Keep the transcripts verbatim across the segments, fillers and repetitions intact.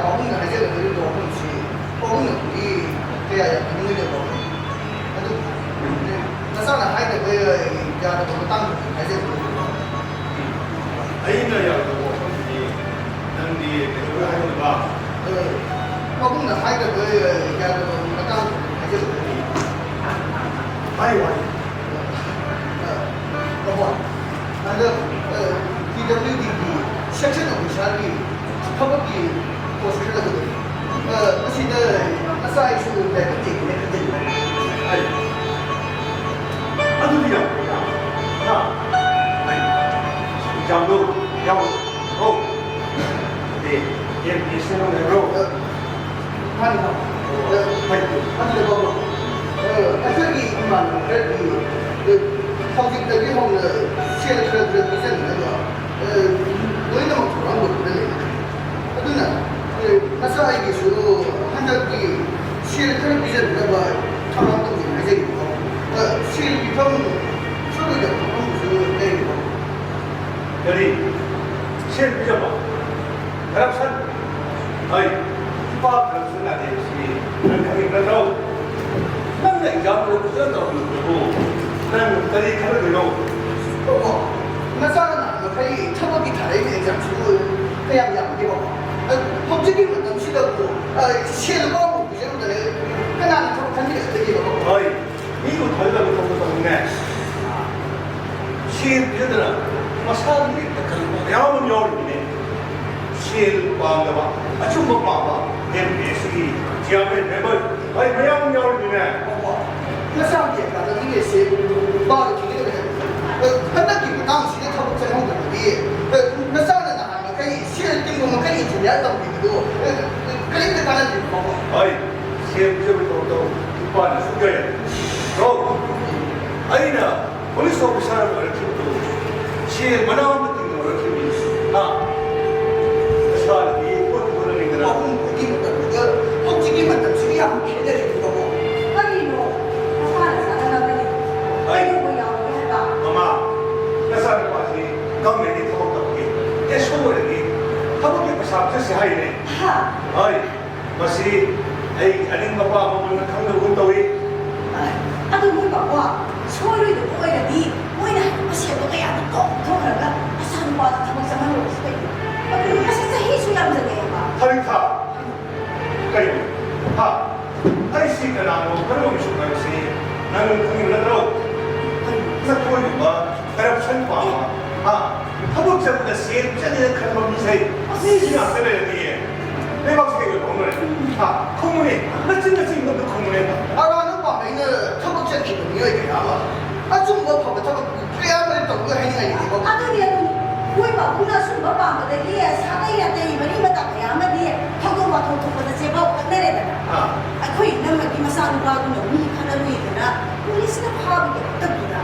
ꯄꯥꯕꯨꯡꯅ ꯍꯥꯏꯖꯒꯗꯧꯔꯤꯕ ꯋꯥꯐꯝꯁꯤ ꯄꯥꯕꯨꯡꯅꯗꯤ ꯀꯌꯥ ꯌꯥꯝ ꯈꯪꯅꯤꯡꯉꯣꯏꯗꯕ ꯋꯥꯐꯝ꯫ ꯑꯗꯨ ꯅꯆꯥꯅ ꯍꯥꯏꯗꯕ ꯌꯥꯗꯕ ꯃꯇꯥꯡꯗ ꯍꯥꯏꯖꯒꯗꯧꯔꯤꯕ꯫ ꯑꯩꯅ ꯌꯥꯗꯕ ꯋꯥꯐꯝꯗꯤ ꯅꯪꯗꯤ ꯀꯩꯗꯧꯕꯩ ꯍꯥꯏꯗꯣꯏꯕ? ꯑ, ꯄꯥꯕꯨꯡꯅ ꯍꯥꯏꯗꯕ ꯌꯥꯗꯕ ꯃꯇꯥꯡꯗ ꯍꯥꯏꯖꯒꯗꯧꯔꯤꯕ꯫ ꯍꯥꯏꯌꯨ, ꯍꯥꯏꯌꯨ꯫ ꯑ, ꯄꯥꯕꯨꯡ, ꯍꯟꯗꯛ, ꯑ, ꯄꯤ ꯗꯕ꯭ꯂꯤꯎ ꯗꯤꯒꯤ ꯁꯦꯛꯁꯟ ꯑꯣꯐꯤꯁꯥꯔꯒꯤ ꯊꯕꯛꯀꯤ ꯄꯣꯁ ꯈꯔ ꯂꯩꯕꯗꯣ, ꯑ, ꯃꯁꯤꯗ ꯅꯆꯥ ꯑꯩꯁꯨ ꯂꯥꯏꯕꯛ ꯊꯦꯡꯅ ꯈꯟꯖꯩ꯫ ꯑꯩ, ꯑꯗꯨꯗꯤ ꯌꯥꯝ ꯐꯩꯅ꯫ ꯍꯥ? ꯑꯩ, ꯑꯦꯛꯖꯥꯝꯗꯣ ꯌꯥꯎ-, ꯑꯣ꯫ ꯑꯦ, ꯑꯦꯝ ꯄꯤ ꯑꯦꯁ ꯁꯤ ꯅꯪ ꯍꯥꯏꯕ꯭ꯔꯣ? ꯑ, ꯃꯥꯅꯤ, ꯃꯥꯅꯤ꯫ ꯑ, ꯐꯩ꯫ ꯃꯥꯅꯤ, ꯕꯥꯕꯨ꯫ ꯑ, ꯑꯩꯈꯣꯏꯒꯤ ꯏꯃꯥꯟꯅꯕ ꯈꯔꯗꯤ, ꯑ, ꯍꯧꯖꯤꯛꯇꯒꯤ ꯍꯧꯅ ꯁꯦꯜ ꯈꯔ ꯈꯔ ꯄꯤꯖꯅꯅꯕ ꯑ, ꯂꯣꯏꯅꯃꯛ ꯊꯧꯔꯥꯡ ꯇꯧꯗꯨꯅ ꯂꯩ꯫ ꯑꯗꯨꯅ, ꯑ, ꯅꯆꯥ ꯑꯩꯒꯤꯁꯨ ꯍꯟꯗꯛꯀꯤ ꯁꯦꯜ ꯈꯔ ꯄꯤꯖꯅꯕ ꯊꯧꯔꯥꯡ ꯇꯧꯖꯦ ꯍꯥꯏꯖꯔꯤꯕꯀꯣ꯫ ꯑ, ꯁꯦꯜ ꯄꯤꯐꯝ ꯁꯣꯏꯔꯣꯏꯗꯕ ꯃꯐꯝꯁꯨ ꯂꯩꯔꯤꯕꯣ? ꯀꯔꯤ? ꯁꯦꯜ ꯄꯤꯖꯕ? ꯀꯔꯞꯁꯟ? ꯍꯣꯏ, ꯏꯄꯥ ꯈꯔꯁꯨ ꯅꯥꯗꯦ ꯁꯤ ꯅꯪ ꯈꯪꯉꯤ ꯅꯠꯇ꯭ꯔꯣ? ꯅꯪꯅ ꯑꯦꯛꯖꯥꯝꯗꯨ ꯐꯖꯅ ꯇꯧꯔꯝꯕꯗꯨꯕꯨ ꯅꯪ ꯀꯔꯤ ꯈꯜꯂꯗꯣꯏꯅꯣ? ꯑꯣ, ꯅꯆꯥꯅ ꯅꯍꯥꯟ ꯃꯈꯩ ꯊꯕꯛꯀꯤ ꯊꯥꯔꯛꯏꯕ ꯑꯦꯛꯖꯥꯝꯁꯤꯕꯨ ꯀꯌꯥꯝ ꯌꯥꯝꯒꯦꯕꯀꯣ? ꯑ, ꯍꯧꯖꯤꯛꯀꯤ ꯃꯇꯝꯁꯤꯗꯕꯨ, ꯑ, ꯁꯦꯜ ꯂꯨꯄꯥ ꯑꯃꯐꯥꯎ ꯄꯤꯖꯔꯨꯗꯅ ꯀꯅꯥꯅ ꯊꯕꯛ ꯈꯟꯕꯤꯒꯗꯒꯦꯕꯀꯣ? ꯍꯣꯏ, ꯃꯤꯕꯨ ꯊꯥꯖꯗꯕ ꯊꯕꯛ ꯇꯧꯅꯤꯡꯉꯥꯏ ꯁꯦꯜ ꯄꯤꯖꯗꯅ ꯃꯁꯥꯒꯤ ꯃꯤꯠꯇ ꯈꯪꯕ ꯃꯌꯥꯝ ꯑꯃ ꯌꯥꯎꯔꯤꯕꯅꯦ꯫ ꯁꯦꯜ ꯄꯥꯝꯗꯕ, ꯑꯆꯨꯝꯕ ꯄꯥꯝꯕ, ꯑꯦꯝ ꯄꯤ ꯑꯦꯁ ꯁꯤꯒꯤ ꯆꯤꯌꯥꯔꯃꯦꯟ ꯃꯦꯝꯕꯔ ꯍꯣꯏ ꯃꯌꯥꯝ ꯑꯃ ꯌꯥꯎꯔꯤꯕꯅꯦ꯫ ꯑꯣ, ꯅꯆꯥꯒꯤ ꯑꯦꯀꯥꯗꯃꯤꯒꯤ ꯁꯦꯜ ꯄꯥꯕ ꯊꯤꯡꯒꯗꯕꯅꯦ꯫ ꯍꯟꯗꯛꯀꯤ ꯃꯇꯥꯡꯁꯤꯗ ꯊꯕꯛ ꯆꯪꯍꯧꯗ꯭ꯔꯕꯗꯤ, ꯅꯆꯥꯅ ꯅꯍꯥꯟ ꯃꯈꯩ ꯁꯦꯜ ꯇꯤꯡꯕ ꯃꯈꯩ ꯏꯟꯖꯤꯅꯤꯌꯥꯔ ꯇꯝꯕꯤꯕꯗꯨ ꯀꯔꯤꯝꯇ ꯀꯥꯟꯅꯗꯦ, ꯕꯥꯕꯨ꯫ ꯍꯣꯏ, ꯁꯦꯜ ꯄꯤꯖꯕꯒꯤ ꯊꯕꯛꯇꯣ ꯏꯄꯥꯅ ꯁꯨꯡꯌꯥ ꯌꯥꯗꯦ꯫ ꯀꯣ? ꯑꯩꯅ ꯄꯨꯂꯤꯁ ꯑꯣꯐꯤꯁꯥꯔ ꯑꯃ ꯑꯣꯏꯔꯛꯈꯤꯕꯗꯨ ꯁꯦꯜ ꯃꯅꯥ ꯑꯃ ꯇꯤꯡꯅ ꯑꯣꯏꯔꯛꯈꯤꯕꯅꯤ꯫ ꯍꯥ? ꯅꯁꯥꯅꯗꯤ ꯍꯣꯠꯇꯤ ꯍꯣꯠꯅꯅꯤꯡꯗꯅ꯫ ꯑꯍꯨꯝ ꯈꯨꯗꯤꯡ ꯃꯇꯝꯗꯨꯒ ꯍꯧꯖꯤꯛꯀꯤ ꯃꯇꯝꯁꯤꯒ ꯌꯥꯝ ꯈꯦꯠꯅꯔꯦ, ꯕꯥꯕꯨ꯫ ꯀꯔꯤꯅꯣ? ꯅꯁꯥꯅ ꯆꯥꯅꯅꯕꯅꯤ꯫ ꯑꯩ ꯀꯩꯗꯧꯕ ꯌꯥꯎꯒꯦ ꯍꯥꯏꯕ? ꯃꯃꯥ, ꯅꯆꯥꯅꯨꯄꯥꯁꯤ ꯒꯚꯔꯟꯃꯦꯟꯠꯀꯤ ꯊꯕꯛ ꯇꯧꯕꯒꯤ ꯑꯦꯁ ꯑꯣ ꯑꯣꯏꯔꯗꯤ ꯊꯕꯛꯀꯤ ꯄꯩꯁꯥ ꯄꯤꯖꯁꯦ ꯍꯥꯏꯔꯤꯅꯦ꯫ ꯍꯥ? ꯍꯣꯏ, ꯃꯁꯤ ꯑꯩꯒꯤ ꯑꯅꯤꯡꯕ ꯑꯄꯥꯝꯕ ꯃꯨꯟꯅ ꯈꯪꯅꯕꯒꯨꯝ ꯇꯧꯏ꯫ ꯑꯗꯨ ꯃꯣꯏ ꯕꯥꯕꯨ ꯁꯣꯏꯔꯣꯏꯗꯕ ꯑꯣꯏꯔꯗꯤ ꯃꯣꯏꯅ ꯍꯥꯏꯔꯛꯄ ꯁꯦꯜꯗꯣ ꯀꯌꯥꯗ ꯀꯣꯛ ꯊꯣꯛꯈ꯭ꯔꯒ ꯃꯆꯥꯅꯨꯄꯥꯗ ꯊꯕꯛ ꯆꯪꯍꯜꯂꯨꯔꯁꯤ ꯀꯩꯅꯣ? ꯑꯗꯨ ꯃꯁꯤ ꯆꯍꯤꯁꯨ ꯌꯥꯝꯖꯜꯂꯛꯑꯦꯕ꯫ ꯊꯣꯏꯊꯥ, ꯀꯩꯅꯣ? ꯍꯥ? ꯑꯩꯁꯤ ꯀꯅꯥꯅꯣ? ꯀꯔꯝꯕ ꯃꯤꯁꯛꯅꯣ ꯍꯥꯏꯕꯁꯤ ꯅꯪ ꯈꯪꯉꯤꯕ ꯅꯠꯇ꯭ꯔꯣ? ꯅꯈꯣꯏꯒꯨꯝꯕ corruption ꯄꯥꯝꯕ, ꯍꯥ? ꯊꯕꯛ ꯆꯠꯄꯗ ꯁꯦꯟ ꯆꯠꯅꯤꯅ ꯈꯟꯕ ꯃꯤꯁꯦ ꯃꯤꯁꯤ ꯉꯥꯛꯇ ꯂꯩꯔꯝꯃꯤꯌꯦ꯫ ꯂꯩꯕꯥꯛꯁꯤ ꯀꯩꯗꯧꯕ ꯍꯧꯅꯔꯦ? ꯍꯥ? ꯈꯨꯝꯃꯨꯅꯦ, ꯅꯆꯤꯟ ꯅꯆꯤꯟꯗꯣ ꯑꯝꯇ ꯈꯨꯝꯃꯨꯅꯦ꯫ ꯑꯔꯥꯟꯕ ꯄꯥꯝꯕꯩꯅ ꯊꯕꯛ ꯆꯠꯈꯤꯕ ꯃꯤꯑꯣꯏ ꯀꯌꯥ ꯑꯃ ꯑꯆꯨꯝꯕ ꯐꯕ ꯊꯕꯛ ꯀꯌꯥ ꯑꯃ ꯇꯧꯔꯒ ꯍꯥꯏꯅꯤꯡꯉꯥꯏ ꯂꯩꯇꯦꯀꯣ꯫ ꯑꯗꯨꯅꯤ, ꯑꯗꯨꯅꯤ꯫ ꯃꯣꯏ ꯕꯥꯕꯨꯅ ꯑꯁꯨꯝꯕ ꯄꯥꯝꯕꯗꯒꯤ ꯁꯥꯒꯩ ꯅꯥꯇꯩ ꯃꯔꯤ ꯃꯇꯥ ꯀꯌꯥ ꯑꯃꯗꯤ ꯊꯧꯗꯣꯛ ꯋꯥꯊꯣꯛ ꯊꯣꯛꯄꯗ ꯆꯦꯕꯥꯎ ꯀꯠꯅꯔꯦꯗꯅ꯫ ꯑꯥ꯫ ꯑꯩꯈꯣꯏ ꯏꯅꯝꯃꯒꯤ ꯃꯆꯥꯅꯨꯄꯥꯗꯨꯅ ꯃꯤ ꯈꯠꯅꯔꯨꯏꯗꯅ ꯄꯨꯂꯤꯁꯅ ꯐꯥꯕꯒꯤ ꯍꯥꯛꯇꯛꯇꯨꯗ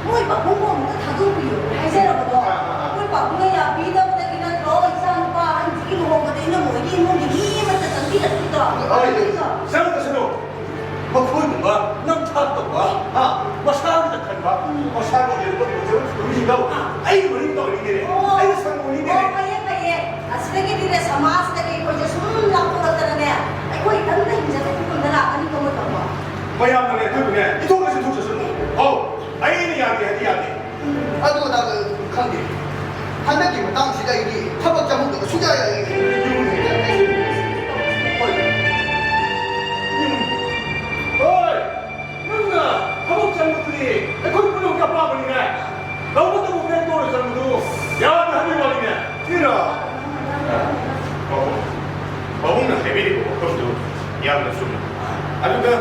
ꯃꯣꯏ ꯄꯥꯕꯨꯡꯕꯨ ꯑꯃꯨꯛꯇ ꯊꯥꯗꯣꯛꯄꯤꯌꯣ ꯍꯥꯏꯖꯔꯕꯗꯣ꯫ ꯑꯥ, ꯑꯥ, ꯑꯥ꯫ ꯃꯣꯏ ꯄꯥꯕꯨꯡꯅ ꯌꯥꯕꯤꯗꯕꯗꯒꯤ ꯅꯠꯇ꯭ꯔꯣ ꯏꯆꯥ ꯅꯨꯄꯥ ꯑꯍꯟꯁꯤꯒꯤ ꯂꯨꯍꯣꯡꯕꯗ ꯏꯅꯝꯃ ꯍꯣꯏꯒꯤ ꯏꯃꯨꯡꯒꯤ ꯃꯤ ꯑꯃꯠꯇ ꯆꯪꯕꯤꯔꯛꯇ꯭ꯔꯤꯗꯣ? ꯍꯣꯏ, ꯑꯗꯨꯒ ꯆꯪꯉꯛꯁꯅꯨ꯫ ꯃꯈꯣꯏꯒꯨꯝꯕ ꯅꯝꯊꯥꯛ ꯇꯧꯕ, ꯍꯥ? ꯃꯁꯥꯒꯤꯗ ꯈꯟꯕ, ꯃꯁꯥꯒꯤ ꯑꯣꯏꯖꯔꯨꯕ ꯑꯣꯏꯖꯔꯨꯕ ꯃꯤꯁꯤꯡꯗꯣ ꯑꯥ꯫ ꯑꯩꯒꯤ ꯃꯅꯤꯡ ꯇꯧꯔꯤꯅꯦ꯫ ꯑꯣ꯫ ꯑꯩꯅ ꯁꯪꯕ ꯃꯅꯤꯡꯅꯦ꯫ ꯑꯣ, ꯐꯩꯌꯦ, ꯐꯩꯌꯦ꯫ ꯑꯁꯤꯗꯒꯤꯗꯤꯅꯦ, ꯁꯃꯥꯖꯇꯒꯤ ꯑꯩꯈꯣꯏꯁꯦ ꯁꯨꯝ ꯂꯥꯞꯊꯣꯔꯛꯇꯅꯅꯦ, ꯑꯩꯈꯣꯏ ꯏꯊꯟꯇ ꯍꯤꯡꯖꯕꯒꯤ ꯐꯤꯕꯝꯗ ꯂꯥꯛꯀꯅꯤ, ꯀꯃꯥꯏ ꯇꯧꯕ? ꯃꯌꯥꯝꯅꯅꯦ, ꯑꯗꯨꯕꯨꯅꯦ, ꯏꯊꯣꯛꯅꯁꯨ ꯊꯣꯛꯆꯁꯅꯨ꯫ ꯑꯧ, ꯑꯩꯅ ꯌꯥꯗꯦ ꯍꯥꯏꯗꯤ ꯌꯥꯗꯦ꯫ ꯑꯗꯨ ꯑꯗꯥ ꯈꯪꯗꯦ꯫ ꯍꯟꯗꯛꯀꯤ ꯃꯇꯥꯡꯁꯤꯗ ꯑꯩꯗꯤ ꯊꯕꯛ ꯆꯪꯍꯧꯗꯕ ꯁꯨꯡꯌꯥ ꯌꯥꯏ꯫ ꯍꯣꯏ꯫ ꯎꯝ꯫ ꯍꯣꯏ꯫ ꯅꯪꯅ ꯊꯕꯛ ꯆꯪꯕꯗꯨꯗꯤ ꯑꯩꯈꯣꯏ ꯄꯨꯝꯅꯃꯛꯀꯤ ꯑꯄꯥꯝꯕꯅꯤꯅꯦ꯫ ꯂꯧꯕꯇꯕꯨ ꯃꯦꯟ ꯇꯣꯛꯅ ꯆꯪꯕꯗꯨ ꯌꯥꯗꯦ ꯍꯥꯏꯕꯒꯤ ꯋꯥꯅꯤꯅꯦ꯫ ꯁꯤꯔꯣ? ꯄꯥꯕꯨꯡ, ꯄꯥꯕꯨꯡꯅ ꯍꯥꯏꯕꯤꯔꯤꯕ ꯋꯥꯐꯝꯗꯨ ꯌꯥꯝꯅ ꯆꯨꯝꯃꯤ꯫ ꯑꯗꯨꯒ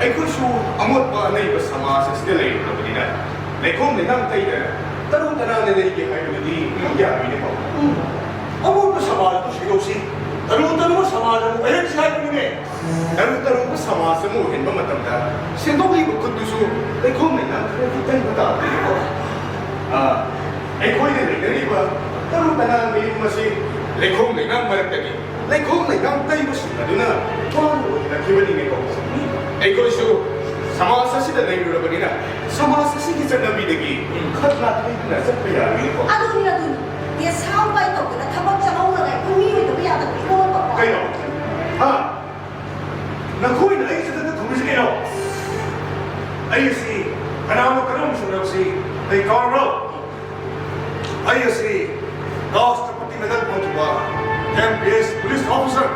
ꯑꯩꯈꯣꯏꯁꯨ ꯑꯃꯣꯠꯄ ꯑꯅꯩꯕ ꯁꯃꯥꯖ ꯑꯁꯤꯗ ꯂꯩꯔꯨꯔꯕꯅꯤꯅ ꯂꯩꯈꯣꯝ ꯂꯩꯅꯥꯡ ꯇꯩꯗꯅ ꯇꯔꯨ ꯇꯅꯥꯟꯅ ꯂꯩꯒꯦ ꯍꯥꯏꯕꯗꯨꯗꯤ ꯌꯥꯔꯣꯏꯅꯦ ꯄꯥꯕꯨꯡ꯫ ꯑꯃꯣꯠꯄ ꯁꯃꯥꯖ ꯑꯗꯨ ꯁꯦꯡꯗꯣꯛꯁꯤ, ꯇꯔꯨ ꯇꯔꯨꯕ ꯁꯃꯥꯖ ꯑꯃ ꯑꯣꯏꯍꯟꯁꯤ ꯍꯥꯏꯕꯅꯤꯅꯦ꯫ ꯇꯔꯨ ꯇꯔꯨꯕ ꯁꯃꯥꯖ ꯑꯃ ꯑꯣꯏꯍꯟꯕ ꯃꯇꯝꯗ ꯁꯦꯡꯗꯣꯛꯂꯤꯕ ꯈꯨꯠꯇꯨꯁꯨ ꯂꯩꯈꯣꯝ ꯂꯩꯅꯥꯡ ꯈꯔꯗꯤ ꯇꯩꯕ ꯇꯥꯕꯅꯤꯀꯣ꯫ ꯑꯥ, ꯑꯩꯈꯣꯏꯅ ꯂꯩꯅꯔꯤꯕ ꯇꯔꯨ ꯇꯅꯥꯟꯕ ꯌꯨꯝ ꯑꯁꯤ ꯂꯩꯈꯣꯝ ꯂꯩꯅꯥꯡ ꯃꯔꯛꯇꯒꯤ ꯂꯩꯈꯣꯝ ꯂꯩꯅꯥꯡ ꯇꯩꯕꯁꯤꯡ ꯑꯗꯨꯅ ꯋꯥꯅ ꯑꯣꯏꯍꯜꯂꯛꯈꯤꯕꯅꯤꯅꯦꯀꯣ꯫ ꯑꯩꯈꯣꯏꯁꯨ ꯁꯃꯥꯖ ꯑꯁꯤꯗ ꯂꯩꯔꯨꯔꯕꯅꯤꯅ ꯁꯃꯥꯖ ꯑꯁꯤꯒꯤ ꯆꯠꯅꯕꯤꯗꯒꯤ ꯈꯔ ꯅꯥꯊꯩꯗꯨꯅ ꯆꯠꯄ ꯌꯥꯔꯣꯏꯅꯦꯀꯣ꯫ ꯑꯗꯨꯅꯤ, ꯑꯗꯨꯅꯤ꯫ ꯌꯦꯁꯥꯎ ꯄꯥꯏ ꯇꯧꯗꯅ ꯊꯕꯛ ꯆꯪꯍꯧꯔꯒ ꯑꯩꯈꯣꯏ ꯃꯤ ꯑꯣꯏꯗꯕ ꯌꯥꯗꯕꯅꯤꯀꯣ꯫ ꯀꯩꯅꯣ? ꯍꯥ? ꯅꯈꯣꯏꯅ ꯑꯩ ꯆꯠꯊꯠꯇ ꯊꯝꯃꯤꯁꯤ ꯀꯩꯅꯣ? ꯑꯩ ꯑꯁꯤ ꯀꯅꯥꯅꯣ ꯀꯔꯝꯕ ꯃꯤꯁꯛꯅꯣ ꯍꯥꯏꯕꯁꯤ ꯑꯩ ꯀꯥꯎꯔꯕ꯭ꯔꯣ? ꯑꯩ ꯑꯁꯤ ꯔꯥꯁꯇ꯭ꯔꯄꯇꯤ ꯃꯦꯗꯜ ꯐꯪꯈꯤꯕ M P S police officer,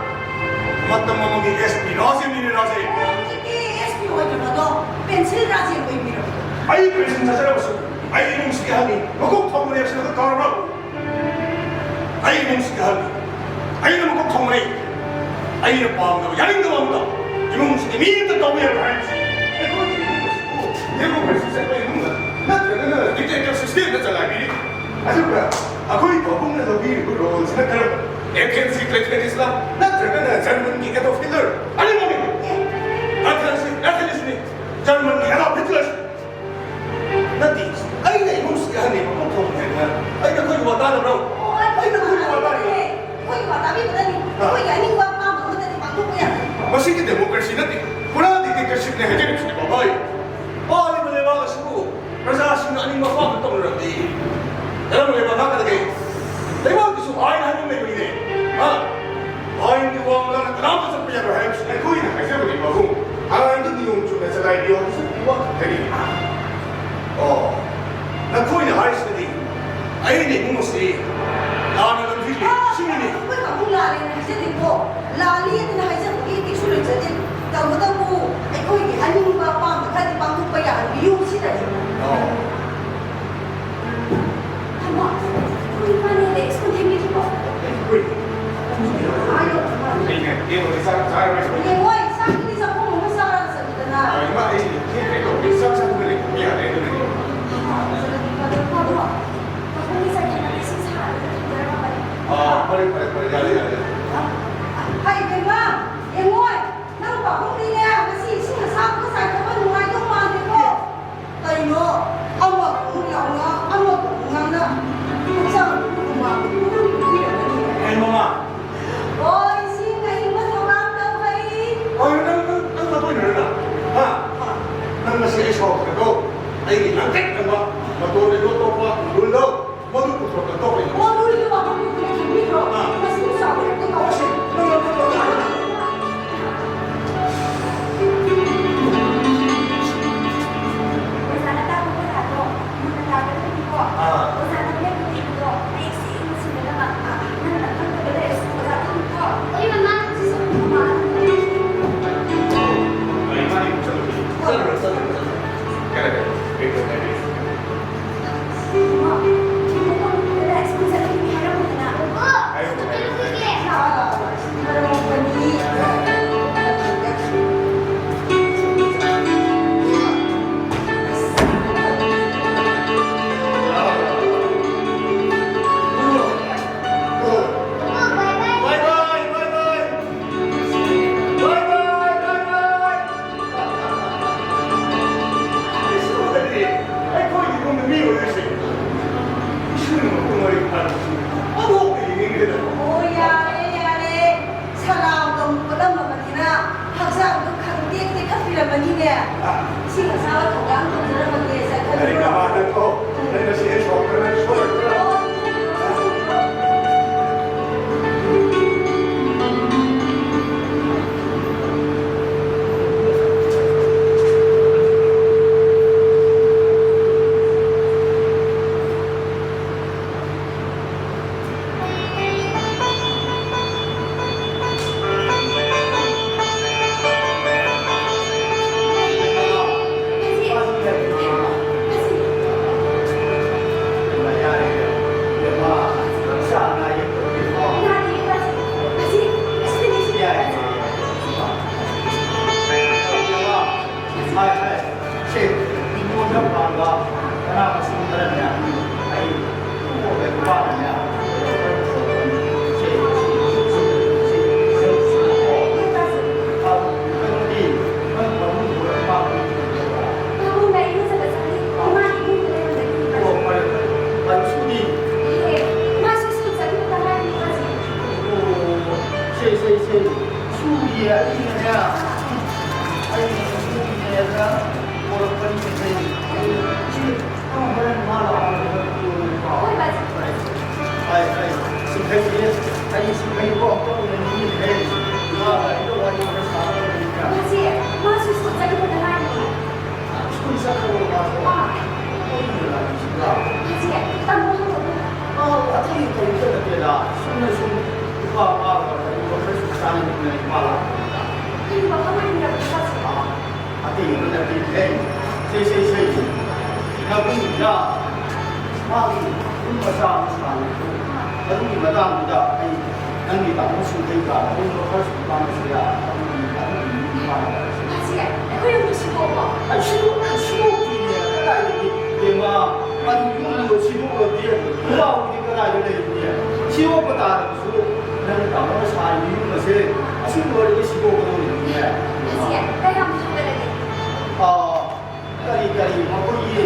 ꯃꯇꯝ ꯑꯃꯒꯤ ꯑꯦꯁ ꯄꯤ ꯔꯥꯖꯦꯟꯅꯤꯅꯦ, ꯔꯥꯖꯦꯟ꯫ ꯍꯧꯖꯤꯛꯇꯤ ꯑꯦꯁ ꯄꯤ ꯑꯣꯏꯗ꯭ꯔꯕꯗꯣ ꯄꯦꯟꯁꯤꯜ ꯔꯥꯖꯦꯟ ꯑꯣꯏꯕꯤꯔꯕꯗꯣ꯫ ꯑꯩ ꯄꯦꯟꯁꯤꯜ ꯆꯠꯆꯔꯕꯁꯨ ꯑꯩ ꯏꯃꯨꯡꯁꯤꯒꯤ ꯑꯍꯜꯅꯤ, ꯃꯀꯣꯛ ꯊꯣꯡꯕꯅꯤ ꯍꯥꯏꯕꯁꯤ ꯅꯈꯣꯏ ꯀꯥꯎꯔꯕ꯭ꯔꯣ? ꯑꯩ ꯏꯃꯨꯡꯁꯤꯒꯤ ꯑꯍꯜꯅꯤ꯫ ꯑꯩꯅ ꯃꯀꯣꯛ ꯊꯣꯡꯕꯅꯤ꯫ ꯑꯩꯅ ꯄꯥꯝꯗꯕ, ꯌꯥꯅꯤꯡꯗꯕ ꯑꯃꯇ ꯏꯃꯨꯡꯁꯤꯒꯤ ꯃꯤ ꯑꯃꯇ ꯇꯧꯕ ꯌꯥꯔꯣꯏ ꯍꯥꯏꯕꯁꯤ꯫ ꯑꯩꯈꯣꯏꯒꯤ ꯏꯃꯨꯡ ꯑꯁꯤꯕꯨ democracy ꯆꯠꯄ ꯏꯃꯨꯡꯗ ꯅꯠꯇ꯭ꯔꯒꯅ dictator systemꯗ ꯆꯂꯥꯏꯕꯤꯔꯤ꯫ ꯑꯗꯨꯒ ꯑꯩꯈꯣꯏ ꯄꯥꯕꯨꯡꯅ ꯂꯧꯕꯤꯔꯤꯕ roleꯁꯤꯅ ꯀꯔꯝꯕ? Athensꯀꯤ Cleanthes ꯅꯠꯇ꯭ꯔꯒꯅ Germanꯒꯤ Adolf Hitler? ꯑꯅꯤꯃꯛꯅꯤ꯫ Athensꯀꯤ, Athensꯅꯤ꯫ Germanꯒꯤ Adolf Hitler꯫ ꯅꯠꯇꯦ, ꯑꯩꯅ ꯏꯃꯨꯡꯁꯤꯒꯤ ꯑꯍꯟꯅꯦ, ꯃꯀꯣꯛ ꯊꯣꯡꯕꯅꯦ ꯍꯥꯏꯗꯅ ꯑꯩ ꯅꯈꯣꯏꯒꯤ ꯋꯥ ꯇꯥꯗꯕ꯭ꯔꯣ? ꯑꯣ, ꯑꯩ ꯑꯩ ꯅꯈꯣꯏꯒꯤ ꯋꯥ ꯇꯥꯔꯤꯕ꯭ꯔꯣ? ꯑꯩꯈꯣꯏꯒꯤ ꯋꯥ ꯇꯥꯕꯤꯕꯗꯅꯤ꯫ ꯑꯥ꯫ ꯑꯩꯈꯣꯏꯒꯤ ꯑꯅꯤꯡꯕ ꯑꯄꯥꯝꯕ ꯑꯃꯠꯇꯗꯤ ꯄꯥꯡꯊꯣꯛꯄ ꯌꯥꯗꯦ꯫ ꯃꯁꯤꯒꯤ democracyꯅꯠꯇꯦ, ꯄꯨꯔꯥ dictatorshipꯅꯦ ꯍꯥꯏꯖꯔꯤꯕꯁꯤꯅꯤ, ꯕꯥꯕꯥꯏ꯫ ꯄꯥꯜꯂꯤꯕ ꯂꯩꯕꯥꯛ ꯑꯁꯤꯕꯨ ꯄ꯭ꯔꯖꯥꯁꯤꯡꯅ ꯑꯅꯤꯡꯕ ꯑꯄꯥꯝꯕ ꯇꯧꯅꯔꯕꯗꯤ ꯀꯔꯝꯕ ꯂꯩꯕꯥꯛ ꯉꯥꯛꯀꯗꯒꯦ? ꯂꯩꯕꯥꯛꯀꯤꯁꯨ ꯑꯥꯏꯟ ꯍꯥꯏꯕ ꯑꯃ ꯂꯩꯕꯅꯤꯅꯦ꯫ ꯍꯥ? ꯑꯥꯏꯟꯒꯤ ꯋꯥ ꯉꯥꯡꯅ ꯀꯅꯥꯝꯇ ꯆꯠꯄ ꯌꯥꯔꯣꯏ ꯍꯥꯏꯕꯁꯤꯅꯤ꯫ ꯑꯩꯈꯣꯏꯅ ꯍꯥꯏꯖꯕꯗꯤ, ꯄꯥꯕꯨꯡ, ꯑꯥꯏꯟꯗꯨ ꯅꯤꯌꯣꯝ ꯆꯨꯝꯅ ꯆꯂꯥꯏꯕꯤꯌꯨ ꯍꯥꯏꯖꯕꯒꯤ ꯋꯥ ꯈꯛꯇꯅꯤ꯫ ꯑꯣ, ꯅꯈꯣꯏꯅ ꯍꯥꯏꯔꯤꯁꯤꯗꯤ ꯑꯩꯅ ꯏꯃꯨꯡ ꯑꯁꯤ ꯂꯥꯟꯅ ꯂꯝꯖꯤꯡꯂꯤ, ꯁꯤꯅꯤꯅꯦ꯫ ꯑꯩꯈꯣꯏ ꯄꯥꯕꯨꯡ ꯂꯥꯜꯂꯦꯅ ꯍꯥꯏꯖꯗꯦꯀꯣ꯫ ꯂꯥꯜꯂꯤ ꯑꯗꯨꯅ ꯍꯥꯏꯖꯕꯒꯤ ꯏꯊꯤꯛꯁꯨ ꯂꯩꯖꯗꯦ꯫ ꯇꯧꯕꯇꯕꯨ ꯑꯩꯈꯣꯏꯒꯤ ꯑꯅꯤꯡꯕ ꯑꯄꯥꯝꯕ ꯈꯔꯗꯤ ꯄꯥꯡꯊꯣꯛꯄ ꯌꯥꯍꯟꯕꯤꯌꯨ ꯁꯤꯗꯅꯤ꯫ ꯑꯣ꯫ ꯍꯩꯃꯥ, ꯑꯩꯈꯣꯏ ꯏꯃꯥꯅꯦ ꯂꯦꯛꯁ ꯀꯣꯟꯊꯦꯡꯒꯤꯗꯨꯕꯣ꯫ ꯑꯩꯈꯣꯏ꯫ ꯑꯩꯅ ꯇꯦꯕꯜꯗ ꯆꯥꯛ ꯆꯥꯔꯔꯣꯏ꯫ ꯌꯦꯡꯉꯣ, ꯆꯥꯛꯇꯨꯗꯤ ꯆꯥꯛꯈꯨꯝ ꯑꯃ ꯆꯥꯔꯒ ꯆꯠꯂꯨꯗꯅ꯫ ꯑ, ꯏꯃꯥ, ꯑꯩ ꯊꯦꯡꯈ꯭ꯔꯦ ꯇꯧꯕꯅꯤ꯫ ꯆꯥꯛ ꯆꯥꯊꯣꯛꯑꯒ ꯂꯩꯕ ꯌꯥꯔꯦ ꯑꯗꯨꯅꯅꯦ꯫ ꯑꯗꯣ, ꯄꯥꯕꯨꯡꯒꯤ ꯆꯥꯛ ꯊꯦꯡꯃꯟꯂꯦ, ꯏꯁꯤꯡ ꯁꯥꯍꯜꯂꯒ ꯊꯝꯖꯔꯝꯃꯕꯅꯤ꯫ ꯑ, ꯐꯔꯦ, ꯐꯔꯦ, ꯐꯔꯦ, ꯌꯥꯔꯦ, ꯌꯥꯔꯦ꯫ ꯍꯩ, ꯕꯦꯝꯃ, ꯌꯦꯡꯉꯣ, ꯅꯪ ꯄꯥꯕꯨꯡꯗꯤꯅꯦ, ꯉꯁꯤ ꯏꯁꯤꯡ ꯑꯁꯥꯕꯒ ꯆꯥꯏꯊꯣꯛꯑꯒ ꯅꯨꯡꯉꯥꯏꯗꯧ ꯃꯥꯟꯗꯦꯀꯣ꯫ ꯀꯩꯅꯣ? ꯑꯃ ꯑꯃꯨꯛ ꯂꯥꯎꯅ, ꯑꯃ ꯑꯃꯨꯛ ꯉꯥꯡꯅ, ꯍꯛꯆꯥꯡ ꯍꯨꯃꯥꯡ ꯄꯨꯡ ꯄꯨꯡ ꯄꯤꯔꯝꯃꯅꯤ꯫ ꯍꯩ ꯃꯃꯥ꯫ ꯑꯣ, ꯏꯁꯤꯡ ꯑꯏꯪꯕ ꯊꯧꯔꯥꯡ ꯇꯧꯕꯩ꯫ ꯁꯂꯥꯝꯒ ꯑꯃꯨꯛ ꯄꯨꯜꯂꯝꯃꯕꯅꯤꯅ ꯍꯛꯆꯥꯡꯗꯣ ꯈꯪꯇꯦꯛ ꯇꯦꯛꯈꯠꯄꯤꯔꯝꯃꯅꯤꯅꯦ꯫ ꯏꯁꯤꯡ ꯑꯁꯥꯕ ꯊꯧꯔꯥꯡ ꯇꯧꯖꯔꯝꯃꯒꯦ, ꯆꯠꯈ꯭ꯔꯣ꯫ ꯀꯔꯤ ꯀꯃꯥꯏꯅ ꯇꯧ? ꯑꯩꯅ ꯁꯤ ꯍꯦꯛ ꯁꯣꯛꯇꯅ ꯁꯣꯏꯔꯣꯏꯗ꯭ꯔꯣ? ꯁꯦ, ꯁꯦ, ꯁꯦ, ꯁꯨꯔꯤꯌꯦ, ꯑꯩꯅꯅꯦ, ꯑꯩꯅ ꯁꯨꯔꯤꯅꯦꯅ ꯄꯣꯔꯛꯄꯅꯤꯅꯦ꯫ ꯁꯤ ꯅꯪ ꯍꯣꯔꯦꯟ ꯃꯥ ꯂꯥꯛꯑꯒ ꯄꯤꯔꯣꯅꯦꯀꯣ꯫ ꯍꯣꯏ, ꯕꯥꯖꯤ꯫ ꯍꯣꯏ, ꯍꯣꯏ꯫ ꯁꯤ ꯐꯩꯌꯦ꯫ ꯑꯩ ꯁꯤ ꯐꯩꯀꯣ, ꯑꯝꯇ ꯎꯅꯅꯤꯡꯉꯤꯅꯦ꯫ ꯃꯥꯒ ꯑꯩꯒ ꯋꯥꯔꯤ ꯈꯔ ꯁꯥꯟꯅꯕꯅꯤꯗ꯫ ꯕꯥꯖꯤ, ꯃꯥꯁꯨ ꯁ꯭ꯀꯨꯜ ꯆꯠꯈꯤꯕꯗ ꯉꯥꯏꯔꯤꯌꯦ꯫ ꯁ꯭ꯀꯨꯜ ꯆꯠꯈ꯭ꯔꯕꯣ ꯃꯥꯁꯨ? ꯑꯥ꯫ ꯀꯔꯤꯅꯣ ꯂꯥꯛꯏꯁꯤꯕꯣ? ꯕꯥꯖꯤ, ꯇꯝꯃꯣ ꯍꯪꯉꯣ꯫ ꯑꯥ, ꯑꯇꯩ ꯀꯔꯤꯝꯇ ꯅꯠꯇꯦꯗ꯫ ꯁꯨꯝꯅ ꯁꯨꯝ ꯅꯨꯄꯥ ꯑꯃꯒ ꯀꯔꯤꯒꯨꯝꯕ ꯈꯔ ꯁꯨꯝ ꯆꯥꯅꯤꯡꯗꯅ ꯏꯝꯐꯥꯜ ꯂꯥꯛꯄꯅꯤꯗ꯫ ꯀꯔꯤ ꯋꯥꯐꯝ ꯑꯣꯏꯕꯤꯔꯕꯅꯣ ꯕꯥꯖꯤ? ꯑꯥ, ꯑꯇꯩ ꯑꯃ ꯅꯠꯇꯦ꯫ ꯍꯦ, ꯁꯦ, ꯁꯦ, ꯁꯦ꯫ ꯅꯕꯨꯡꯅ ꯃꯥꯒꯤ ꯌꯨꯝ ꯃꯆꯥ ꯑꯃ ꯁꯥꯔꯤꯕꯗꯣ, ꯑꯗꯨꯒꯤ ꯃꯇꯥꯡꯗꯨꯗ ꯑꯩ ꯅꯪꯒꯤ ꯇꯥꯃꯣ ꯁꯨꯡꯈꯩ ꯀꯥ ꯑꯗꯨꯒꯨꯝꯕ ꯈꯔꯁꯨ ꯇꯥꯟꯅꯁꯤꯔꯥ? ꯑꯗꯨꯒꯤ, ꯑꯗꯨꯒꯤ ꯃꯇꯥꯡꯗ ꯕꯥꯖꯤ, ꯑꯩꯈꯣꯏ ꯌꯨꯝꯗꯣ ꯁꯤꯗꯣꯛꯑꯣ꯫ ꯑꯩ ꯁꯤꯗꯣꯛ-, ꯁꯤꯗꯣꯛꯇꯣꯏꯅꯦ꯫ ꯀꯗꯥꯏꯗꯒꯤ? ꯕꯦꯝꯃ, ꯑꯗꯨ ꯌꯨꯝꯗꯣ ꯁꯤꯗꯣꯛꯑꯗꯤ ꯂꯥꯎꯗꯤ ꯀꯗꯥꯏꯗ ꯂꯩꯔꯨꯅꯤ? ꯁꯤꯗꯣꯛꯄ ꯇꯥꯔꯕꯁꯨ ꯅꯪ ꯇꯥꯃꯣꯅ ꯁꯥꯔꯤꯕ ꯌꯨꯝ ꯑꯁꯦ ꯑꯁꯤ ꯂꯣꯏꯔꯒ ꯁꯤꯗꯣꯛꯀꯗꯧꯔꯤꯕꯅꯤꯅꯦ꯫ ꯕꯥꯖꯤ, ꯀꯌꯥꯝ ꯊꯨꯕ ꯂꯩꯒꯦ? ꯑꯥ, ꯀꯔꯤ ꯀꯔꯤ ꯃꯈꯣꯏꯒꯤ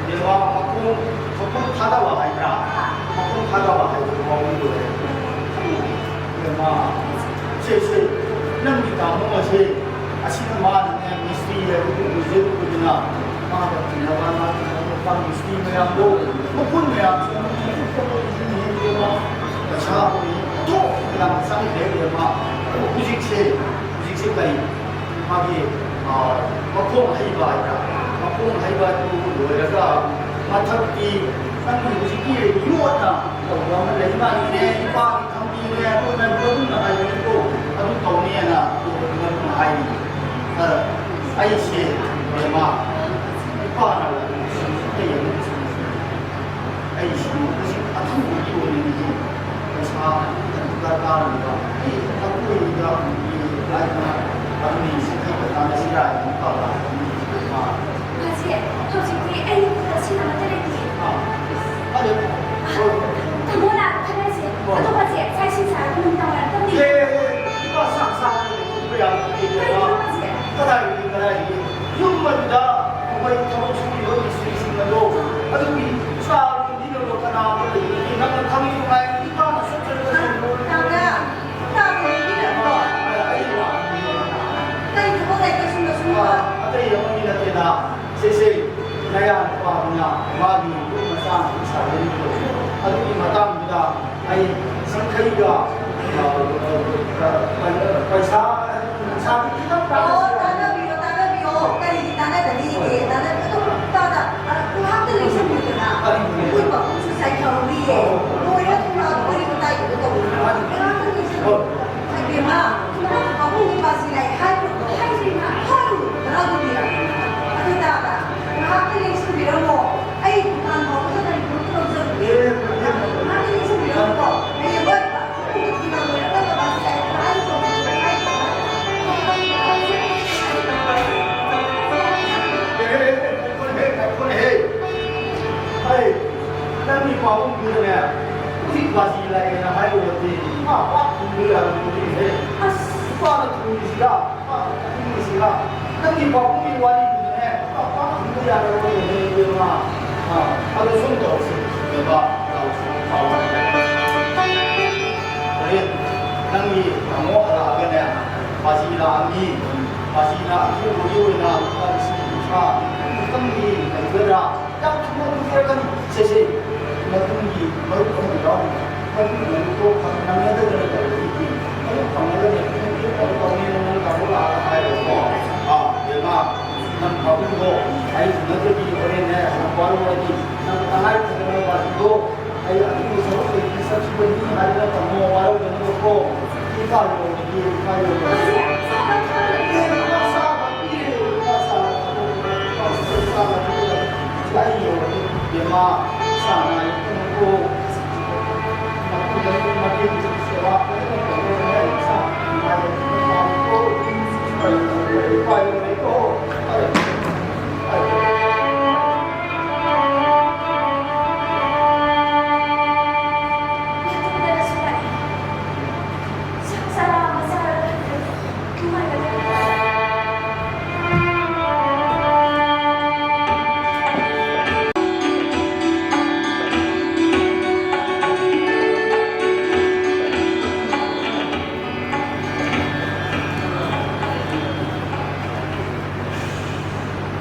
ꯕꯦꯝꯃ ꯃꯈꯣꯡ, ꯃꯈꯣꯡ ꯊꯥꯗꯕ ꯍꯥꯏꯕ꯭ꯔꯥ? ꯃꯈꯣꯡ ꯊꯥꯗꯕ ꯍꯥꯏꯕꯗꯨ ꯐꯥꯎꯕ ꯂꯣꯏꯔꯦ꯫ ꯕꯦꯝꯃ, ꯁꯦ, ꯁꯦ, ꯅꯪꯒꯤ ꯇꯥꯃꯣ ꯑꯁꯦ, ꯑꯁꯤꯅ ꯃꯥꯅꯅꯦ, ꯃꯤꯁꯇ꯭ꯔꯤ ꯍꯥꯏꯕꯗꯨ ꯑꯣꯏꯖꯔꯨꯕꯗꯨꯅ, ꯃꯥꯒ ꯇꯤꯟꯅꯕ, ꯃꯥꯒꯤ ꯃꯔꯨꯞ ꯃꯄꯥꯡ ꯃꯤꯁꯇ꯭ꯔꯤ ꯃꯌꯥꯝꯗꯣ, ꯃꯈꯣꯏ ꯃꯌꯥꯝꯁꯤꯅ ꯃꯤ ꯑꯇꯣꯞꯄ ꯑꯣꯏꯁꯤꯅ ꯍꯦꯛ ꯏꯕꯦꯝꯃ, ꯄꯩꯁꯥ ꯑꯣꯏ, ꯑꯣꯟꯊꯣꯛꯅ ꯌꯥꯝ ꯆꯪꯈ꯭ꯔꯦ ꯏꯕꯦꯝꯃ꯫ ꯑꯗꯣ ꯍꯧꯖꯤꯛꯁꯦ, ꯍꯧꯖꯤꯛꯁꯦ ꯀꯔꯤ? ꯃꯥꯒꯤ, ꯑ, ꯃꯈꯣꯡ ꯍꯩꯕ ꯍꯥꯏꯕ꯭ꯔꯥ? ꯃꯈꯣꯡ ꯍꯩꯕ ꯑꯗꯨ ꯂꯣꯏꯔꯒ, ꯃꯊꯛꯀꯤ ꯅꯪꯒꯤ ꯍꯧꯖꯤꯛꯀꯤ ꯌꯣꯠꯅ ꯇꯧꯕ ꯑꯃ ꯂꯩ ꯃꯥꯜꯂꯤꯅꯦ, ꯏꯄꯥꯒꯤ ꯊꯝꯕꯤꯅꯦ, ꯑꯗꯨꯅ ꯃꯗꯨꯅ ꯍꯥꯏꯕꯅꯤꯀꯣ, ꯑꯗꯨ ꯇꯧꯅꯦꯅ ꯃꯗꯨꯅ ꯍꯥꯏꯔꯤ꯫ ꯑ, ꯑꯩꯁꯦ ꯏꯕꯦꯝꯃ, ꯏꯄꯥꯅ ꯑꯩ ꯑꯃꯨꯛ ꯑꯩ ꯁꯤꯒꯨꯝꯕꯁꯤ ꯑꯊꯨꯕꯒꯤ ꯑꯣꯏꯅꯗꯤ ꯄꯩꯁꯥ ꯑꯗꯨꯝ ꯗꯔꯀꯥꯔ ꯑꯣꯏꯕ, ꯑꯩ ꯑꯀꯣꯏꯕꯗ ꯍꯥꯏꯗꯅ ꯐꯦꯃꯤꯂꯤꯁꯤ ꯈꯔ ꯇꯥꯟꯅꯁꯤꯔꯥ ꯍꯥꯏꯅ ꯇꯧꯕ꯫ ꯃꯥꯁꯦ, ꯍꯧꯖꯤꯛꯇꯤ ꯑꯩ ꯁꯤꯟꯅꯕ ꯑꯃꯠꯇ ꯂꯩꯇꯦ꯫ ꯑꯥ, ꯑꯗꯨ, ꯍꯣꯏ꯫ ꯇꯥꯃꯣ ꯂꯥꯛꯑꯒ ꯈꯟꯅꯁꯦ꯫ ꯍꯣꯏ꯫ ꯑꯗꯣ ꯃꯥꯁꯦ ꯆꯥꯛ ꯏꯁꯤꯡ ꯆꯥꯔꯒ ꯅꯨꯃꯤꯗꯥꯡ ꯋꯥꯏꯔꯝ ꯇꯝꯅꯤ꯫ ꯑꯦ, ꯑꯦ, ꯏꯃꯥ ꯆꯥꯛ ꯆꯥꯕ ꯂꯩꯊꯣꯛꯄ ꯌꯥꯕ ꯅꯠꯇꯦ, ꯏꯃꯥ꯫ ꯀꯩꯒꯤꯅꯣ ꯍꯥꯏꯁꯦ? ꯀꯗꯥꯏꯗꯒꯤ, ꯀꯗꯥꯏꯗꯒꯤ? ꯌꯨꯝ ꯑꯗꯨꯗ ꯃꯈꯣꯏ ꯊꯕꯛ ꯁꯨꯔꯤꯕ ꯃꯤꯁꯇ꯭ꯔꯤꯁꯤꯡ ꯑꯗꯣ ꯑꯗꯨꯒꯤ ꯆꯥ ꯂꯣꯟꯕꯤꯅꯕ ꯀꯅꯥ ꯑꯃ ꯂꯩꯕꯒꯦ? ꯅꯪꯅ ꯈꯪꯉꯤ ꯅꯨꯡꯉꯥꯏ, ꯏꯄꯥꯅ ꯆꯠꯇ꯭ꯔꯒꯁꯨ ꯂꯣꯟ-, ꯇꯥꯗ, ꯇꯥꯗ ꯂꯩꯕꯤꯔꯝꯃꯣ꯫ ꯑꯩ ꯂꯥꯛꯑꯒꯦ꯫ ꯀꯩ ꯊꯕꯛ ꯂꯩꯒꯦ ꯁꯨꯝꯅ ꯁꯨꯝ ꯑꯥ, ꯑꯇꯩ ꯑꯃꯒꯤ ꯅꯠꯇꯦꯗ꯫ ꯁꯦ, ꯁꯦ, ꯅꯌꯥ ꯅꯨꯄꯥꯗꯨꯅ ꯃꯥꯒꯤ ꯃꯆꯥ ꯑꯃ ꯁꯥꯖꯔꯤꯕꯗꯣ, ꯑꯗꯨꯒꯤ ꯃꯇꯥꯡꯗꯨꯗ ꯑꯩ ꯁꯪꯈꯩꯒ, ꯑ, ꯑ, ꯄꯩꯁꯥ, ꯄꯩꯁꯥꯗꯤ ꯈꯤꯇꯪ ꯑꯣ, ꯇꯥꯟꯅꯁꯤ꯫ ꯇꯥꯟꯅꯕꯤꯌꯣ, ꯇꯥꯟꯅꯕꯤꯌꯣ꯫ ꯀꯔꯤꯒꯤ ꯇꯥꯟꯅꯗꯅꯤꯒꯦ? ꯍꯣꯏ꯫ ꯇꯥꯟꯅ-, ꯑꯗꯨꯝ ꯇꯥꯗ, ꯑ, ꯉꯥꯏꯍꯥꯛꯇ ꯂꯦꯡꯁꯟꯕꯤꯌꯨꯗꯅ꯫ ꯀꯔꯤꯒꯤꯅꯣ? ꯑꯩꯈꯣꯏ ꯄꯥꯕꯨꯡꯁꯨ ꯆꯥꯏꯊꯍꯧꯔꯤꯌꯦ꯫ ꯑꯣ꯫ ꯂꯣꯏꯔ ꯊꯣꯛꯂꯛꯑꯒ ꯋꯥꯔꯤ ꯋꯥꯇꯥꯏꯒꯗꯣ ꯇꯧꯔꯨꯅꯨ꯫ ꯃꯥꯅꯤ꯫ ꯉꯥꯏꯍꯥꯛꯇ ꯂꯦꯡꯁꯟꯕꯤꯌꯨ꯫ ꯍꯣꯏ꯫ ꯏꯕꯦꯝꯃ, ꯄꯥꯕꯨꯡꯒꯤ ꯄꯥꯁꯤ ꯂꯥꯏꯔꯤꯛ ꯍꯥꯏꯈ꯭ꯔꯕꯣ? ꯍꯥꯏꯗ꯭ꯔꯤꯃ꯫ ꯍꯥꯏꯔꯨ, ꯍꯔꯥꯎꯕꯤꯔ꯫ ꯑꯗꯨ ꯇꯥꯕ, ꯉꯥꯏꯍꯥꯛꯇ ꯂꯦꯡꯁꯤꯟꯕꯤꯔꯝꯃꯣ꯫ ꯑꯩ ꯗꯨꯀꯥꯟ ꯐꯥꯎꯕꯗ ꯀꯔꯤꯅꯣꯝꯇ ꯂꯧꯖꯔꯨꯒꯦ꯫ ꯑꯦ, ꯑꯦ, ꯑꯦ꯫ ꯉꯥꯏꯍꯥꯛꯇ ꯂꯦꯡꯁꯤꯟꯕꯤꯔꯝꯃꯣ꯫ ꯍꯌꯦꯡ ꯍꯣꯏ, ꯄꯥꯕꯨꯡꯒꯤ ꯗꯨꯀꯥꯟ ꯂꯣꯏꯔꯀꯥꯟꯗ ꯄꯥꯁꯤ ꯂꯥꯏꯔꯤꯛ ꯍꯥꯏꯈ꯭ꯔꯕꯣ? ꯍꯥꯏꯈ꯭ꯔꯕꯣ? ꯑꯦ, ꯑꯦ, ꯑꯦ, ꯉꯥꯏꯈꯣꯅꯦꯍꯦ, ꯉꯥꯏꯈꯣꯅꯦꯍꯦ꯫ ꯍꯩ, ꯅꯪꯒꯤ ꯄꯥꯕꯨꯡꯗꯨꯅꯅꯦ, ꯍꯧꯖꯤꯛ ꯕꯥꯖꯤ ꯂꯥꯛꯑꯦꯅ ꯍꯥꯏꯔꯨꯔꯗꯤ, ꯃꯥ ꯄꯥꯛ ꯊꯨꯡꯕ ꯌꯥꯔꯣꯏꯗꯣꯔꯤꯍꯦ꯫ ꯑꯁ! ꯅꯨꯄꯥꯅ ꯊꯨꯡꯉꯤꯁꯤꯒ, ꯅꯨꯄꯥꯅ ꯊꯨꯡꯉꯤꯁꯤꯒ, ꯅꯪꯒꯤ ꯄꯥꯕꯨꯡꯒꯤ ꯋꯥꯔꯤꯗꯨꯅꯅꯦ, ꯃꯥ ꯄꯥꯛ ꯊꯨꯡꯕ ꯌꯥꯔꯔꯣꯏꯅꯦ, ꯏꯕꯦꯝꯃ꯫ ꯑꯥ, ꯑꯗꯣ ꯁꯨꯝ ꯇꯧꯁꯤ, ꯏꯕꯦꯝꯃ, ꯇꯧꯁꯤ, ꯇꯧꯁꯤ꯫ ꯍꯣꯔꯦꯟ ꯅꯪꯒꯤ ꯇꯥꯃꯣ ꯍꯜꯂꯛꯑꯒꯅꯦ, ꯕꯥꯖꯤ ꯂꯥꯛꯑꯅꯤ꯫ ꯕꯥꯖꯤꯅ ꯑꯊꯨꯕꯒꯤ ꯑꯣꯏꯅ ꯂꯨꯄꯥ ꯂꯤꯁꯤꯡ ꯀꯨꯟꯊ꯭ꯔꯥ ꯈꯛꯇꯪꯗꯤ ꯂꯩꯒꯗ꯭ꯔꯥ? ꯌꯥꯝ ꯊꯨꯅ ꯑꯗꯨꯝ ꯄꯤꯔꯛꯀꯅꯤ꯫ ꯁꯦ, ꯁꯦ, ꯃꯇꯨꯡꯒꯤ ꯃꯔꯨꯞ ꯑꯃ ꯌꯥꯎꯔꯤ꯫ ꯃꯗꯨꯒꯤ ꯃꯔꯨꯞꯇꯣ ꯐꯪ-, ꯅꯪꯅꯗꯗꯅ ꯇꯧꯔꯤꯗꯨꯗꯤ꯫ ꯃꯔꯨꯞ ꯐꯪꯉꯒꯅꯦ, ꯄꯨꯡ ꯇꯔꯨꯛ ꯇꯧꯅꯦꯅ ꯅꯪ ꯗꯥꯕꯣ ꯂꯥꯛꯑꯒ ꯍꯥꯏꯔꯣꯀꯣ꯫ ꯑꯥ, ꯕꯦꯝꯃ, ꯅꯪ ꯄꯥꯕꯨꯡꯗꯣ ꯑꯩ ꯎꯅꯗ꯭ꯔꯗꯤ ꯍꯣꯔꯦꯟꯅꯦ ꯌꯥꯝ ꯋꯥꯔꯧꯔꯅꯤ꯫ ꯅꯪ ꯇꯉꯥꯏ ꯐꯗꯅ ꯕꯥꯖꯤꯗꯣ ꯑꯩ ꯑꯗꯨꯒꯤ ꯁꯔꯨꯛ ꯂꯩꯇꯦ ꯆꯠꯈꯤꯕꯅꯤ ꯍꯥꯏꯗꯅ ꯇꯝꯃꯣ, ꯋꯥꯔꯧꯗꯅꯕꯀꯣ꯫ ꯏꯀꯥꯏ ꯌꯧꯔꯗꯤ, ꯏꯀꯥꯏ ꯌꯧꯔꯗꯤ꯫ ꯏꯀꯥꯏ ꯌꯧꯔꯗꯤ꯫ ꯏꯃꯥ, ꯏꯁꯥ ꯉꯥꯏ ꯀꯣ꯫ ꯃꯇꯨꯡꯗ ꯃꯇꯦꯡ ꯁꯦꯕꯥ ꯐꯖꯅ ꯇꯧꯔꯦ꯫ ꯏꯁꯥ ꯅꯨꯡꯉꯥꯏꯕ ꯏꯀꯥꯏ ꯌꯧꯔꯗꯤ꯫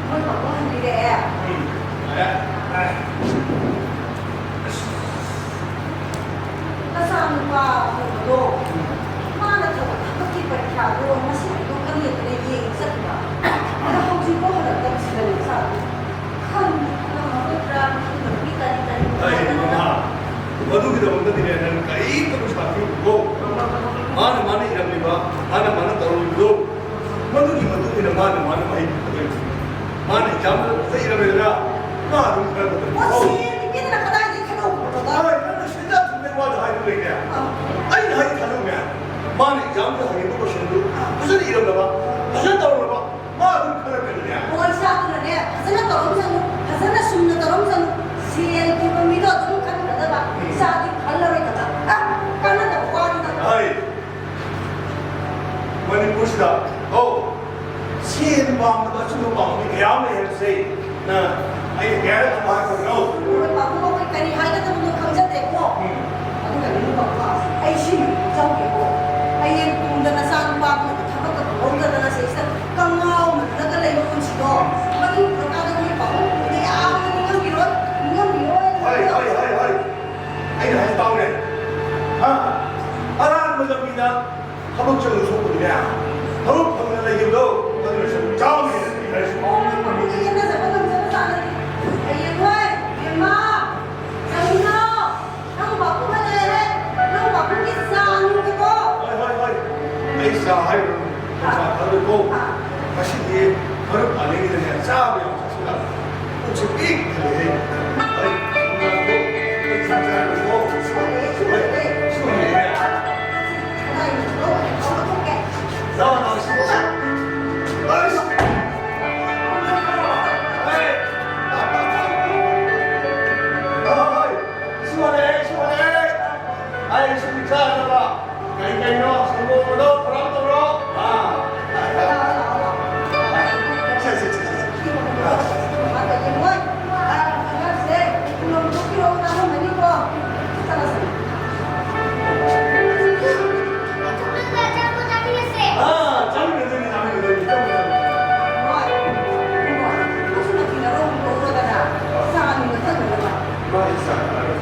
ꯃꯣꯏ ꯄꯥꯕꯨꯡ ꯍꯟꯕꯤꯔꯛꯑꯦ꯫ ꯎꯝ, ꯌꯥꯔꯦ꯫ ꯅꯆꯥꯅꯨꯄꯥ ꯑꯍꯣꯡꯕꯗꯣ, ꯃꯥꯅ ꯊꯕꯛ ꯊꯕꯛꯀꯤ ꯄꯔꯤꯈ꯭ꯌꯥꯗꯣ ꯉꯁꯤ ꯍꯥꯡꯗꯣꯛꯀꯅꯤ ꯑꯗꯨꯅ ꯌꯦꯡꯕ ꯆꯠꯈꯤꯕ꯫ ꯑꯗꯣ ꯍꯧꯖꯤꯛꯐꯥꯎ ꯍꯜꯂꯛꯇꯕꯁꯤꯗ ꯏꯆꯥꯗꯣ ꯈꯪꯗꯦ, ꯉꯝꯃꯒꯗ꯭ꯔꯥ ꯈꯪꯗꯕꯒꯤ ꯀꯔꯤ ꯀꯔꯤ ꯑꯩ ꯍꯥꯏꯗꯅ ꯃꯃꯥ, ꯃꯗꯨꯒꯤꯗꯃꯛꯇꯗꯤꯅꯦ ꯅꯪ ꯀꯔꯤꯝꯇ ꯄꯩꯁꯥ ꯄꯤꯔꯨꯅꯨꯀꯣ꯫ ꯃꯥꯅ ꯃꯥꯅ ꯏꯔꯝꯂꯤꯕ, ꯃꯥꯅ ꯃꯥꯅ ꯇꯧꯔꯝꯂꯤꯕꯗꯣ, ꯃꯗꯨꯒꯤ ꯃꯇꯨꯡ ꯏꯟꯅ ꯃꯥꯅ ꯃꯥꯅ ꯃꯍꯩ ꯐꯪꯒꯗꯣꯏꯅꯤ꯫ ꯃꯥꯅ ꯑꯦꯛꯖꯥꯝꯗ ꯐꯖ ꯏꯔꯝꯃꯦꯗꯅ, ꯃꯥ ꯑꯗꯨꯝ ꯈꯔ ꯐꯖꯅ ꯃꯁꯤ ꯅꯨꯄꯤꯗꯨꯅ ꯀꯗꯥꯏꯗꯒꯤ ꯈꯠꯅꯧꯕꯅꯣꯗ? ꯑꯩ ꯅꯪꯅ ꯁꯦꯟꯖꯥ ꯊꯨꯝꯖꯥꯒꯤ ꯋꯥꯗ ꯍꯥꯏꯕ ꯂꯩꯔꯦ꯫ ꯑꯥ꯫ ꯑꯩꯅ ꯍꯥꯏ ꯊꯥꯖꯧꯅꯦ꯫ ꯃꯥꯅ ꯑꯦꯛꯖꯥꯝꯗ ꯍꯪꯉꯤꯕ ꯀꯣꯏꯁꯟꯗꯨ ꯐꯖꯅ ꯏꯔꯝꯂꯕ, ꯐꯖꯅ ꯇꯧꯔꯝꯂꯕ, ꯃꯥ ꯑꯗꯨꯝ ꯈꯜꯂꯛꯀꯅꯤꯅꯦ꯫ ꯍꯣꯏ, ꯁꯥꯗꯨꯅꯅꯦ, ꯐꯖꯅ ꯇꯧꯔꯝꯁꯅꯨ, ꯐꯖꯅ ꯁꯨꯝꯅ ꯇꯧꯔꯝꯁꯅꯨ, ꯁꯦꯜ ꯄꯤꯕ ꯃꯤꯗꯣ ꯑꯗꯨꯝ ꯈꯟꯒꯗꯕ, ꯎꯝ꯫ ꯏꯆꯥꯗꯤ ꯈꯜꯂꯔꯣꯏꯗꯕ꯫ ꯑ, ꯀꯥꯟꯅꯗꯕ ꯋꯥꯅꯤꯗ꯫ ꯍꯣꯏ꯫ ꯃꯅꯤꯄꯨꯔꯁꯤꯗ, ꯑꯧ, ꯁꯦꯟ ꯄꯥꯝꯗꯕ ꯑꯆꯨꯝꯕ ꯄꯥꯝꯕ ꯃꯤ ꯀꯌꯥ ꯑꯃ ꯂꯩ ꯍꯥꯏꯕꯁꯦ ꯅꯪ ꯑꯩ ꯀꯌꯥꯔꯛ ꯑꯃ ꯍꯥꯏꯈ꯭ꯔꯕꯅꯣ? ꯍꯣꯏ, ꯄꯥꯕꯨꯡ, ꯑꯩꯈꯣꯏ ꯀꯔꯤ ꯍꯥꯏꯒꯗꯕꯅꯣ ꯈꯪꯖꯗꯦꯀꯣ꯫ ꯎꯝ꯫ ꯑꯗꯨꯒꯅꯦ, ꯄꯥꯕꯨꯡ, ꯑꯩ ꯁꯤ ꯆꯧꯒꯦꯀꯣ꯫ ꯍꯌꯦꯡ ꯇꯨꯡꯗ ꯅꯆꯥ ꯅꯨꯄꯥꯗꯨꯅ ꯊꯕꯛꯀ ꯐꯪꯍꯧꯗꯗꯅ ꯁꯤꯗ ꯀꯉꯥꯎ ꯑꯃꯗꯒ ꯂꯩꯕ ꯄꯨꯟꯁꯤꯗꯣ, ꯃꯗꯨ ꯄꯨꯔꯀꯥꯟꯗ ꯅꯣꯏ ꯄꯥꯕꯨꯡ ꯄꯨꯔꯤꯗ ꯌꯥꯝꯅ ꯅꯤꯡꯉꯝꯕꯤꯔꯣꯏ, ꯅꯤꯡꯉꯝꯕꯤꯔꯣꯏ꯫ ꯍꯣꯏ, ꯍꯣꯏ, ꯍꯣꯏ, ꯍꯣꯏ꯫ ꯑꯩꯅ ꯍꯥꯏꯁꯦ ꯇꯥꯎꯅꯦ꯫ ꯍꯥ? ꯑꯔꯥꯟꯕ ꯂꯝꯕꯤꯗ ꯊꯕꯛ ꯆꯪꯉ ꯊꯣꯛꯄꯗꯨꯅꯦ꯫ ꯊꯕꯛ ꯐꯪꯅ ꯂꯩꯈꯤꯕꯗꯣ, ꯑꯗꯨꯅ ꯁꯔꯨꯛ ꯆꯥꯝꯃ ꯍꯦꯟꯅ ꯄꯤꯈ꯭ꯔꯦ꯫ ꯑꯣ, ꯃꯗꯨꯒ ꯌꯦꯠꯅꯖꯕ ꯉꯝꯖꯕ ꯖꯥꯠ ꯅꯠꯇꯦ꯫ ꯍꯌꯦꯡ ꯍꯣꯏ, ꯏꯕꯦꯝꯃ, ꯀꯔꯤꯅꯣ? ꯅꯪ ꯄꯥꯕꯨꯡ ꯍꯜꯂꯛꯑꯦ꯫ ꯅꯪ ꯄꯥꯕꯨꯡꯒꯤ ꯆꯥ ꯅꯨꯡꯒꯤꯀꯣ꯫ ꯍꯣꯏ, ꯍꯣꯏ, ꯍꯣꯏ꯫ ꯑꯩ ꯆꯥ ꯍꯥꯏꯔꯨꯔꯣ꯫ ꯑꯩ ꯆꯥ ꯊꯛꯑꯔꯣꯏꯀꯣ꯫ ꯑꯥ꯫ ꯉꯁꯤꯗꯤ ꯃꯔꯨꯞ ꯃꯥꯟꯅꯤꯡꯉꯤꯗꯅꯦ, ꯆꯥꯕ ꯌꯥꯝ ꯆꯥꯁꯤꯜꯂꯒ ꯄꯨꯛꯁꯦ ꯄꯤꯛ ꯊꯜꯂꯦꯍꯦ꯫ ꯑꯩ ꯑꯩ ꯆꯥ ꯆꯥꯔꯨꯔꯣ꯫ ꯁꯨꯃꯥꯏꯅ, ꯁꯨꯃꯥꯏꯅ, ꯁꯨꯃꯥꯏꯅ꯫ ꯂꯥꯛꯑꯣ, ꯂꯥꯛꯑꯣ, ꯁꯤꯗ꯫ ꯑꯩ꯫ ꯍꯣꯏ, ꯍꯣꯏ꯫ ꯁꯤꯃꯅꯦ, ꯁꯤꯃꯅꯦ꯫ ꯑꯩ ꯁꯨꯝ ꯆꯥꯅꯕ꯫ ꯀꯩ ꯀꯩꯅꯣ? ꯁꯪꯒꯣꯝꯒꯗꯣ ꯈꯔ ꯇꯧꯔꯣ꯫ ꯑꯥ꯫ ꯁꯦ, ꯁꯦ, ꯁꯦ, ꯁꯦ, ꯁꯦ꯫ ꯑꯥ, ꯆꯥꯃꯤꯟꯅꯗꯣꯏꯅꯤ, ꯆꯥꯃꯤꯟꯅꯗꯣꯏꯅꯤ꯫ ꯆꯪꯉꯣ, ꯆꯪꯉꯣ꯫ ꯃꯥꯗꯤ ꯆꯥꯛ ꯆꯥꯔꯣꯏ꯫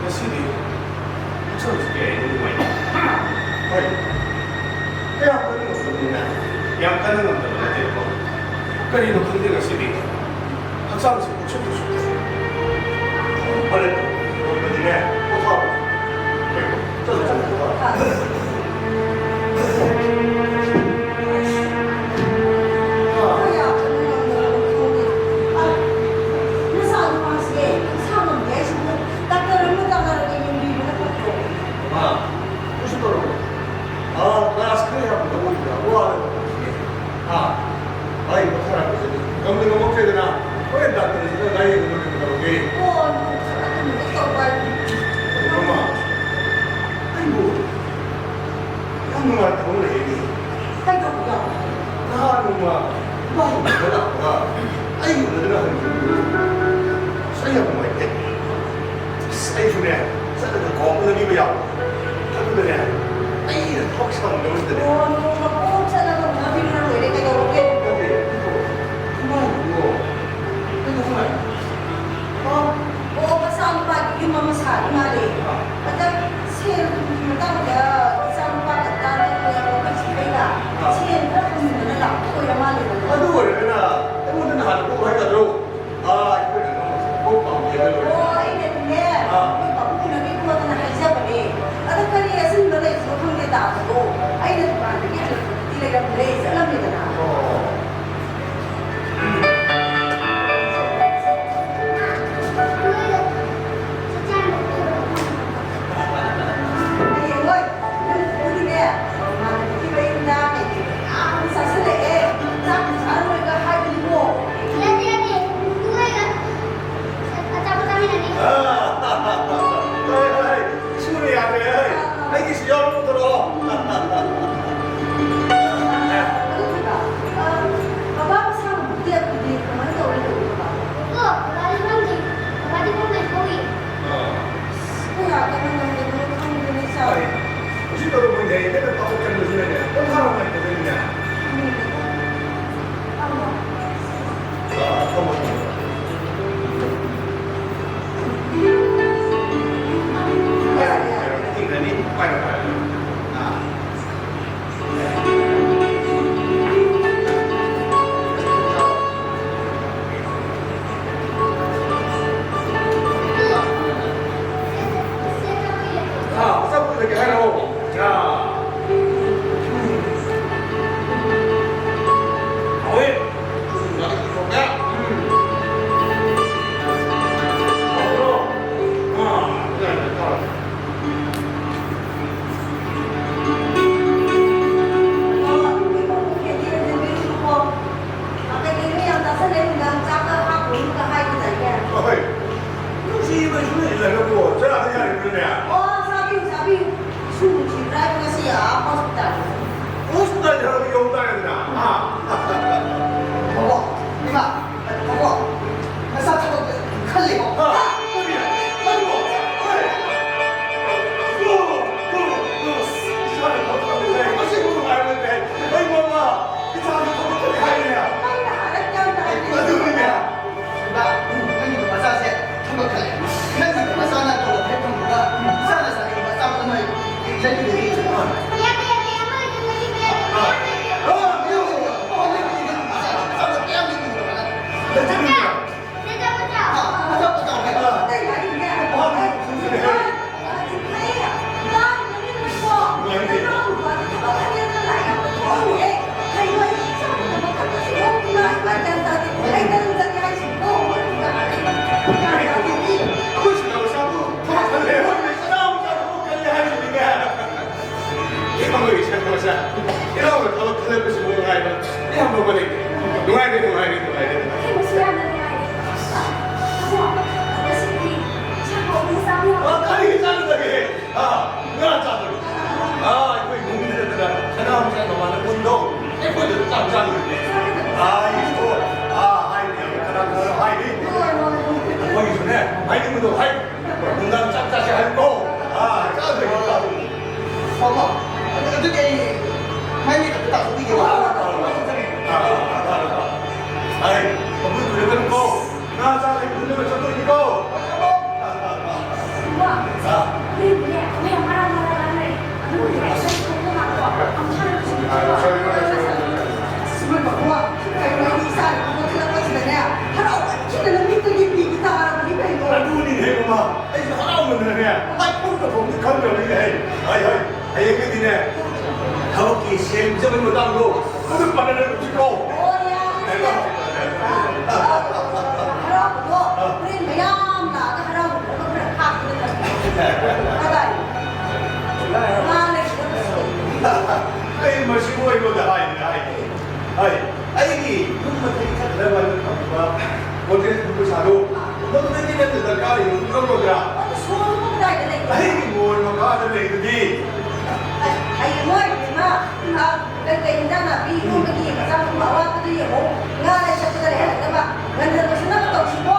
ꯉꯁꯤꯗꯤ ꯍꯛꯆꯥꯡꯁꯨ ꯀꯌꯥ ꯍꯦꯟꯅ ꯅꯨꯡꯉꯥꯏꯇꯦ꯫ ꯍꯣꯏ꯫ ꯀꯌꯥꯝ ꯀꯟꯅ ꯉꯝꯗꯕꯅꯤꯅ? ꯌꯥꯝ ꯀꯟꯅ ꯉꯝꯗꯕ ꯅꯠꯇꯦꯕꯀꯣ꯫ ꯀꯔꯤꯅꯣ ꯈꯪꯗꯦ ꯉꯁꯤꯗꯤ ꯍꯛꯆꯥꯡꯁꯦ ꯄꯪꯁꯣꯛꯇ ꯁꯣꯛꯑꯦ꯫ ꯐꯔꯦ, ꯑꯗꯨꯗꯤꯅꯦ, ꯄꯣꯊꯥꯔꯣ꯫ ꯆꯠꯂꯣ, ꯆꯠꯂꯣ, ꯄꯣꯊꯥꯔꯣ꯫ ꯅꯆꯥꯅꯨꯄꯥꯁꯦ ꯃꯁꯥ ꯉꯝꯗꯦ ꯍꯥꯏꯁꯤꯕꯨ ꯗꯥꯛꯇꯔ ꯑꯃ ꯇꯥꯟꯅꯔꯒ ꯌꯦꯡꯕꯤꯕꯅ ꯐꯠꯇ꯭ꯔꯣ? ꯃꯥ, ꯀꯩꯁꯨ ꯇꯧꯔꯣꯏ꯫ ꯑꯥ, ꯀ꯭ꯂꯥꯁ ꯈꯔ ꯌꯥꯝꯅ ꯂꯧꯕꯗꯨꯗ ꯋꯥꯔꯒ ꯇꯧꯕꯅꯦ꯫ ꯍꯥ? ꯑꯩ ꯄꯣꯊꯥꯔꯛꯄꯁꯤꯗꯤ ꯉꯝꯗ ꯉꯝꯃꯛꯇ꯭ꯔꯦꯗꯅ, ꯍꯣꯔꯦꯟ ꯗꯥꯛꯇꯔꯁꯤꯗ ꯂꯥꯌꯦꯡꯉꯒ ꯂꯣꯏꯔꯦ ꯀꯩꯗꯧꯔꯒꯦ? ꯑꯣ, ꯑꯗꯨꯝꯕꯗꯤ ꯇꯧꯕ ꯍꯥꯏꯕꯅꯤ꯫ ꯃꯃꯥ, ꯑꯩꯕꯨ ꯑꯣ, ꯅꯣꯡꯃ ꯀꯣꯛ ꯆꯠꯂꯒ ꯎꯅꯕꯤꯔꯨꯔ ꯂꯣꯏꯔꯦ, ꯀꯩꯗꯧꯔꯒꯦ? ꯅꯠꯇꯦ, ꯑꯗꯨꯕꯨ ꯏꯃꯥꯒꯤꯗꯨꯕꯨ ꯀꯩꯗꯧꯕ ꯂꯥꯛꯏꯅꯣ? ꯑꯣ, ꯑꯣ, ꯃꯆꯥꯅꯨꯄꯥꯒꯤ ꯌꯨꯝ ꯑꯃ ꯁꯥꯔꯤ ꯃꯥꯜꯂꯦ꯫ ꯑꯥ꯫ ꯑꯗ ꯁꯦꯜ ꯊꯨꯝꯒꯤ ꯃꯇꯥꯡꯗ ꯃꯆꯥꯅꯨꯄꯥꯒ ꯇꯥꯟꯅꯗꯅ ꯑꯩꯈꯣꯏ ꯆꯦ ꯍꯣꯏꯒ ꯑꯥ꯫ ꯁꯦꯜ ꯈꯔ ꯍꯨꯟꯗꯅ ꯂꯥꯛꯄ ꯑꯣꯏꯔ ꯃꯥꯜꯂꯦ꯫ ꯑꯗꯨ ꯑꯣꯏꯔꯒꯅ ꯑꯩꯉꯣꯟꯗ ꯅꯍꯥꯟ ꯀꯣꯛ ꯍꯥꯏꯒꯗ꯭ꯔꯣ? ꯑꯥ, ꯑꯩꯈꯣꯏꯅ ꯅꯪꯕꯨ ꯁꯨꯡꯀꯧ ꯄꯥꯝꯗꯦ ꯍꯥꯏꯕ ꯂꯣꯏꯔꯦ꯫ ꯑꯣ, ꯑꯩꯅꯗꯤꯅꯦ, ꯑꯥ꯫ ꯑꯩꯈꯣꯏ ꯄꯥꯕꯨꯡꯅ ꯄꯤꯛꯄꯗꯅ ꯍꯥꯏꯖꯕꯅꯦ꯫ ꯑꯗ ꯀꯔꯤ ꯑꯆꯤꯟꯕ ꯂꯩꯕꯅꯣ ꯈꯪꯗꯦ ꯇꯥꯕꯗꯣ꯫ ꯑꯩꯅ ꯗꯨꯀꯥꯟꯗꯒꯤ ꯍꯜꯂꯛꯄꯗꯗꯤ ꯂꯩꯔꯝꯗ꯭ꯔꯦ, ꯆꯠꯂꯝꯃꯦꯗꯅ꯫ ꯑꯣ꯫ ꯍꯌꯦꯡ ꯍꯣꯏ꯫ ꯅꯪ ꯄꯨꯄꯨꯗꯤꯅꯦ, ꯏꯃꯥꯟꯅꯕꯤꯒꯤ ꯃꯌꯨꯝꯗ ꯀꯩꯀꯩ ꯃꯌꯥꯝ ꯆꯥꯁꯤꯜꯂꯛꯑꯦ꯫ ꯆꯥꯛ ꯆꯥꯔꯨꯔꯒ ꯍꯥꯏꯕꯅꯤꯀꯣ꯫ ꯌꯥꯗꯦ, ꯌꯥꯗꯦ꯫ ꯄꯨꯄꯨ ꯍꯣꯏꯒ ꯑꯆꯥꯄꯣꯠ ꯆꯥꯃꯤꯟꯅꯅꯤ꯫ ꯍꯣꯏ, ꯍꯣꯏ꯫ ꯏꯁꯨꯅ ꯌꯥꯗ꯭ꯔꯦ, ꯍꯣꯏ꯫ ꯑꯩꯒꯤꯁꯨ ꯌꯥꯎꯔꯛꯑꯣ꯫ ꯑꯗꯨ ꯀꯩꯕ, ꯑ, ꯕꯕꯥ ꯃꯁꯥ ꯃꯕꯨꯛ ꯇꯦꯛꯄꯗꯤ ꯀꯃꯥꯏꯅ ꯇꯧꯔꯦ ꯇꯧꯔꯤꯕ? ꯕꯕꯥ? ꯕꯕꯥꯗꯤ ꯐꯝꯗꯦ꯫ ꯕꯕꯥꯗꯤ ꯐꯝꯗꯦ, ꯊꯣꯛꯏ꯫ ꯑꯥ꯫ ꯑꯁ, ꯀꯌꯥ ꯀꯟꯅ ꯉꯝꯗꯕꯅꯣ ꯈꯪꯗꯦꯅꯦ, ꯏꯆꯥ꯫ ꯍꯣꯏ꯫ ꯀꯩꯁꯨ ꯇꯧꯔꯝꯃꯣꯏꯗ, ꯍꯦꯛꯇ ꯄꯥꯈꯠꯀꯟꯕꯁꯤꯅꯅꯦ꯫ ꯄꯣꯊꯥꯔꯣ ꯉꯥꯏꯈꯣꯗꯅꯤꯅꯦ꯫ ꯎꯝ꯫ ꯑꯃ꯫ ꯑꯥ, ꯊꯝꯃꯣ, ꯊꯝꯃꯣ꯫ ꯌꯥꯔꯦ, ꯌꯥꯔꯦ꯫ ꯏꯪꯒ꯭ꯔꯅꯤ, ꯄꯥꯏꯔꯣ, ꯄꯥꯏꯔꯣ꯫ ꯑꯥ꯫ ꯀꯩꯀꯩꯅꯣ ꯌꯥꯝ ꯆꯥꯁꯜꯂꯦ, ꯅꯨꯡꯗꯥꯡ ꯆꯥꯛꯀ ꯍꯥꯞꯄꯨꯔꯅꯨꯒ ꯍꯥꯏꯕꯗꯥꯏꯅꯦ? ꯑꯍꯣꯏ꯫ ꯅꯨꯡꯁꯤꯕꯁꯨ ꯂꯩꯖꯔꯒꯕꯨ ꯆꯔꯥ ꯌꯥꯔꯤꯕ꯭ꯔꯅꯦ? ꯑꯣ, ꯆꯥꯕꯤꯌꯨ, ꯆꯥꯕꯤꯌꯨ꯫ ꯏꯁꯨ ꯅꯨꯡꯁꯤꯕ꯭ꯔꯥ ꯍꯥꯏꯕ ꯉꯁꯤ ꯑꯥ ꯍꯣꯁꯄꯤꯇꯥꯜꯗ꯫ ꯍꯣꯁꯄꯤꯇꯥꯜ ꯌꯧꯔꯒ ꯌꯧ ꯇꯥꯔꯦꯗꯅ꯫ ꯑꯥ꯫ ꯕꯣꯕꯣꯛ, ꯏꯃꯥ, ꯕꯣꯕꯣꯛ, ꯅꯆꯥ ꯊꯕꯛꯇ ꯈꯜꯂꯤꯀꯣ? ꯍꯥ? ꯀꯔꯤ? ꯅꯪꯕꯣ? ꯍꯣꯏ꯫ ꯃꯁꯤ ꯆꯠꯄꯁꯤꯕꯨ ꯅꯨꯡꯉꯥꯏꯕ ꯌꯥꯝ ꯐꯕ ꯂꯩꯇꯦ꯫ ꯅꯨꯡꯉꯥꯏꯔꯦ, ꯅꯨꯡꯉꯥꯏꯔꯦ, ꯅꯨꯡꯉꯥꯏꯔꯦ꯫ ꯑꯁꯦꯡꯕꯁꯨ ꯌꯥꯝꯅ ꯅꯨꯡꯉꯥꯏꯔꯦ꯫ ꯑꯗꯣ ꯉꯁꯤꯗꯤ ꯏꯟꯁꯥꯡ ꯍꯥꯎꯕ ꯑꯃ ꯆꯥꯕ ꯌꯥꯕ꯭ꯔꯥ? ꯑ, ꯀꯔꯤꯒꯤ ꯆꯥꯗꯕꯒꯦ? ꯑ, ꯉꯥ ꯆꯥꯗꯕ꯫ ꯑ, ꯑꯩꯈꯣꯏ ꯏꯃꯨꯡꯒꯤ ꯅꯠꯇꯅ ꯁꯅꯥꯃꯆꯥ ꯃꯃꯥꯟꯅꯕ ꯄꯨꯟꯗꯣ ꯑꯩꯈꯣꯏꯗ ꯆꯥꯛ ꯆꯥꯗꯕꯅꯦ꯫ ꯑ, ꯑꯩꯁꯨ, ꯑ, ꯍꯥꯏꯅꯤ, ꯀꯅꯥ ꯀꯅꯥꯅꯣ ꯍꯥꯏꯅꯤ? ꯑꯩꯈꯣꯏꯒꯤꯁꯨꯅꯦ, ꯍꯥꯏꯅꯤꯡꯕꯗꯣ ꯍꯥꯏ꯫ ꯅꯨꯡꯗꯥꯡ ꯆꯥꯛ ꯆꯥꯁꯦ ꯍꯥꯏꯕꯀꯣ꯫ ꯑꯥ, ꯆꯥꯗꯣꯏꯅꯦ, ꯆꯥꯗꯣꯏꯅꯦ꯫ ꯃꯃꯥ, ꯑꯗꯨ-, ꯑꯗꯨꯗꯤ ꯑꯩ ꯃꯥꯏ ꯃꯤꯠ ꯑꯝꯇ ꯇꯥꯊꯣꯛꯄꯤꯒꯦ꯫ ꯑꯥ, ꯑꯥ, ꯑꯥ, ꯑꯥ, ꯑꯥ꯫ ꯑꯩ ꯃꯕꯨꯛ ꯀꯨꯏꯔꯛꯀꯅꯨꯀꯣ꯫ ꯉꯥ ꯆꯥꯕꯒꯤ ꯎꯅꯕ ꯆꯠꯇꯣꯏꯅꯤꯀꯣ꯫ ꯏꯃꯥ, ꯑꯥ꯫ ꯅꯣꯏꯕꯨꯅꯦ, ꯃꯌꯥꯝ ꯃꯔꯥꯡ ꯃꯔꯥꯡ ꯂꯥꯡꯅꯔꯦ꯫ ꯑꯗꯨꯕꯨꯅꯦ, ꯑꯩ ꯆꯠꯊꯣꯛꯄ ꯉꯥꯛꯄ ꯑꯝꯇ ꯍꯥꯟꯅ ꯂꯣꯏꯁꯤꯟꯕꯤꯌꯨ꯫ ꯑꯁ, ꯏꯃꯥ ꯏꯄꯥꯕꯨꯡ, ꯀꯩꯅꯣ ꯑꯩꯗꯤ ꯏꯆꯥꯅ ꯈꯪꯗꯣꯛ ꯊꯤꯜꯂꯛꯄꯁꯤꯗꯅꯦ, ꯍꯔꯥꯎꯃꯟꯈꯤꯗꯅ ꯃꯤꯠꯇꯒꯤ ꯄꯤꯒꯤ ꯇꯥꯔꯕꯅꯤ ꯀꯩꯅꯣ꯫ ꯑꯗꯨꯅꯤꯅꯦ ꯃꯃꯥ, ꯑꯩꯁꯨ ꯍꯔꯥꯎꯃꯟꯗꯅꯅꯦ, ꯍꯥꯏꯐꯝ ꯇꯧꯐꯝꯗꯤ ꯈꯪꯗ꯭ꯔꯕꯅꯤꯅꯦ꯫ ꯍꯩ, ꯍꯩ, ꯍꯩ, ꯍꯌꯦꯡꯗꯒꯤꯗꯤꯅꯦ, ꯊꯕꯛꯀꯤ ꯁꯦꯝ ꯄꯤꯖꯕꯒꯤ ꯃꯇꯥꯡꯗꯣ, ꯑꯗꯨ ꯄꯥꯟꯅꯔꯒꯨꯝꯁꯤꯀꯣ꯫ ꯑꯣ, ꯌꯥꯔꯦ, ꯌꯥꯔꯦ꯫ ꯍꯔꯥꯎꯕꯗꯣ ꯍꯣꯔꯦꯟ ꯃꯌꯥꯝ ꯂꯥꯛꯑꯒ ꯍꯔꯥꯎꯕꯗꯣ ꯈꯔ ꯈꯥꯛꯄꯗ ꯊꯝꯕꯤꯌꯨ꯫ ꯀꯗꯥꯏ? ꯉꯥ ꯂꯩꯇꯕꯁꯦ꯫ ꯑꯩ ꯃꯁꯤꯕꯨ ꯑꯩꯉꯣꯟꯗ ꯍꯥꯏꯗꯤ ꯍꯥꯏꯗꯦ꯫ ꯍꯣꯏ, ꯑꯩꯒꯤ ꯌꯨꯝ ꯃꯊꯛ ꯊꯪꯅꯕ ꯊꯝꯕ ꯀꯣꯇꯦꯖ ꯄꯩꯁꯥꯗꯣ, ꯃꯗꯨꯗꯒꯤ ꯅꯪꯅ ꯗꯔꯀꯥꯔ ꯂꯩꯕ ꯑꯗꯨꯝ ꯂꯧꯔꯣꯗ꯭ꯔꯥ? ꯑꯗꯨ ꯁꯣꯔꯨꯝ ꯀꯗꯥꯏꯗ ꯂꯩꯒꯦ? ꯑꯩꯒꯤ ꯃꯣꯟ ꯃꯈꯥꯗ ꯂꯩꯗꯨꯗꯤ꯫ ꯑꯁ, ꯍꯌꯦꯡ ꯃꯣꯏ ꯏꯃꯥ, ꯏꯃꯥ, ꯀꯩꯀꯩ ꯏꯟꯖꯥꯡ ꯅꯥꯄꯤ ꯌꯣꯟꯕꯒꯤ ꯃꯆꯥ ꯃꯁꯨ ꯑꯋꯥꯠꯄꯗꯨ ꯌꯦꯡꯉꯣ꯫ ꯉꯥ ꯂꯩ ꯆꯠꯄꯗ ꯂꯩꯍꯜꯂꯛꯅꯕ ꯉꯟꯅ ꯂꯣꯏꯁꯤꯟꯅꯕ ꯇꯧꯁꯤꯀꯣ꯫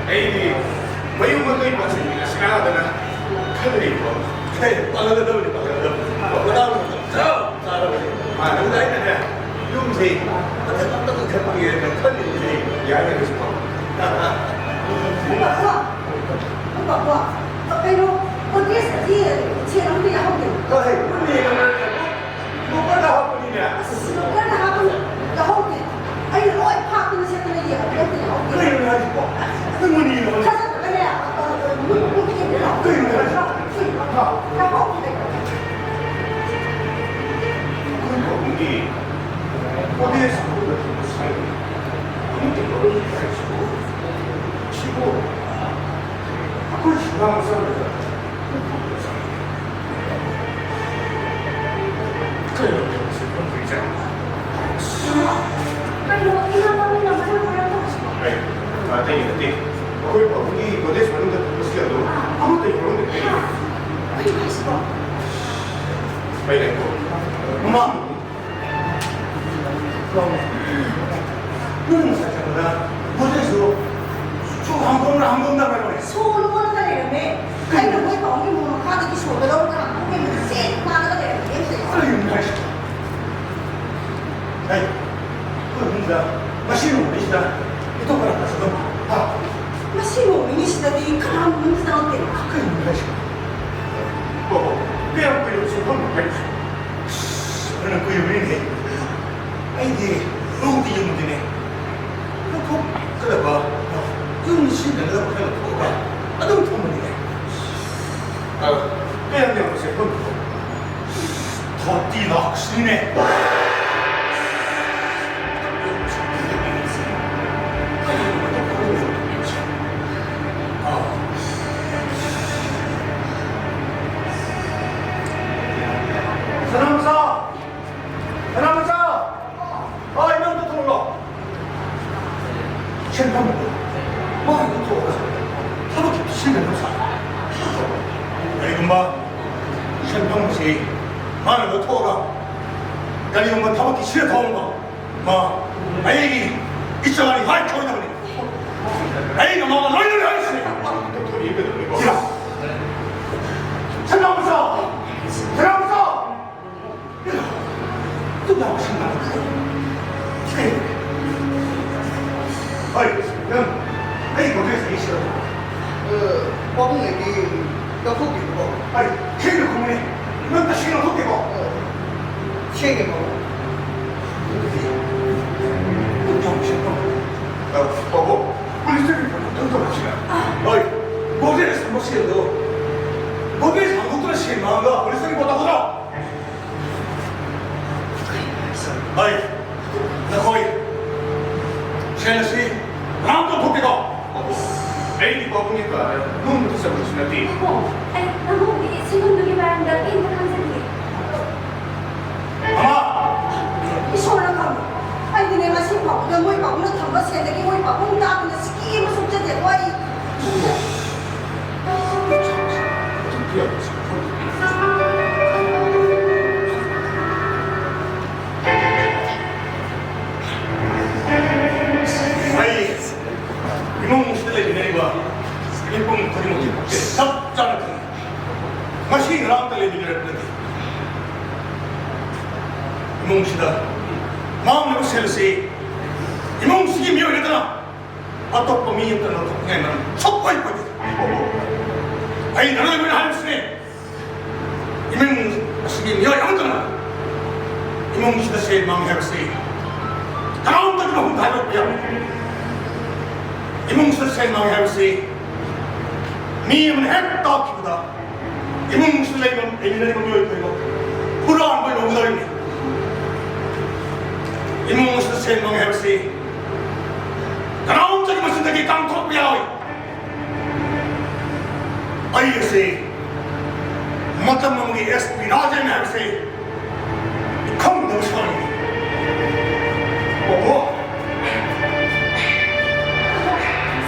ꯑꯩꯗꯤ ꯃꯌꯨꯝ ꯃꯀꯩ ꯄꯥꯟꯁꯤꯟꯃꯤꯟꯅꯁꯤ ꯀꯥꯟꯅꯗꯅ ꯈꯜꯂꯤꯀꯣ꯫ ꯍꯦ, ꯄꯥꯜꯍꯟꯒꯗꯕꯅꯤ, ꯄꯥꯜꯍꯟꯒꯗꯕꯅꯤ꯫ ꯃꯇꯥꯡ ꯃꯇꯝ ꯆꯞ ꯆꯥꯔꯕꯅꯤ꯫ ꯃꯥ ꯅꯪꯗ ꯑꯩꯅꯅꯦ, ꯌꯨꯝꯁꯦ ꯃꯊꯛ ꯑꯝꯇ ꯀꯛꯊꯠꯄꯤꯒꯦꯅ ꯈꯜꯂꯤꯕꯅꯤ꯫ ꯌꯥꯏ, ꯌꯥꯏ, ꯀꯩꯁꯨ ꯄꯥꯝꯗꯦ꯫ ꯕꯥꯕꯨ, ꯕꯥꯕꯨ, ꯀꯩꯅꯣ, ꯀꯣꯇꯦꯖ ꯑꯁꯤ ꯁꯦꯟ ꯑꯝꯇ ꯌꯥꯍꯧꯗꯦ꯫ ꯍꯣꯏ, ꯄꯨꯟꯅ ꯌꯦꯡꯉꯒ ꯂꯣꯀꯔꯗ ꯍꯥꯞꯄꯅꯤꯅꯦ꯫ ꯑꯁ, ꯂꯣꯀꯔꯗ ꯍꯥꯞꯄ ꯌꯥꯍꯧꯗꯦ꯫ ꯑꯩꯅ ꯂꯣꯏ ꯐꯥꯛꯇꯅ ꯁꯦꯠꯇꯅ ꯌꯦꯡꯉꯕꯅꯦ, ꯑꯝꯇ ꯌꯥꯍꯧꯗꯦ꯫ ꯀꯩꯅꯣꯅꯦ ꯍꯥꯏꯁꯤꯕꯣ? ꯑꯗꯨ ꯃꯨꯅꯤꯅ ꯍꯧꯖꯤꯛ ꯊꯥꯖꯗ꯭ꯔꯒꯅꯦ, ꯑ, ꯑ, ꯃꯨ-, ꯃꯨ-, ꯃꯨ-, ꯀꯩꯅꯣꯅꯦ ꯍꯥꯏꯁꯤꯕꯣ? ꯍꯥ? ꯌꯥꯍꯧꯗꯦ꯫ ꯑꯩꯈꯣꯏ ꯄꯥꯕꯨꯡꯒꯤ ꯀꯣꯇꯦꯖ ꯀꯩꯅꯣ, ꯏꯃꯥ ꯄꯥꯕꯨꯡꯅ ꯃꯔꯝ ꯃꯔꯝ ꯇꯧꯔꯤꯁꯤꯕꯣ? ꯑꯩ, ꯑꯇꯩꯒꯤ ꯅꯠꯇꯦ꯫ ꯑꯩꯈꯣꯏ ꯄꯥꯕꯨꯡꯒꯤ ꯒꯣꯗ꯭ꯔꯦꯖ ꯃꯅꯨꯡꯗ ꯊꯝꯕ ꯁꯦꯜꯗꯣ ꯑꯃꯠꯇ ꯌꯥꯎꯔꯝꯗꯦ꯫ ꯀꯩꯅꯣ ꯍꯥꯏꯁꯤꯕꯣ? ꯑꯩ ꯂꯩꯀꯣ꯫ ꯃꯃꯥ! ꯅꯪ ꯉꯁꯥꯏ ꯆꯪꯕꯗ ꯒꯣꯗ꯭ꯔꯦꯖꯇꯣ ꯁꯣ ꯍꯥꯡꯗꯣꯛꯅ ꯍꯥꯡꯗꯣꯛꯅ ꯂꯩꯔꯝꯃꯦ꯫ ꯁꯣ ꯂꯣꯜꯂꯒ ꯂꯩꯔꯝꯃꯦ꯫ ꯑꯩꯅ ꯃꯣꯏ ꯄꯥꯕꯨꯡꯒꯤ ꯃꯣꯟ ꯃꯈꯥꯗꯒꯤ ꯁꯣꯗꯣ ꯂꯧꯔꯒ ꯍꯥꯡꯗꯣꯛꯑꯝꯃꯦ꯫ ꯁꯦ ꯐꯥꯗꯒ ꯂꯩꯔꯝꯃꯦ꯫ ꯀꯔꯤꯅꯣ ꯍꯥꯏꯁꯤꯕꯣ? ꯑꯩ, ꯑꯩꯈꯣꯏ ꯏꯃꯨꯡꯗ ꯉꯁꯤ ꯅꯣꯡꯃꯩꯁꯤꯗ ꯃꯤꯊꯣꯛ ꯀꯅꯥ ꯀꯅꯥ ꯆꯠꯂꯝꯕ? ꯍꯥ? ꯉꯁꯤ ꯅꯣꯡꯃꯩꯁꯤꯗꯗꯤ ꯀꯅꯥ ꯃꯅꯨꯡꯗ ꯆꯪꯉꯛꯇꯦ꯫ ꯀꯩꯅꯣ ꯍꯥꯏꯁꯤꯕꯣ? ꯍꯣ, ꯍꯣ, ꯀꯌꯥꯝ ꯀꯨꯏꯔꯕꯁꯨ ꯈꯪꯗꯦ ꯍꯥꯏꯁꯤꯕꯣ? ꯑꯁ, ꯐꯅ ꯀꯨꯏꯔꯕꯅꯤꯅꯦ꯫ ꯑꯩꯗꯤ ꯂꯧꯗꯤ ꯌꯦꯡꯉꯨꯗꯦꯅꯦ꯫ ꯂꯧꯊꯣꯛꯀꯗꯕ ꯌꯨꯝ ꯁꯤꯖꯤꯟꯅꯒꯗꯕ ꯈꯔ ꯂꯧꯊꯣꯛꯑꯒ ꯑꯗꯨꯝ ꯊꯝꯕꯅꯤꯅꯦ꯫ ꯑ, ꯀꯌꯥꯝ ꯌꯥꯝꯕꯁꯦ ꯈꯪꯗꯦ꯫ ꯊꯥꯔꯇꯤ ꯂꯥꯛꯁꯅꯤꯅꯦ꯫ ꯁꯅꯥꯃꯆꯥ! ꯁꯅꯥꯃꯆꯥ! ꯍꯣꯏ, ꯅꯪ ꯑꯝꯇ ꯊꯣꯛꯂꯛꯑꯣ꯫ ꯁꯦꯟꯐꯝꯗꯣ ꯃꯥꯅ ꯂꯧꯊꯣꯛꯑꯒ ꯊꯕꯛꯀꯤ ꯁꯤꯖꯤꯟꯅꯅꯕ ꯁꯥꯏ꯫ ꯀꯔꯤꯒꯨꯝꯕ ꯁꯦꯟꯐꯝꯁꯤ ꯃꯥꯅ ꯂꯧꯊꯣꯛꯑꯒ ꯀꯔꯤꯒꯨꯝꯕ ꯊꯕꯛꯀꯤ ꯁꯤꯖꯤꯟꯅ ꯊꯣꯛꯑꯕ ꯃꯥ ꯑꯩꯒꯤ ꯏꯆꯥꯅꯤ ꯍꯥꯏ ꯊꯣꯛꯑꯗꯕꯅꯤ꯫ ꯑꯩꯅ ꯃꯥꯒ ꯂꯣꯏꯅꯔꯦ ꯍꯥꯏꯁꯤꯅꯤ꯫ ꯁꯤꯗ꯫ ꯁꯅꯥꯃꯆꯥ! ꯁꯅꯥꯃꯆꯥ! ꯍꯣꯏ, ꯅꯪ ꯑꯩ ꯒꯣꯗ꯭ꯔꯦꯖ ꯑꯩ ꯁꯤꯜꯂꯛꯄ꯫ ꯑ, ꯄꯥꯕꯨꯡ ꯑꯩꯗꯤ ꯂꯧꯊꯣꯛꯇꯦꯕꯀꯣ꯫ ꯑꯩ ꯊꯦꯡꯅ ꯈꯨꯝꯃꯦ꯫ ꯅꯪ ꯇꯁꯦꯡꯅ ꯂꯧꯊꯣꯛꯇꯦꯀꯣ? ꯑ, ꯊꯦꯡꯉꯦ, ꯄꯥꯕꯨꯡ꯫ ꯑꯗꯨꯗꯤ ꯅꯪ ꯌꯥꯝ ꯎꯁꯤꯠꯇꯕ꯫ ꯑ, ꯄꯥꯕꯨꯡ, ꯄꯨꯂꯤꯁꯇ ꯔꯤꯄꯣꯔꯠ ꯑꯝꯇꯪ ꯇꯧꯔꯁꯤꯔ? ꯍꯣꯏ, ꯒꯣꯗ꯭ꯔꯦꯖ ꯊꯝꯕ ꯁꯦꯜꯗꯣ, ꯒꯣꯗ꯭ꯔꯦꯖ ꯍꯥꯡꯗꯣꯛꯇꯨꯅ ꯁꯦꯜ ꯃꯥꯡꯕ ꯄꯨꯂꯤꯁꯇ ꯔꯤꯄꯣꯔꯠ ꯇꯧꯒꯗ꯭ꯔꯣ? ꯍꯣꯏ, ꯅꯈꯣꯏ ꯁꯦꯜ ꯑꯁꯤ ꯀꯅꯥꯝꯇ ꯂꯧꯊꯣꯛꯇꯦꯀꯣ? ꯑꯩꯒꯤ ꯄꯥꯕꯨꯡꯒꯤ ꯀꯥꯗ ꯅꯨꯡ ꯃꯊꯛ ꯆꯠꯄꯁꯨ ꯅꯠꯇꯦ꯫ ꯑꯣ, ꯑꯩ ꯅꯪꯒꯤ ꯁꯦꯟꯐꯝꯗꯨꯒꯤ ꯃꯔꯝꯗ ꯀꯔꯤꯝꯇ ꯈꯪꯖꯗꯤꯌꯦ꯫ ꯃꯃꯥ! ꯏꯁꯣꯔꯅ ꯈꯪꯕ꯫ ꯄꯥꯕꯨꯡꯗ ꯃꯣꯏ ꯄꯥꯕꯨꯡꯅ ꯊꯝꯕ ꯁꯦꯜꯗꯒꯤ ꯃꯣꯏ ꯄꯥꯕꯨꯡ ꯇꯥꯗꯅ ꯁꯤꯀꯤ ꯑꯃ ꯁꯨꯡꯖꯗꯦꯀꯣ ꯑꯩ꯫ ꯑꯩ ꯏꯃꯨꯡꯁꯤꯗ ꯂꯩꯃꯤꯟꯅꯔꯤꯕ ꯃꯤꯄꯨꯝ ꯈꯨꯗꯤꯡꯃꯛꯀꯤ ꯄꯨꯛꯆꯦꯜ ꯆꯞ ꯆꯥꯅ ꯈꯪꯏ꯫ ꯉꯁꯤ ꯉꯔꯥꯡꯇ ꯂꯩꯃꯤꯟꯅꯔꯛꯄ ꯅꯠꯇꯦ꯫ ꯏꯃꯨꯡꯁꯤꯗ ꯃꯥꯡꯂꯤꯕ ꯁꯦꯜ ꯑꯁꯤ ꯏꯃꯨꯡꯁꯤꯒꯤ ꯃꯤꯑꯣꯏ ꯅꯠꯇꯅ ꯑꯇꯣꯞꯄ ꯃꯤ ꯑꯃꯠꯇꯅ ꯂꯧꯊꯣꯛꯅꯤꯡꯉꯥꯏ ꯃꯔꯝ ꯁꯨꯛꯑꯣꯏ ꯑꯣꯏꯗꯦ꯫ ꯑꯩꯅ ꯑꯔꯣꯏꯕꯗ ꯍꯥꯏꯕꯁꯤꯅꯤ, ꯏꯃꯨꯡ ꯑꯁꯤꯒꯤ ꯃꯤꯑꯣꯏ ꯑꯃꯠꯇꯅ ꯏꯃꯨꯡꯁꯤꯗ ꯁꯦꯜ ꯃꯥꯡꯉꯤ ꯍꯥꯏꯕꯁꯤ ꯀꯅꯥꯝꯇꯒꯤ ꯃꯐꯝꯗ ꯍꯥꯏꯗꯣꯛꯄ ꯌꯥꯔꯣꯏ꯫ ꯏꯃꯨꯡꯁꯤꯗ ꯁꯦꯜ ꯃꯥꯡꯉꯤ ꯍꯥꯏꯕꯁꯤ ꯃꯤ ꯑꯃꯅ ꯍꯦꯛ ꯇꯥꯈꯤꯕꯗ ꯏꯃꯨꯡꯁꯤꯗ ꯂꯩꯕ, ꯂꯩꯃꯤꯟꯅꯔꯤꯕ ꯃꯤꯑꯣꯏ ꯈꯨꯗꯤꯡꯃꯛ ꯍꯨꯔꯥꯟꯕ ꯑꯣꯏꯅ ꯎꯒꯗꯧꯔꯤꯕꯅꯤ꯫ ꯏꯃꯨꯡ ꯑꯁꯤꯗ ꯁꯦꯜ ꯃꯥꯡꯉꯤ ꯍꯥꯏꯕꯁꯤ ꯀꯅꯥꯝꯇꯒꯤ ꯃꯆꯤꯟꯗꯒꯤ ꯀꯥꯡꯊꯣꯛꯄ ꯌꯥꯔꯣꯏ꯫ ꯑꯩ ꯑꯁꯤ ꯃꯇꯝ ꯑꯃꯒꯤ ꯑꯦꯁ ꯄꯤ ꯔꯥꯖꯦꯟ ꯍꯥꯏꯕꯁꯤ ꯈꯪꯗꯕ ꯁꯥꯔꯤꯅꯤ꯫ ꯑꯣꯍꯣ꯫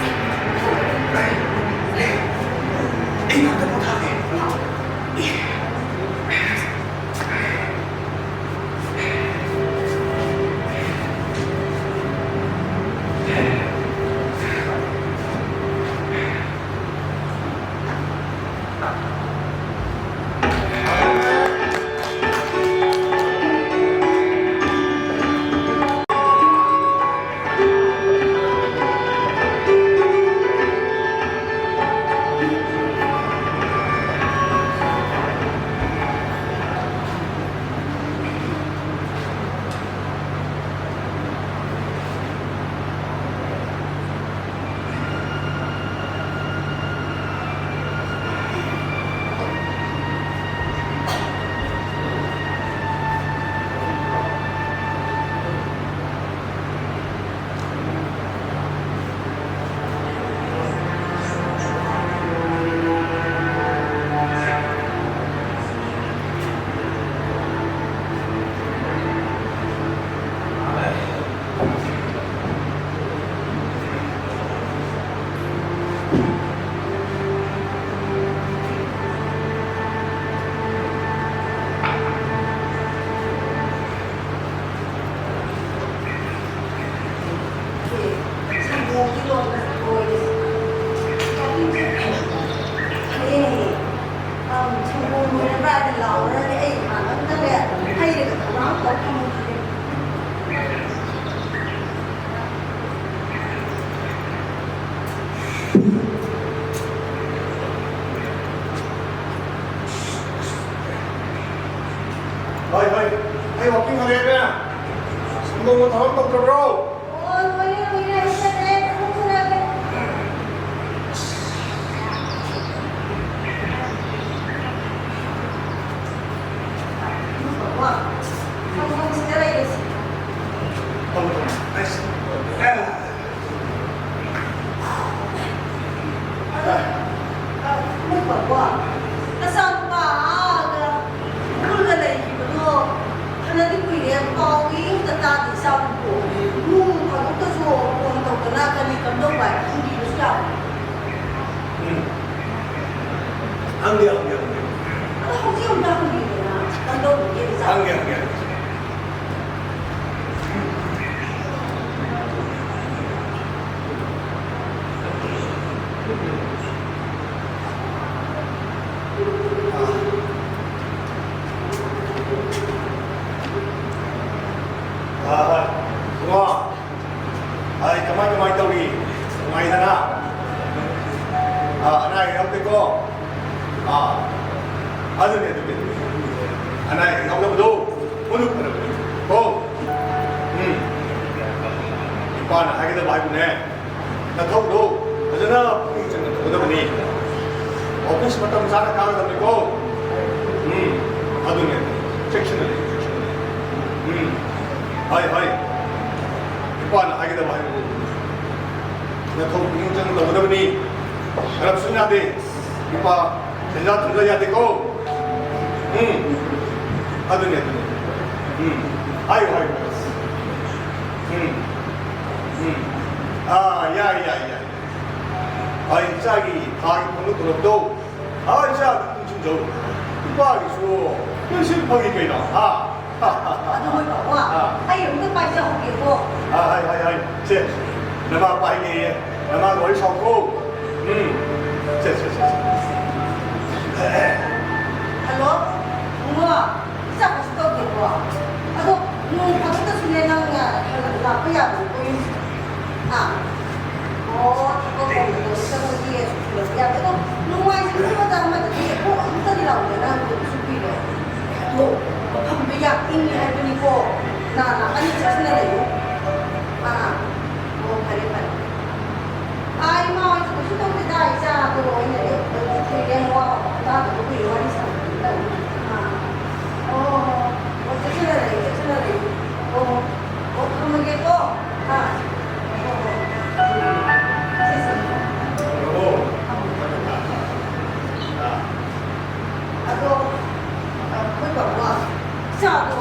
ꯑꯩ ꯉꯥꯛꯇ ꯄꯣꯊꯥꯒꯦ꯫ ꯊꯕꯛ ꯇꯧꯗ꯭ꯔꯕ꯭ꯔꯣ? ꯅꯆꯥꯅꯨꯄꯥ ꯑꯥꯗ ꯎꯈ꯭ꯔꯨꯜꯗ ꯂꯩꯈꯤꯕꯗꯣ ꯐꯅꯗꯤ ꯀꯨꯏꯔꯦ, ꯄꯥꯎꯒꯤ ꯑꯝꯇ ꯇꯥꯗꯦ꯫ ꯏꯆꯥꯕꯨ ꯅꯣꯡ ꯐꯥꯗꯣꯛꯇꯁꯨ ꯐꯣꯟ ꯇꯧꯗꯅ ꯀꯔꯤ ꯀꯝꯗꯧꯕ ꯍꯥꯏ ꯍꯪꯕꯤꯕꯁꯨ ꯌꯥꯕ꯫ ꯎꯝ꯫ ꯍꯪꯒꯦ, ꯍꯪꯒꯦ, ꯍꯪꯒꯦ꯫ ꯑꯗꯣ ꯍꯧꯖꯤꯛ ꯑꯝꯇ ꯍꯪꯕꯤꯗꯅ ꯀꯝꯗꯧꯕꯒꯦ ꯏꯆꯥ? ꯍꯪꯒꯦ, ꯍꯪꯒꯦ, ꯍꯪꯒꯦ꯫ ꯑꯥ, ꯏꯕꯨꯡꯉꯣ꯫ ꯑꯩ ꯀꯃꯥꯏ, ꯀꯃꯥꯏ ꯇꯧꯔꯤ? ꯅꯨꯡꯉꯥꯏꯗꯅ? ꯑꯥ, ꯑꯅꯥ ꯑꯌꯦꯛ ꯌꯥꯎꯗꯦꯀꯣ? ꯑꯥ, ꯑꯗꯨꯅꯦ, ꯑꯗꯨꯅꯦ, ꯑꯗꯨꯅꯦ꯫ ꯑꯅꯥ ꯑꯌꯦꯛ ꯌꯥꯎꯗꯕꯗꯣ ꯃꯗꯨ ꯐꯔꯕꯅꯤ ꯀꯣ? ꯎꯝ꯫ ꯏꯄꯥꯅ ꯍꯥꯏꯒꯗꯕ ꯍꯥꯏꯕꯨꯅꯦ, ꯅꯊꯧꯗꯣ ꯐꯖꯅ ꯄꯨꯛꯅꯤꯡ ꯆꯪꯅ ꯇꯧꯒꯗꯕꯅꯤ꯫ ꯑꯣꯐꯤꯁ ꯃꯇꯝ ꯆꯥꯅ ꯀꯥꯒꯗꯕꯅꯤꯀꯣ꯫ ꯎꯝ, ꯑꯗꯨꯅꯦ꯫ ꯆꯦꯛꯁꯤꯟꯅ ꯂꯩꯌꯨ, ꯆꯦꯛꯁꯤꯟꯅ ꯂꯩꯌꯨ꯫ ꯎꯝ, ꯍꯣꯏ, ꯍꯣꯏ꯫ ꯏꯄꯥꯅ ꯍꯥꯏꯒꯗꯕ ꯍꯥꯏꯕꯕꯨ ꯅꯊꯧ ꯄꯨꯛꯅꯤꯡ ꯆꯪꯅ ꯇꯧꯒꯗꯕꯅꯤ꯫ ꯀꯔꯞꯁꯟ ꯌꯥꯗꯦ꯫ ꯏꯄꯥ ꯁꯦꯟꯖꯥ ꯊꯨꯝꯖꯥ ꯌꯥꯗꯦꯀꯣ꯫ ꯎꯝ, ꯑꯗꯨꯅꯦ, ꯑꯗꯨꯅꯦ꯫ ꯎꯝ, ꯍꯥꯏꯌꯨ, ꯍꯥꯏꯌꯨ꯫ ꯎꯝ, ꯎꯝ꯫ ꯑꯥ, ꯌꯥꯏ, ꯌꯥꯏ, ꯌꯥꯏ꯫ ꯑꯩ ꯏꯆꯥꯒꯤ ꯊꯥꯒꯤ ꯐꯪꯕ ꯇꯣꯂꯣꯞꯇꯣ, ꯑꯥ, ꯏꯆꯥ ꯑꯗꯨꯝ ꯇꯨꯡꯁꯤꯟꯖꯧ꯫ ꯏꯄꯥꯒꯤꯁꯨ ꯄꯦꯟꯁꯤꯜ ꯐꯪꯉꯤ ꯀꯩꯅꯣ, ꯍꯥ? ꯑꯗꯨ ꯍꯣꯏ ꯕꯥꯕꯨ, ꯑꯥ꯫ ꯑꯩ ꯑꯝꯇ ꯄꯥꯏꯖꯍꯧꯒꯦꯀꯣ꯫ ꯑꯥ, ꯍꯥꯏ, ꯍꯥꯏ, ꯍꯥꯏ꯫ ꯁꯦ, ꯅꯃꯥ ꯄꯥꯏꯒꯦꯌꯦ꯫ ꯅꯃꯥꯒ ꯋꯥꯔꯤ ꯁꯥꯎꯀꯣ꯫ ꯎꯝ꯫ ꯁꯦ, ꯁꯦ, ꯁꯦ, ꯁꯦ꯫ ꯍꯜꯂꯣ, ꯏꯕꯨꯡꯉꯣ꯫ ꯏꯆꯥ ꯀꯩꯁꯨ ꯇꯧꯗꯦꯀꯣ꯫ ꯑꯗꯣ ꯅꯣꯡ ꯐꯥꯗꯣꯛꯇꯁꯨꯅꯦ ꯅꯪꯅ ꯈꯔ ꯈꯔ ꯂꯥꯛꯄ ꯌꯥꯕꯅꯤꯀꯣ ꯌꯨꯝꯁꯤꯗ꯫ ꯍꯥ? ꯑꯣ, ꯊꯕꯛ ꯀꯧꯕꯗꯣ ꯆꯠꯄꯒꯤ ꯁꯨꯇꯤ ꯂꯧꯕ ꯌꯥꯗꯦ꯫ ꯑꯗꯣ ꯅꯣꯡꯃꯥꯏꯖꯤꯡꯒꯨꯝꯕꯗ ꯑꯃꯗꯗꯤ ꯀꯣꯛ ꯑꯃꯨꯛꯇꯗꯤ ꯂꯥꯛꯎꯗꯅ, ꯀꯨꯏꯁꯨ ꯀꯨꯏꯔꯦ꯫ ꯑꯗꯣ ꯃꯐꯝꯗꯣ ꯌꯥꯝ ꯏꯪꯉꯦ ꯍꯥꯏꯕꯅꯤꯀꯣ꯫ ꯅꯥ ꯂꯥꯛꯀꯅꯤ, ꯆꯦꯛꯁꯤꯟꯅ ꯂꯩꯌꯨ꯫ ꯑꯥ, ꯑꯣ, ꯐꯔꯦ, ꯐꯔꯦ꯫ ꯑꯥ, ꯏꯃꯥ ꯍꯣꯏꯁꯨ ꯀꯩꯁꯨ ꯇꯧꯗꯦꯗ, ꯏꯆꯥꯗꯣ ꯑꯩꯅ ꯍꯦꯛ ꯀꯨꯏꯔꯦ, ꯃꯋꯥ ꯃꯈꯣꯟ ꯇꯥꯗꯕ ꯀꯨꯏꯔꯦ, ꯋꯥꯔꯤ ꯁꯥꯟꯅꯕꯗ꯫ ꯑꯥ, ꯑꯣ, ꯑꯣ, ꯆꯦꯛꯁꯤꯟꯅ ꯂꯩꯌꯨ, ꯆꯦꯛꯁꯤꯟꯅ ꯂꯩꯌꯨ꯫ ꯑꯣ, ꯑꯣ, ꯊꯝꯃꯒꯦꯀꯣ꯫ ꯑꯥ, ꯑꯣ, ꯑꯣ꯫ ꯁꯦ, ꯁꯦ꯫ ꯑꯣ꯫ ꯊꯝꯃꯒꯦ꯫ ꯑꯥ꯫ ꯑꯗꯣ, ꯑ, ꯑꯩꯈꯣꯏ ꯕꯥꯕꯥ, ꯏꯆꯥꯗꯣ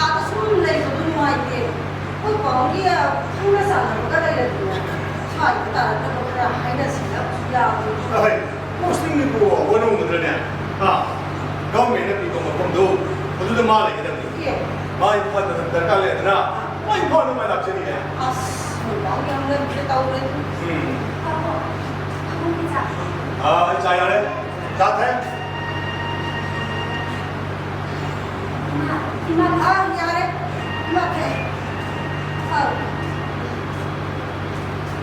ꯑꯥꯗ ꯁꯨꯝ ꯂꯩꯕꯗꯣ ꯅꯨꯡꯉꯥꯏꯇꯦ꯫ ꯑꯩꯈꯣꯏ ꯄꯥꯎꯒꯤ ꯈꯪꯅ ꯆꯥꯟꯅꯕꯒ ꯂꯩꯔꯗꯤꯅꯦ, ꯁ꯭ꯋꯥꯏꯗ ꯇꯥꯔꯛꯅꯕ ꯈꯔ ꯍꯥꯏꯅꯁꯤꯅ ꯑꯃꯁꯨ ꯌꯥꯎꯕꯅꯤ꯫ ꯑꯍꯣꯏ, ꯄꯣꯁꯇꯤꯡꯗꯨꯕꯨ ꯍꯣꯠꯅꯧꯒꯗ꯭ꯔꯅꯦ? ꯍꯥ? ꯒꯚꯔꯟꯃꯦꯟꯠꯅ ꯄꯤꯕ ꯃꯐꯝꯗꯨ, ꯑꯗꯨꯗ ꯃꯥ ꯂꯩꯒꯗꯕꯅꯤ꯫ ꯑꯦ꯫ ꯃꯥ ꯏꯝꯐꯥꯜꯗ ꯗꯔꯀꯥꯔ ꯂꯩꯔꯗꯅ, ꯃꯥ ꯏꯝꯐꯥꯜꯗ ꯃꯥꯏ ꯂꯥꯛꯆꯅꯤꯅꯦ꯫ ꯑꯁ, ꯃꯣꯏ ꯄꯥꯎ ꯌꯥꯝꯅ ꯇꯧꯔꯦ꯫ ꯎꯝ꯫ ꯄꯥꯕꯨꯡ, ꯄꯥꯕꯨꯡꯒꯤ ꯆꯥ꯫ ꯑꯥ, ꯑꯩ ꯆꯥ ꯌꯥꯔꯦ꯫ ꯆꯥ ꯊꯛꯑꯦ꯫ ꯏꯃꯥ, ꯏꯃꯥ꯫ ꯑꯥ, ꯌꯥꯔꯦ꯫ ꯏꯃꯥ ꯊꯛꯑꯦ꯫ ꯑꯥ꯫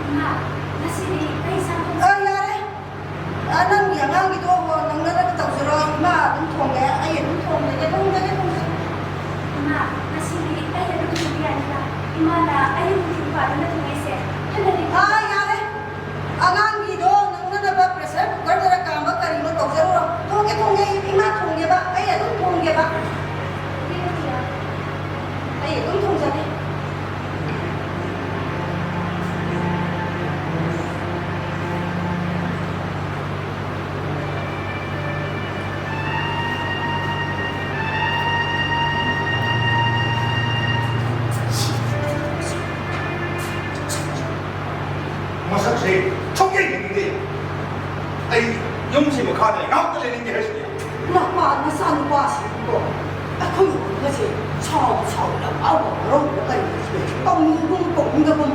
ꯏꯃꯥ, ꯉꯁꯤꯗꯤ ꯀꯩ ꯏꯟꯁꯥꯡ ꯊꯣꯡ-, ꯑꯥ, ꯌꯥꯔꯦ꯫ ꯑꯥ, ꯅꯪꯒꯤ ꯑꯉꯥꯡꯒꯤꯗꯣ ꯅꯪꯅꯅꯕ ꯇꯧꯖꯔꯣ꯫ ꯏꯃꯥ ꯑꯗꯨꯝ ꯊꯣꯡꯉꯦ꯫ ꯑꯩ ꯑꯗꯨꯝ ꯊꯣꯡꯖꯒꯦ, ꯊꯣꯡꯖꯒꯦ, ꯊꯣꯡꯖꯒꯦ꯫ ꯏꯃꯥ, ꯉꯁꯤꯗꯤ ꯑꯩ ꯑꯗꯨꯝ ꯊꯣꯡꯕ ꯌꯥꯅꯤꯗ꯫ ꯏꯃꯥꯅ ꯑꯌꯨꯛ ꯅꯨꯡꯊꯤꯜ ꯄꯥꯗꯅ ꯊꯣꯡꯉꯛꯏꯁꯦ꯫ ꯍꯟꯗꯛꯇꯤ ꯑꯥ, ꯌꯥꯔꯦ꯫ ꯑꯉꯥꯡꯒꯤꯗꯣ ꯅꯪꯅꯅꯕ pressure cookerꯗꯔ ꯀꯥꯝꯕ ꯀꯔꯤꯅꯣ ꯇꯧꯖꯔꯨꯔꯣ꯫ ꯊꯣꯡꯒꯦ, ꯊꯣꯡꯒꯦ, ꯏꯃꯥ ꯊꯣꯡꯒꯦꯕ, ꯑꯩ ꯑꯗꯨꯝ ꯊꯣꯡꯒꯦꯕ꯫ ꯑꯩ ꯑꯗꯨꯝ ꯊꯣꯡꯖꯒꯦ꯫ ꯃꯁꯛꯁꯦ ꯁꯨꯛꯌꯦꯡ ꯌꯦꯡꯅꯤꯡꯗꯦ꯫ ꯑꯩ ꯌꯨꯝꯁꯤ ꯃꯈꯥꯗ ꯉꯥꯛꯇ ꯂꯩꯅꯤꯡꯗꯦ ꯍꯥꯏꯁꯤꯅꯤ꯫ ꯅꯄꯥ ꯅꯆꯥꯅꯨꯄꯥꯁꯤꯡꯗꯣ ꯑꯩꯈꯣꯏ ꯎꯕꯁꯦ ꯁꯥꯎ ꯁꯥꯎꯗꯅ ꯉꯥꯎꯕ ꯉꯥꯎꯔꯧꯕ ꯂꯩꯕꯁꯦ ꯇꯧꯅꯤꯡꯒꯨꯝ ꯇꯧꯅꯤꯡꯗꯒꯨꯝ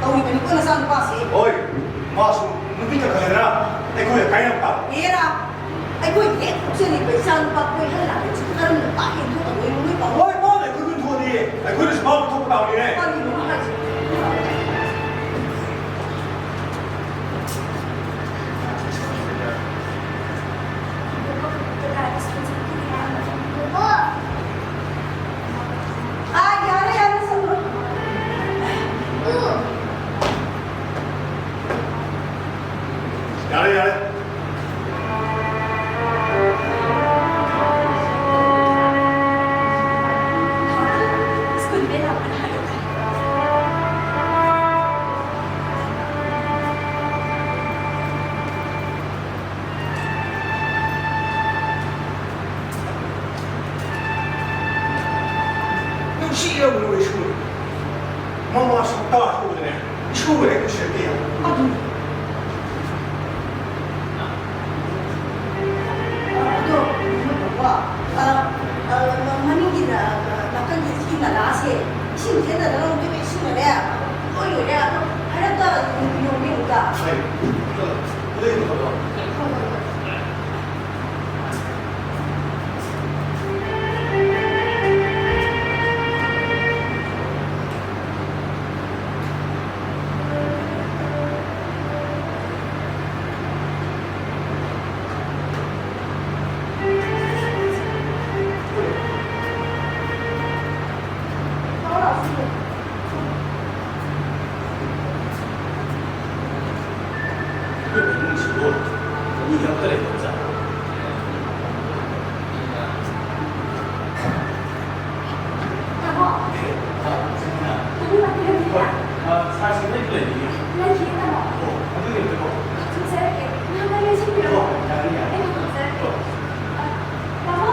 ꯇꯧꯔꯤꯕꯅꯤꯀꯣ ꯅꯆꯥꯅꯨꯄꯥꯁꯦ꯫ ꯍꯣꯏ, ꯃꯥꯁꯨ ꯅꯨꯄꯤ ꯀꯟꯈꯠꯂꯗꯅ ꯑꯩꯈꯣꯏꯒ ꯀꯥꯏꯅꯕ ꯇꯥꯕ꯫ ꯍꯦꯔꯥ, ꯑꯩꯈꯣꯏ ꯍꯦꯛ ꯄꯣꯛꯆꯔꯤꯕ ꯏꯆꯥꯅꯨꯄꯥ ꯀꯣꯏꯍꯜꯂꯛꯑꯒ ꯀꯔꯝꯅ ꯄꯥꯛ ꯍꯦꯟꯗꯣꯛꯀꯗꯣꯏꯅꯣ ꯅꯣꯏ ꯄꯥꯎ? ꯍꯣꯏ, ꯃꯥꯅ ꯑꯩꯈꯣꯏ ꯀꯨꯟ ꯊꯣꯛꯑꯗꯤ ꯑꯩꯈꯣꯏꯅꯁꯨ ꯃꯥꯕꯨ ꯊꯣꯛꯄ ꯇꯥꯕꯅꯤꯅꯦ꯫ ꯀꯔꯤꯅꯣ ꯍꯥꯏꯁꯤꯕꯣ? ꯇꯥ ꯍꯧꯕꯗꯅꯦ, ꯏꯁꯧꯒ ꯍꯦꯛ ꯎꯁꯤꯔꯛꯇꯦ꯫ ꯑꯗꯨꯅꯤ꯫ ꯑꯗꯣ, ꯀꯩꯅꯣ ꯇꯧꯕ, ꯑ, ꯑ, ꯃꯅꯤꯡꯒꯤ ꯅ-, ꯅꯥꯀꯟꯒꯤ ꯁꯤ ꯅꯂꯥꯁꯦ ꯏꯁꯤꯡ ꯆꯦꯟꯗꯅ ꯂꯧꯗꯣꯏꯕ ꯏꯁꯤꯡꯅꯅꯦ ꯂꯣꯏ ꯂꯣꯏꯔꯦ꯫ ꯑꯗꯣ ꯍꯥꯏꯔꯞꯇ ꯌꯦꯡꯕꯤꯌꯨ ꯑꯝꯇ꯫ ꯍꯣꯏ꯫ ꯑꯗꯣ, ꯑꯗꯣ ꯌꯦꯡꯕꯤꯌꯨ꯫ ꯍꯣꯏ, ꯍꯣꯏ, ꯍꯣꯏ꯫ ꯑꯩꯈꯣꯏ ꯏꯃꯨꯡꯁꯤꯕꯨ ꯃꯤ ꯑꯝꯇ ꯂꯩꯇꯕꯖꯥꯠꯂꯣ? ꯇꯥꯃꯣ꯫ ꯑꯦ, ꯑ, ꯁꯤꯃꯅ꯫ ꯇꯥꯃꯣ, ꯂꯥꯛꯄꯤꯔꯣ, ꯍꯣꯏ, ꯂꯥꯛꯄꯤꯔꯣ꯫ ꯑ, ꯁꯥꯔꯁꯤ ꯃꯩ ꯂꯩꯕꯤꯌꯦ? ꯂꯩꯇꯤꯌꯦ, ꯇꯥꯃꯣ꯫ ꯑꯣ, ꯑꯗꯨꯗꯤ ꯑꯝꯇꯀꯣ꯫ ꯊꯝꯖꯔꯒꯦ꯫ ꯉꯥꯏꯍꯥꯛ ꯂꯩꯔ ꯁꯤꯟꯕꯤꯔꯣ꯫ ꯑꯣ, ꯌꯥꯅꯤ, ꯌꯥꯅꯤ꯫ ꯑꯩ ꯊꯝꯖꯔꯒꯦ꯫ ꯑꯣ꯫ ꯑ, ꯇꯥꯃꯣ!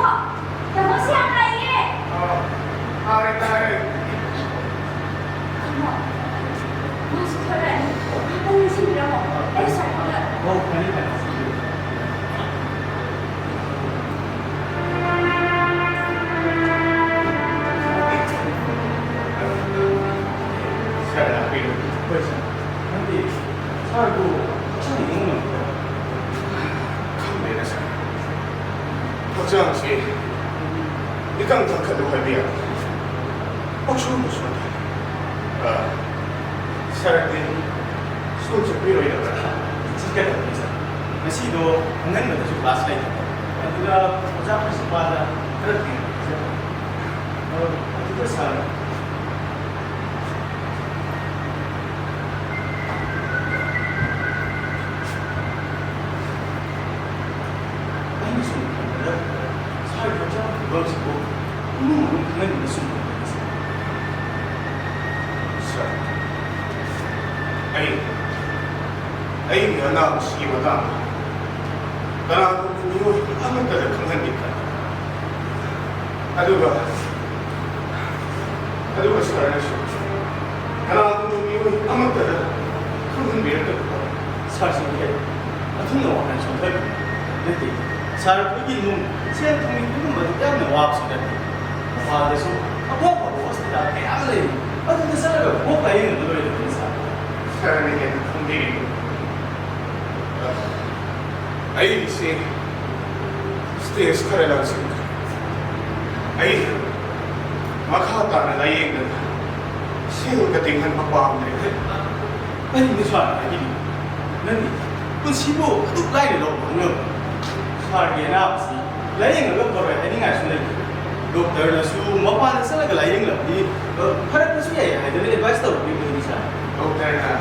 ꯇꯥꯃꯣ, ꯁꯤ ꯌꯥꯝ ꯂꯥꯛꯏꯌꯦ! ꯑ, ꯇꯥꯔꯦ, ꯇꯥꯔꯦ꯫ ꯇꯥꯃꯣ, ꯃꯥꯁꯨ ꯊꯣꯛꯂꯛꯑꯅꯤ꯫ ꯉꯥꯏꯍꯥꯛꯇꯪ ꯂꯩꯔ ꯁꯤꯟꯕꯤꯔꯝꯃꯣ꯫ ꯑꯩ ꯁꯥꯔ ꯊꯣꯛꯂꯛꯑꯒꯦ꯫ ꯑꯣ, ꯐꯅꯤ, ꯐꯅꯤ꯫ ꯁꯥꯔ, ꯂꯥꯛꯄꯤꯔꯣ꯫ ꯍꯣꯏ, ꯁꯥꯔ꯫ ꯅꯪꯗꯤ ꯁꯥꯔꯕꯨ ꯍꯛꯆꯥꯡ ꯌꯦꯡꯉꯝꯗ꯭ꯔꯣ? ꯈꯪꯗꯦꯗ, ꯁꯥꯔ꯫ ꯍꯛꯆꯥꯡꯁꯤ ꯏꯀꯪ ꯀꯪꯈꯠꯂꯨ ꯍꯥꯏꯕ ꯌꯥꯗꯦ꯫ ꯄꯪꯁꯣꯟꯗ ꯁꯣꯟꯊꯔꯦ꯫ ꯑ, ꯁꯥꯔꯗꯤ ꯁ꯭ꯀꯨꯜ ꯆꯠꯄꯤꯔꯣꯏꯗꯕ꯭ꯔꯥ? ꯆꯠꯀꯗꯕꯅꯤ, ꯁꯥꯔ꯫ ꯉꯁꯤꯗꯣ ꯑꯉꯟꯕꯗꯁꯨ ꯀ꯭ꯂꯥꯁ ꯂꯩꯇꯕ꯫ ꯑꯗꯨꯗ ꯑꯣꯖꯥ ꯄ꯭ꯔꯤꯟꯁꯤꯄꯥꯜꯗ ꯈꯔ ꯊꯦꯡꯅ ꯄꯤꯖꯕ꯫ ꯑ, ꯑꯗꯨꯗ ꯁꯥꯔ, ꯑꯩꯅ ꯁꯨꯝ ꯈꯟꯕꯗ ꯁꯥꯔꯒꯤ ꯍꯛꯆꯥꯡ ꯐꯤꯕꯝꯁꯤꯕꯨ ꯏꯃꯨꯡ ꯃꯅꯨꯡ ꯈꯪꯍꯟꯅꯤꯡꯕ ꯁꯨꯝ ꯂꯩꯔꯦ, ꯁꯥꯔ꯫ ꯁꯥꯔ, ꯑꯩ, ꯑꯩꯒꯤ ꯑꯅꯥꯕꯁꯤꯒꯤ ꯃꯇꯥꯡꯗ ꯀꯅꯥꯒꯨꯝꯕ ꯃꯤꯑꯣꯏ ꯑꯃꯠꯇꯗ ꯈꯪꯍꯟꯒꯦ ꯈꯜꯂꯤ꯫ ꯑꯗꯨꯒ, ꯑꯗꯨꯒ ꯁꯥꯔꯅꯁꯨ ꯀꯅꯥꯒꯨꯝꯕ ꯈꯪꯕꯤꯔꯛꯇꯕ ꯁꯥꯔꯁꯤꯡꯁꯦ ꯑꯗꯨꯝꯅ ꯋꯥꯈꯜ ꯁꯣꯟꯊꯕꯤ ꯅꯠꯇꯦ꯫ ꯁꯥꯔ ꯑꯩꯈꯣꯏꯒꯤ ꯏꯃꯨꯡ ꯁꯦꯜ ꯊꯨꯝꯒꯤ ꯐꯤꯕꯝ ꯑꯗꯨ ꯌꯥꯝꯅ ꯋꯥꯕꯁꯨ ꯅꯠꯇꯦ꯫ ꯃꯄꯥꯗꯁꯨ ꯑꯐ ꯑꯐꯕ ꯍꯣꯁꯄꯤꯇꯥꯜ ꯀꯌꯥ ꯑꯃ ꯂꯩꯔꯤ꯫ ꯑꯗꯨꯗ ꯆꯠꯂꯒ ꯀꯣꯛ ꯂꯥꯏꯌꯦꯡꯉꯒ ꯂꯣꯏꯔꯦꯗꯅ ꯁꯥꯔ꯫ ꯁꯥꯔꯅ ꯍꯦꯟꯅ ꯈꯪꯕꯤꯔꯤꯗꯨ꯫ ꯑꯩꯒꯤꯁꯦ ꯁ꯭ꯇꯦꯖ ꯈꯔ ꯂꯥꯟꯁꯤꯟꯈ꯭ꯔꯦ꯫ ꯑꯩ ꯃꯈꯥ ꯇꯥꯅ ꯂꯥꯏꯌꯦꯡꯗꯅ ꯁꯦꯜꯒ ꯇꯤꯡꯍꯟꯕ ꯄꯥꯝꯗ꯭ꯔꯦ꯫ ꯀꯔꯤꯅꯣ ꯁꯥꯔ ꯍꯥꯏꯕꯤꯔꯤꯕ? ꯅꯪꯒꯤ ꯄꯨꯟꯁꯤꯕꯨ ꯑꯗꯨꯛ ꯂꯥꯏꯅ ꯂꯧꯕ ꯈꯪꯅꯕ? ꯁꯥꯔꯒꯤ ꯑꯅꯥꯕꯁꯤ ꯂꯥꯏꯌꯦꯡꯉꯒ ꯐꯔꯣꯏ ꯍꯥꯏꯅꯤꯡꯉꯥꯏꯁꯨ ꯂꯩꯇꯦ꯫ ꯗꯣꯛꯇꯔꯅꯁꯨ ꯃꯄꯥꯟꯗ ꯆꯠꯂꯒ ꯂꯥꯏꯌꯦꯡꯂꯕꯗꯤ, ꯑ, ꯐꯔꯛꯄꯁꯨ ꯌꯥꯏ ꯍꯥꯏꯗꯅ ꯑꯦꯗꯚꯥꯏꯁ ꯇꯧꯔꯛꯂꯤꯕꯅꯤ ꯁꯥꯔ꯫ ꯗꯣꯛꯇꯔꯅ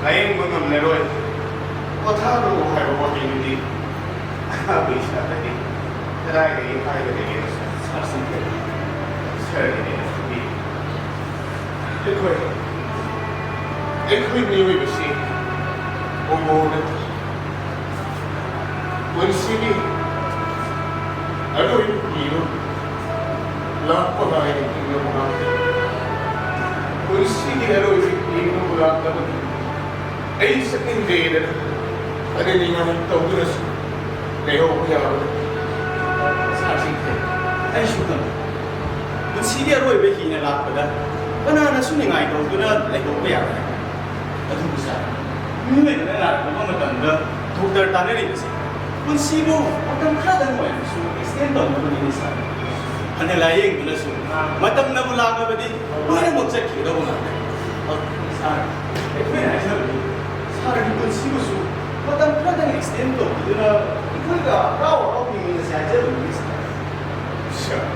ꯂꯥꯏꯌꯦꯡꯕ ꯉꯝꯂꯔꯣꯏ, ꯄꯣꯊꯥꯔꯣ ꯍꯥꯏꯕ ꯋꯥꯍꯩꯗꯨꯗꯤ ꯑꯅꯥꯕ ꯏꯁꯥꯗꯗꯤ ꯀꯗꯥꯏꯗꯒꯤ ꯍꯥꯏꯒꯗꯒꯦ? ꯁꯥꯔ ꯁꯤꯡꯈꯦ, ꯁꯥꯔꯒꯤꯗꯤ ꯈꯪꯕꯤ꯫ ꯑꯩꯈꯣꯏ, ꯑꯩꯈꯣꯏ ꯃꯤꯑꯣꯏꯕꯁꯤ ꯍꯣꯃꯣ ꯅꯠꯇꯦ꯫ ꯄꯨꯟꯁꯤꯒꯤ ꯑꯔꯣꯏꯕ ꯃꯤꯔꯣꯜ ꯂꯥꯛꯄ ꯉꯥꯏꯅ ꯍꯤꯡꯅꯕ ꯉꯥꯛꯇꯅꯤ꯫ ꯄꯨꯟꯁꯤꯒꯤ ꯑꯔꯣꯏꯕ ꯃꯤꯔꯣꯜ ꯂꯥꯛꯂꯕꯗꯤ ꯑꯩ ꯆꯠꯅꯤꯡꯗꯦꯗꯅ ꯐꯅ ꯅꯤꯡꯉꯥꯏ ꯇꯧꯗꯨꯅꯁꯨ ꯂꯩꯍꯧꯕ ꯌꯥꯕ ꯅꯠꯇꯦ꯫ ꯁꯥꯔ ꯁꯤꯡꯈꯦ, ꯑꯩꯁꯨ ꯈꯪꯏ꯫ ꯄꯨꯟꯁꯤꯒꯤ ꯑꯔꯣꯏꯕ ꯍꯤꯅ ꯂꯥꯛꯄꯗ ꯀꯅꯥꯅꯁꯨ ꯅꯤꯡꯉꯥꯏ ꯇꯧꯗꯨꯅ ꯂꯩꯍꯧꯕ ꯌꯥꯔꯣꯏ꯫ ꯑꯗꯨꯕꯨ ꯁꯥꯔ, ꯃꯤꯑꯣꯏꯕꯅ ꯅꯥꯔꯛꯂꯕ ꯃꯇꯝꯗ ꯗꯣꯛꯇꯔ ꯇꯥꯟꯅꯔꯤꯕꯁꯤ ꯄꯨꯟꯁꯤꯕꯨ ꯃꯇꯝ ꯈꯔꯗꯪ ꯑꯣꯏꯔꯕꯁꯨ ꯑꯦꯛꯁꯇꯦꯟ ꯇꯧꯅꯕꯅꯤꯅꯦ ꯁꯥꯔ꯫ ꯐꯅ ꯂꯥꯏꯌꯦꯡꯗꯨꯅꯁꯨ ꯃꯇꯝꯅꯕꯨ ꯂꯥꯛꯂꯕꯗꯤ ꯂꯣꯏꯅꯃꯛ ꯆꯠꯈꯤꯒꯗꯧꯕ ꯉꯥꯛꯇꯅꯤ꯫ ꯑꯗꯨ ꯁꯥꯔ, ꯑꯩꯈꯣꯏꯅ ꯍꯥꯏꯖꯕꯗꯤ ꯁꯥꯔꯒꯤ ꯄꯨꯟꯁꯤꯕꯨꯁꯨ ꯃꯇꯝ ꯈꯔꯗꯪ ꯑꯦꯛꯁꯇꯦꯟ ꯇꯧꯕꯤꯗꯨꯅ ꯑꯩꯈꯣꯏꯒ ꯍꯔꯥꯎ ꯍꯔꯥꯎ ꯍꯤꯡꯃꯤꯟꯅꯁꯤ ꯍꯥꯏꯖꯕꯅꯤ ꯁꯥꯔ꯫ ꯁꯥꯔ,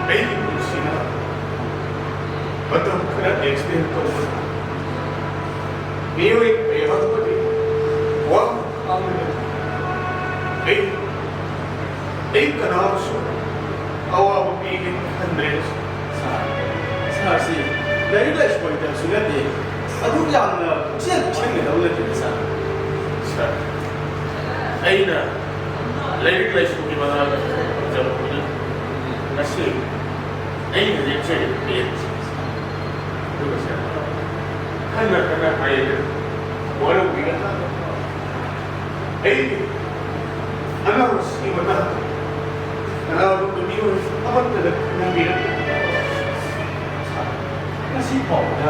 ꯑꯩꯒꯤ ꯄꯨꯟꯁꯤꯅ ꯃꯇꯝ ꯈꯔ ꯑꯦꯛꯁꯇꯦꯟ ꯇꯧꯕꯗ ꯃꯤꯑꯣꯏ ꯀꯌꯥ ꯑꯃꯗꯤ ꯋꯥꯅ ꯈꯥꯡꯂꯒ ꯑꯩ, ꯑꯩ ꯀꯅꯥꯕꯨꯁꯨ ꯑꯋꯥꯕ ꯄꯤꯒꯦ ꯈꯟꯗ꯭ꯔꯦ꯫ ꯁꯥꯔ, ꯁꯥꯔꯁꯤ ꯂꯥꯏꯔꯤꯛ ꯂꯥꯏꯁꯨ ꯍꯩꯇꯕꯁꯨ ꯅꯠꯇꯦ꯫ ꯑꯗꯨꯛ ꯌꯥꯝꯅ ꯄꯨꯛꯆꯦꯜ ꯆꯪꯒꯗꯧ ꯅꯠꯇꯦꯗ ꯁꯥꯔ꯫ ꯁꯥꯔ, ꯑꯩꯅ ꯂꯥꯏꯔꯤꯛ ꯂꯥꯏꯁꯨꯒꯤ ꯃꯉꯥꯜꯗ ꯇꯝꯖꯕ ꯃꯤꯅꯤ꯫ ꯉꯁꯤ ꯑꯩꯅ ꯂꯦꯞꯆꯔꯤꯕ ꯄꯦꯟꯁꯤ꯫ ꯑꯗꯨꯒ ꯁꯥꯔ, ꯈꯟꯅ ꯈꯟꯅ ꯍꯥꯏꯌꯦ꯫ ꯋꯥꯔꯧꯕꯤꯒꯅꯨ꯫ ꯑꯩꯒꯤ ꯑꯅꯥꯕꯁꯤ ꯃꯇꯥꯡꯗ ꯀꯅꯥꯒꯨꯝꯕ ꯃꯤꯑꯣꯏ ꯑꯃꯠꯇꯅ ꯈꯪꯍꯟꯕꯤꯔꯛꯇꯦ꯫ ꯉꯁꯤ ꯐꯥꯎꯕꯗ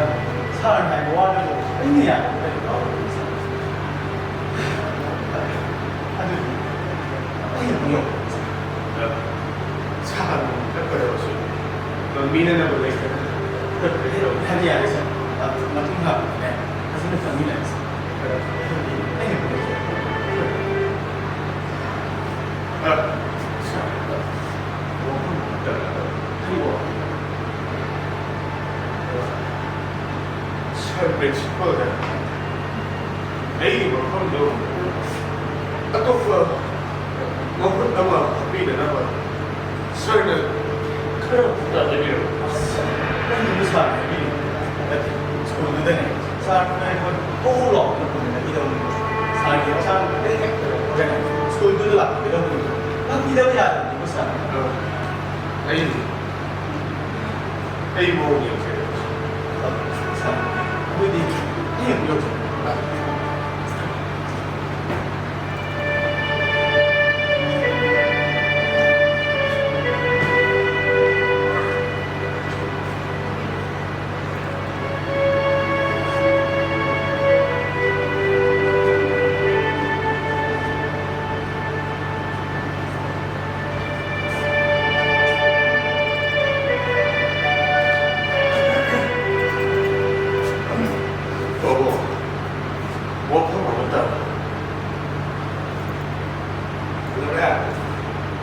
ꯁꯥꯔꯅ ꯍꯥꯏꯕ ꯋꯥꯗꯨꯕꯨ ꯑꯩꯅ ꯌꯥꯗꯕ ꯀꯔꯤ ꯌꯥꯎꯔꯤꯕꯅꯣ, ꯁꯥꯔ? ꯑꯗꯨꯗꯤ ꯑꯩ ꯑꯃꯨꯛ ꯌꯧꯔꯛꯑꯒꯦ, ꯁꯥꯔ꯫ ꯁꯥꯔꯅ ꯆꯠꯀꯗꯕꯁꯨ ꯃꯤꯅꯅꯕ ꯂꯩꯇꯅ ꯆꯠꯈ꯭ꯔꯦ꯫ ꯌꯥꯔꯦ, ꯌꯥꯔꯦ, ꯁꯥꯔ꯫ ꯃꯇꯨꯡ ꯂꯥꯛꯄꯗꯅꯦ, ꯐꯖꯅ ꯆꯪꯃꯤꯟꯅꯔꯁꯤ꯫ ꯑꯗꯨꯗꯤ ꯑꯩ ꯑꯃꯨꯛ ꯌꯧꯔꯛꯑꯒꯦ꯫ ꯑ, ꯁꯥꯔ, ꯋꯥꯐꯝ ꯑꯃꯇ ꯍꯪꯖꯒꯦ꯫ ꯁꯥꯔ ꯄ꯭ꯔꯤꯟꯁꯤꯄꯥꯜꯗ ꯑꯩꯒꯤ ꯃꯐꯝꯗꯨ ꯑꯇꯣꯞꯄ ꯃꯍꯨꯠ ꯑꯃ ꯍꯥꯞꯄꯤꯅꯅꯕ ꯁꯥꯔꯅ ꯈꯔ ꯇꯥꯟꯅꯕꯤꯔꯝꯃꯨ꯫ ꯑꯁ, ꯀꯔꯤꯅꯣ ꯁꯥꯔꯅ ꯍꯥꯏꯕꯤꯔꯤꯕ? ꯅꯠꯇꯦ, ꯁ꯭ꯀꯨꯜꯗꯨꯗꯅꯦ, ꯁꯥꯔꯅ ꯑꯩꯈꯣꯏ ꯍꯧ ꯍꯧ ꯂꯥꯎꯗꯅ ꯄꯨꯃꯤꯟꯅꯈꯤꯗꯧꯅꯤ꯫ ꯁꯥꯔꯒꯤ ꯍꯛꯆꯥꯡ ꯍꯦꯛ ꯍꯦꯛ ꯐꯔꯛꯄꯒꯅꯦ, ꯁ꯭ꯀꯨꯜꯗꯨꯗ ꯂꯥꯛꯄꯤꯒꯗꯧꯕꯅꯤ꯫ ꯂꯥꯛꯄꯤꯗꯕ ꯌꯥꯗꯕꯅꯤꯀꯣ, ꯁꯥꯔ꯫ ꯑ, ꯑꯩ ꯑꯩ ꯃꯑꯣꯡ ꯌꯦꯡꯖꯔꯒꯦ꯫ ꯁꯥꯔ, ꯑꯗꯨꯗꯤ ꯑꯩ ꯑꯃꯨꯛ ꯌꯧꯖꯔꯒꯦ꯫ ꯄꯥꯕꯨꯡ, ꯋꯥꯐꯝ ꯑꯃꯇ꯫ ꯀꯩꯗꯧꯔꯦ?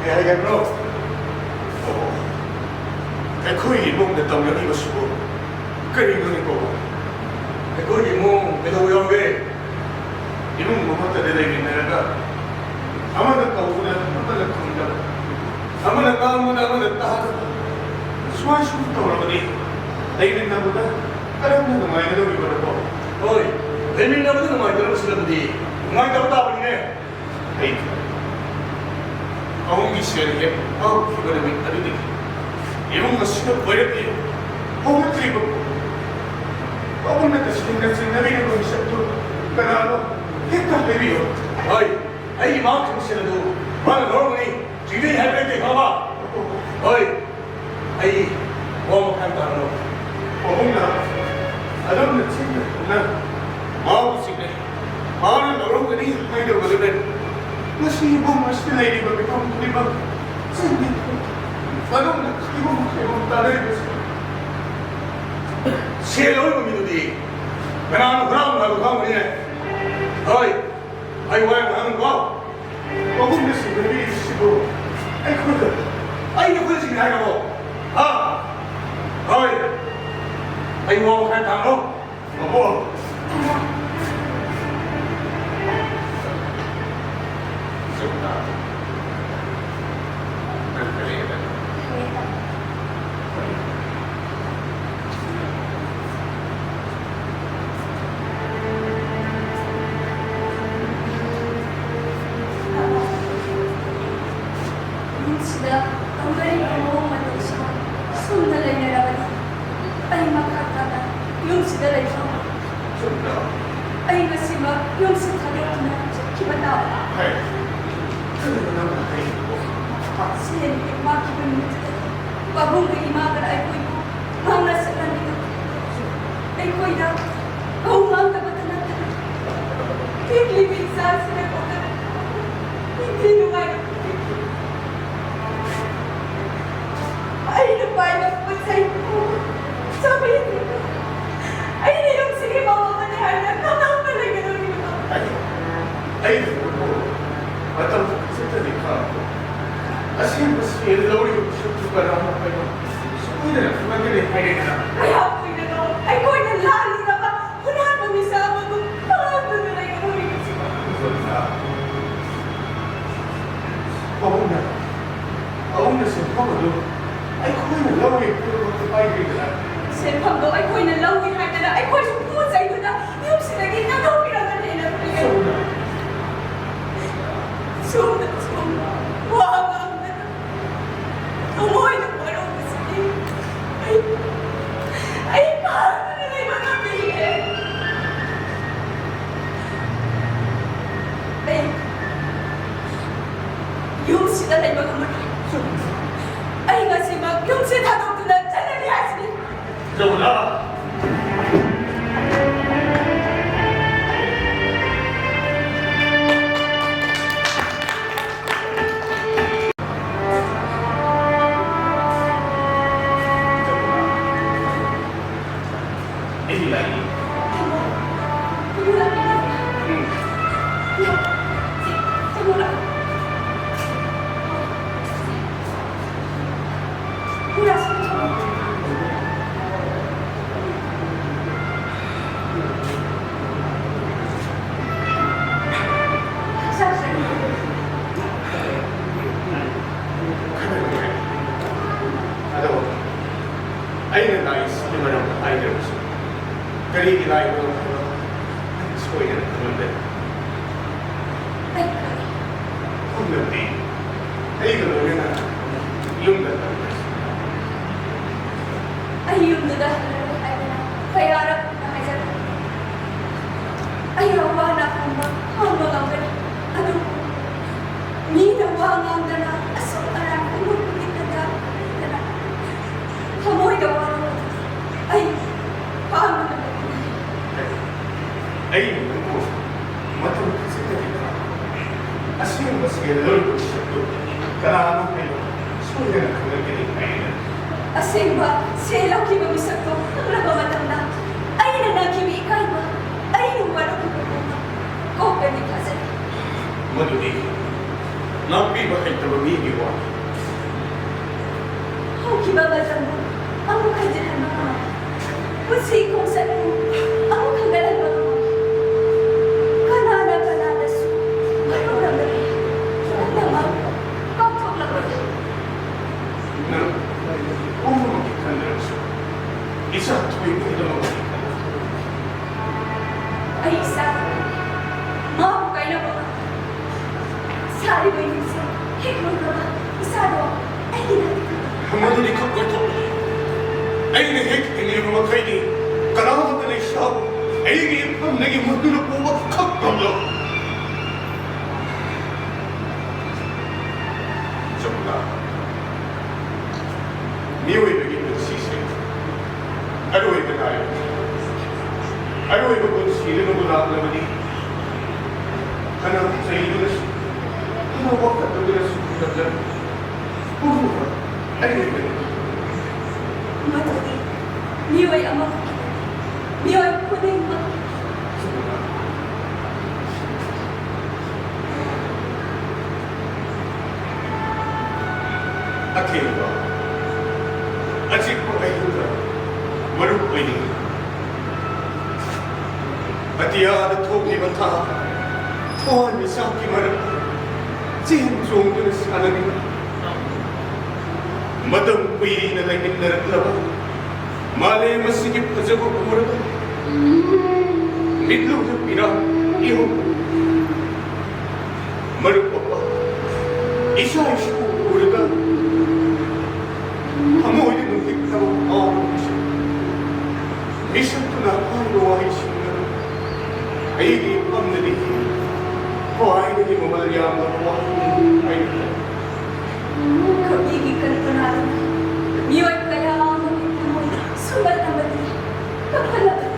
ꯀꯩ ꯍꯥꯏꯒꯦ ꯍꯥꯏꯕꯅꯣ? ꯄꯥꯕꯨꯡ, ꯑꯩꯈꯣꯏꯒꯤ ꯏꯃꯨꯡꯗ ꯇꯧꯅꯔꯤꯕꯁꯤꯕꯨ ꯀꯔꯤꯅꯣꯅꯦ ꯄꯥꯕꯨꯡ? ꯑꯩꯈꯣꯏꯒꯤ ꯏꯃꯨꯡ ꯀꯩꯗꯧꯕ ꯌꯥꯎꯔꯒꯦ? ꯏꯃꯨꯡ ꯑꯃꯠꯇꯗ ꯂꯩꯃꯤꯟꯅꯔꯒ ꯑꯃꯅ ꯀꯧꯕꯗ ꯑꯃꯅ ꯈꯨꯝꯗꯕ, ꯑꯃꯅ ꯉꯥꯡꯕꯗ ꯑꯃꯅ ꯇꯥꯗꯕ, ꯁꯨꯃꯥꯏ ꯁꯨꯝ ꯇꯧꯔꯕꯗꯤ ꯂꯩꯃꯤꯟꯅꯕꯗ ꯀꯔꯝꯅ ꯅꯨꯡꯉꯥꯏꯒꯗꯧꯔꯤꯕꯅꯣ? ꯍꯣꯏ, ꯂꯩꯃꯤꯟꯅꯕꯗ ꯅꯨꯡꯉꯥꯏꯇ꯭ꯔꯕꯁꯤꯅꯕꯨꯗꯤ ꯅꯨꯡꯉꯥꯏꯇꯕ ꯇꯥꯕꯅꯤꯅꯦ꯫ ꯑꯩ ꯑꯍꯨꯝꯒꯤ ꯁꯦꯜ ꯍꯦꯛ ꯐꯪꯈꯤꯕ ꯅꯨꯃꯤꯠ ꯑꯗꯨꯗꯒꯤ ꯏꯃꯨꯡ ꯑꯁꯤꯗ ꯀꯣꯏꯔꯛꯂꯤ ꯍꯧꯔꯛꯇ꯭ꯔꯤꯕ ꯄꯥꯕꯨꯡꯅ ꯇꯁꯦꯡꯅ ꯆꯤꯡꯅꯕꯤꯔꯤꯕ ꯃꯤꯁꯛꯇꯨ ꯀꯅꯥꯅꯣ? ꯍꯦꯛꯇ ꯍꯥꯏꯕꯤꯌꯨ꯫ ꯍꯣꯏ, ꯑꯩꯒꯤ ꯃꯥꯡꯈꯤꯕ ꯁꯦꯜ ꯑꯗꯨ ꯃꯥꯅ ꯂꯧꯔꯝꯒꯅꯤ꯫ ꯆꯤꯡꯅꯩ ꯍꯥꯏꯕ ꯅꯠꯇꯦ, ꯈꯪꯉꯕ? ꯍꯣꯏ, ꯑꯩ ꯋꯥ ꯃꯈꯥ ꯇꯥꯔꯅꯨ꯫ ꯄꯥꯕꯨꯡꯅ ꯑꯗꯨꯝꯅ ꯆꯤꯟꯅ ꯈꯨꯝꯅ ꯃꯥꯕꯨ ꯆꯤꯡꯅꯩ꯫ ꯃꯥꯅ ꯂꯧꯔꯝꯒꯅꯤ ꯍꯥꯏꯗꯧꯕꯗꯨꯅ ꯉꯁꯤ ꯏꯃꯨꯡ ꯑꯁꯤꯗ ꯂꯩꯔꯤꯕ ꯃꯤꯐꯝ ꯈꯨꯗꯤꯡꯃꯛ ꯆꯤꯟꯅꯤ꯫ ꯃꯅꯨꯡꯗ ꯈꯥꯏꯕꯣꯝ ꯈꯥꯏꯕꯣꯝ ꯇꯥꯅꯔꯤꯕꯁꯤ꯫ ꯁꯦꯜ ꯂꯧꯔꯤꯕ ꯃꯤꯗꯨꯗꯤ ꯀꯅꯥꯅ ꯍꯨꯔꯥꯟꯕ ꯍꯥꯏꯕ ꯈꯪꯕꯅꯤꯅꯦ? ꯍꯣꯏ, ꯑꯩ ꯋꯥ ꯌꯥꯝ ꯉꯥꯡꯒꯅꯨꯀꯣ꯫ ꯄꯥꯕꯨꯡꯅ ꯁꯤꯟꯅꯕꯤꯔꯤꯕꯁꯤꯕꯨ ꯑꯩꯈꯣꯏꯗ, ꯑꯩ ꯅꯈꯣꯏꯗ ꯁꯤꯟꯅ ꯍꯥꯏꯔꯕꯣ? ꯍꯥ? ꯍꯣꯏ, ꯑꯩ ꯋꯥ ꯃꯈꯥ ꯇꯥꯔꯣ꯫ ꯃꯃꯣ꯫ ꯌꯨꯝꯁꯤꯗ ꯇꯧꯅꯔꯤꯕ ꯃꯑꯣꯡ ꯃꯇꯧꯁꯤꯃ ꯁꯨꯝꯅ ꯂꯩꯅꯔꯕꯗꯤ ꯑꯩ ꯃꯈꯥ ꯇꯥꯅ ꯌꯨꯝꯁꯤꯗ ꯂꯩꯕ ꯉꯝꯃꯣꯏ꯫ ꯑꯩ ꯉꯁꯤꯃꯛ ꯌꯨꯝꯁꯤ ꯊꯥꯗꯣꯛꯇꯨꯅ ꯆꯠꯈꯤꯕ ꯇꯥꯕꯅꯤ꯫ ꯁꯤ ꯍꯦꯟꯅ ꯍꯦꯛ ꯃꯥꯡꯈꯤꯕ ꯅꯨꯃꯤꯠꯇꯨꯗ ꯄꯥꯕꯨꯡꯒ ꯏꯃꯥꯒꯅ ꯑꯩꯈꯣꯏꯕꯨ ꯉꯥꯡꯅ ꯁꯛꯅꯕꯤꯗꯨ ꯑꯩꯈꯣꯏꯗ ꯀꯧ ꯉꯥꯡꯗꯕꯇ ꯅꯠꯇꯅ ꯄꯤꯛꯂꯤꯕꯤ ꯏꯆꯥꯁꯤꯅ ꯀꯣꯛꯇꯅ ꯅꯤꯡꯊꯤ ꯅꯨꯡꯉꯥꯏꯅ ꯄꯨꯕꯤꯈꯤ꯫ ꯑꯩꯅ ꯄꯥꯏꯕ ꯄꯣꯠ ꯆꯩ ꯄꯨꯕ ꯆꯥꯕꯤꯗ꯭ꯔꯤꯕ ꯑꯩꯅ ꯌꯨꯝꯁꯤꯒꯤ ꯃꯧ ꯑꯃꯅꯤ ꯍꯥꯏꯅ ꯀꯅꯥꯝꯇ ꯂꯩꯒꯗꯧꯔꯤꯕꯅꯣ? ꯑꯩ, ꯑꯩ ꯃꯇꯝ ꯈꯖꯤꯛꯇꯅꯤ ꯈꯥꯛꯄ꯫ ꯑꯁꯦꯡꯕ ꯁꯦꯜ ꯂꯧꯔꯤꯕ ꯃꯤꯁꯛꯇꯨ ꯀꯅꯥꯅꯣ ꯍꯥꯏꯕ ꯁꯣꯏꯗꯅ ꯈꯪꯂꯛꯀꯅꯤ ꯍꯥꯏꯔꯦꯗꯅ꯫ ꯀꯌꯥꯝ ꯀꯨꯏꯅꯅꯣ ꯑꯩꯈꯣꯏꯅ ꯂꯥꯜꯂꯨꯔꯕ ꯍꯨꯔꯥꯟꯕ ꯃꯤꯁꯛ ꯑꯃꯕꯨ ꯐꯥꯗꯨꯅ ꯂꯩꯒꯗꯧꯔꯤꯕꯁꯤꯕꯣ? ꯄꯥꯕꯨꯡꯅ, ꯄꯥꯕꯨꯡꯅ ꯁꯦꯟꯐꯝ ꯑꯗꯨ ꯑꯩꯈꯣꯏꯅ ꯂꯧꯏ ꯍꯥꯏꯕꯃꯛꯇꯤ ꯄꯥꯏꯗ꯭ꯔꯤꯗꯅ꯫ ꯁꯦꯟꯐꯝꯗꯣ ꯑꯩꯈꯣꯏꯅ ꯂꯧꯏ ꯍꯥꯏꯗꯅ ꯑꯩꯈꯣꯏꯕꯨ ꯐꯨ ꯆꯩꯗꯨꯅ ꯌꯨꯝꯁꯤꯗꯒꯤ ꯊꯥꯗꯣꯛꯄꯤꯔꯝꯕꯅꯦꯅ ꯈꯜꯂꯤ꯫ ꯁꯣꯝꯅ, ꯁꯣꯝꯅ, ꯁꯣꯝꯅ ꯋꯥ ꯉꯥꯡꯗꯅ ꯊꯃꯣꯏꯅ ꯋꯥꯔꯧꯕꯁꯤꯗꯤ ꯑꯩ, ꯑꯩ ꯐꯥꯗꯨꯅ ꯂꯩꯕ ꯉꯝꯗꯦ꯫ ꯑꯩꯅ ꯂꯥꯛꯏꯁꯤꯒꯤ ꯃꯔꯝ ꯍꯥꯏꯗ꯭ꯔꯕꯁꯨ, ꯀꯔꯤꯒꯤ ꯂꯥꯛꯏꯕꯅꯣ ꯍꯥꯏꯕ ꯁꯣꯏꯗꯅ ꯈꯪꯂꯝꯒꯅꯤ꯫ ꯑꯩ ꯈꯪꯏ꯫ ꯈꯪꯂꯕꯗꯤ ꯑꯩꯒ ꯂꯣꯏꯅꯅ ꯌꯨꯝꯗ ꯍꯜꯂꯛꯂꯁꯤ꯫ ꯑꯩ ꯌꯨꯝꯗꯨꯗ ꯍꯜꯂꯔꯣꯏ ꯍꯥꯏꯗꯅ ꯀꯌꯥꯔꯛ ꯍꯥꯏꯖꯈ꯭ꯔꯦ꯫ ꯑꯩ ꯑꯋꯥ ꯑꯅꯥ ꯄꯨꯝꯕ ꯈꯥꯡꯕ ꯉꯝꯒꯅꯤ, ꯑꯗꯨꯕꯨ ꯃꯤꯅ ꯋꯥ ꯉꯥꯡꯗꯅ ꯑꯁꯨꯛ ꯑꯔꯥꯟꯕ ꯃꯤꯠꯇ ꯂꯩꯗꯅ ꯊꯃꯣꯏꯗ ꯋꯥꯔꯧꯕꯗꯨꯗꯤ ꯑꯩ ꯈꯥꯡꯕ ꯉꯝꯒꯅꯤ꯫ ꯑꯩ ꯅꯪꯕꯨ ꯃꯇꯝ ꯈꯖꯤꯛꯇꯒꯤ ꯈꯥꯡꯕ ꯑꯁꯦꯡꯕ ꯁꯦꯜ ꯂꯧꯔꯤꯕ ꯃꯤꯁꯛꯇꯨ ꯀꯅꯥꯅꯣ ꯍꯥꯏꯕ ꯁꯣꯏꯗꯅ ꯈꯪꯂꯛꯀꯅꯤ ꯍꯥꯏꯅ꯫ ꯑꯁꯦꯡꯕ ꯁꯦꯜ ꯂꯧꯈꯤꯕ ꯃꯤꯁꯛꯇꯣ ꯈꯪꯂꯕ ꯃꯇꯝꯗ ꯑꯩꯅ ꯅꯪꯒꯤ ꯏꯀꯥꯏꯕ, ꯑꯩꯅ ꯋꯥꯔꯧꯈꯤꯕ ꯄꯨꯝꯕ ꯀꯣꯛꯀꯅꯤ ꯊꯥꯖꯩ꯫ ꯃꯗꯨꯗꯤ ꯉꯥꯛꯄꯤꯕ ꯍꯩꯇꯕ ꯃꯤꯒꯤ ꯋꯥꯅꯤ꯫ ꯍꯧꯈꯤꯕ ꯃꯇꯝꯕꯨ ꯑꯃꯨꯛ ꯍꯟꯖꯤꯜꯍꯟꯕ ꯉꯝꯃꯣꯏ꯫ ꯄꯨꯟꯁꯤ ꯈꯣꯡꯆꯠꯄꯨ ꯑꯃꯨꯛ ꯍꯟꯒꯠꯍꯟꯕ ꯉꯝꯃꯣꯏ꯫ ꯀꯅꯥꯅ ꯀꯅꯥꯗꯁꯨ ꯋꯥꯔꯧꯔꯝꯕꯅꯤ, ꯄꯨꯝꯅꯃꯛ ꯀꯥꯎꯊꯣꯛꯂꯕꯅꯤ꯫ ꯅꯪ ꯄꯨꯝꯅꯃꯛꯀꯤ ꯈꯟꯗ꯭ꯔꯕꯁꯨ, ꯏꯆꯥ ꯊꯣꯏꯕꯒꯤꯗꯃꯛꯇꯤ ꯈꯜꯂꯨ꯫ ꯑꯩ ꯏꯆꯥ ꯃꯥꯕꯨ ꯀꯥꯏꯅꯕ ꯉꯝꯗꯦ꯫ ꯁꯥꯔꯤꯕ ꯌꯨꯝꯁꯦ ꯍꯦꯛ ꯂꯣꯏꯕꯒ ꯏꯆꯥꯗꯣ ꯑꯩꯒꯤ ꯅꯥꯛꯇ ꯃꯗꯨꯗꯤ ꯈꯛ ꯑꯣꯏꯊꯣꯛꯂꯣꯏ꯫ ꯑꯩꯅ ꯍꯦꯛ ꯍꯤꯡꯂꯤꯕ ꯃꯈꯩꯗꯤ ꯀꯅꯥꯃꯠꯇꯅ ꯏꯆꯥꯕꯨ ꯑꯩꯒꯤ ꯏꯐꯝꯗꯒꯤ ꯃꯨꯠꯇꯨꯅ ꯄꯨꯕ ꯈꯛ ꯉꯝꯂꯣꯏ꯫ ꯖꯃꯨꯅꯥ, ꯃꯤꯑꯣꯏꯕꯒꯤ ꯄꯨꯟꯁꯤꯁꯦ ꯑꯔꯣꯏꯕ ꯅꯥꯏꯔꯣꯏ꯫ ꯑꯔꯣꯏꯕ ꯄꯨꯟꯁꯤꯗꯨꯅꯕꯨ ꯂꯥꯛꯂꯕꯗꯤ, ꯐꯅ ꯆꯩꯗꯨꯅꯁꯨ, ꯐꯅ ꯋꯥꯀꯠꯂꯨꯗꯨꯅꯁꯨ ꯉꯝꯂꯔꯣꯏ꯫ ꯄꯨꯝꯅꯃꯛ ꯑꯔꯣꯏꯕꯅꯤ꯫ ꯃꯗꯨꯗꯤ ꯃꯤꯑꯣꯏ ꯑꯃꯈꯛꯀꯤ ꯅꯠꯇꯦ, ꯃꯤꯑꯣꯏ ꯈꯨꯗꯤꯡꯃꯛꯀꯤ꯫ ꯑꯊꯦꯡꯕ, ꯑꯆꯤꯛꯄ ꯑꯍꯤꯡꯗ ꯃꯔꯨꯞ ꯑꯣꯏꯅꯤꯡꯏ꯫ ꯑꯇꯤꯌꯥꯗ ꯊꯣꯛꯂꯤꯕ ꯊꯥ, ꯊꯋꯥꯟꯃꯤꯆꯥꯛꯀꯤ ꯃꯔꯛꯇ ꯆꯦꯟ ꯆꯣꯡꯗꯨꯅ ꯁꯥꯟꯅꯔꯤꯕ, ꯃꯇꯝ ꯀꯨꯏꯅ ꯂꯩꯃꯤꯟꯅꯔꯛꯂꯕ ꯃꯥꯂꯦꯝ ꯑꯁꯤꯒꯤ ꯐꯖꯕ ꯎꯔꯒ ꯃꯤꯠꯂꯨꯗ ꯄꯤꯔꯥꯡ ꯏꯍꯨꯝ꯫ ꯃꯔꯨꯞ ꯃꯄꯥꯡ ꯏꯆꯥ ꯏꯁꯨ ꯎꯔꯒ ꯊꯃꯣꯏꯗ ꯅꯨꯡꯁꯤꯠ ꯊꯕꯛ ꯐꯥꯎꯕꯁꯨ ꯃꯤꯁꯛꯇꯨꯅ ꯍꯥꯏꯕ ꯋꯥꯍꯩꯁꯤꯡꯅ ꯑꯩꯒꯤ ꯏꯐꯝꯗꯗꯤ ꯈ꯭ꯋꯥꯏꯗꯒꯤ ꯃꯃꯜ ꯌꯥꯝꯂꯕ ꯋꯥꯍꯩ ꯍꯥꯏꯔꯤꯕ꯫ ꯀꯕꯤꯒꯤ ꯀꯜꯄꯅꯥꯗꯨꯅ ꯃꯤꯑꯣꯏ ꯀꯌꯥ ꯑꯃꯒꯤ ꯊꯃꯣꯏꯗ ꯁꯨꯝꯕꯠꯂꯕꯗꯤ ꯀꯞꯍꯜꯂꯕꯗꯤ꯫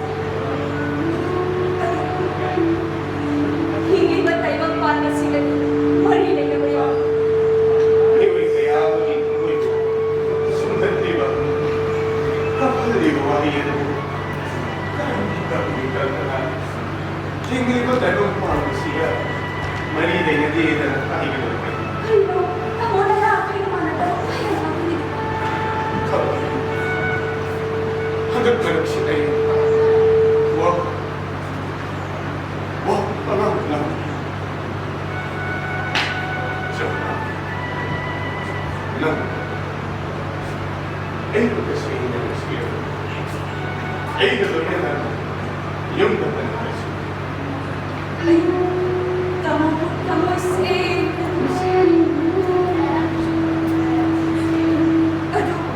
ꯍꯤꯡꯂꯤꯕ ꯇꯥꯏꯕꯪꯄꯥꯟ ꯑꯁꯤꯒꯗꯤ ꯃꯔꯤ ꯂꯩꯅꯕ ꯌꯥꯎ꯫ ꯃꯤꯑꯣꯏ ꯀꯌꯥ ꯑꯃꯒꯤ ꯊꯃꯣꯏꯕꯨ ꯁꯨꯝꯍꯠꯂꯤꯕ, ꯀꯞꯍꯜꯂꯤꯕ ꯋꯥꯔꯤ ꯑꯗꯨ ꯀꯔꯝꯅ ꯇꯧꯔꯤꯕ ꯀꯔꯝꯅ ꯍꯤꯡꯂꯤꯕ ꯇꯥꯏꯕꯪꯄꯥꯟ ꯑꯁꯤꯒ ꯃꯔꯤ ꯂꯩꯅꯗꯦꯗꯅ ꯍꯥꯏꯒꯗꯕꯅꯤ? ꯀꯩꯅꯣ? ꯇꯥꯃꯣꯅ ꯂꯥꯛꯈ꯭ꯔꯦ ꯃꯥꯟꯅꯗꯕ ꯋꯥꯍꯩ ꯑꯃ ꯉꯥꯡꯕꯤꯔꯤꯗꯨꯕꯨ? ꯈꯪꯗꯦ꯫ ꯍꯟꯗꯛ ꯃꯔꯛꯁꯤ ꯑꯩ ꯋꯥ ꯋꯥ ꯑꯉꯥꯡ ꯉꯥꯡ ꯆꯠꯄ꯫ ꯅꯪ ꯑꯩꯕꯨ ꯇꯁꯦꯡꯅ ꯅꯨꯡꯁꯤꯔꯕ? ꯑꯩꯒ ꯂꯣꯏꯅꯅ ꯌꯨꯝꯗ ꯍꯟꯈ꯭ꯔꯁꯤ꯫ ꯑꯩ ꯇꯥꯃꯣꯕꯨ ꯊꯃꯣꯏ ꯁꯦꯡꯅ ꯅꯨꯡꯁꯤ꯫ ꯑꯗꯨꯕꯨ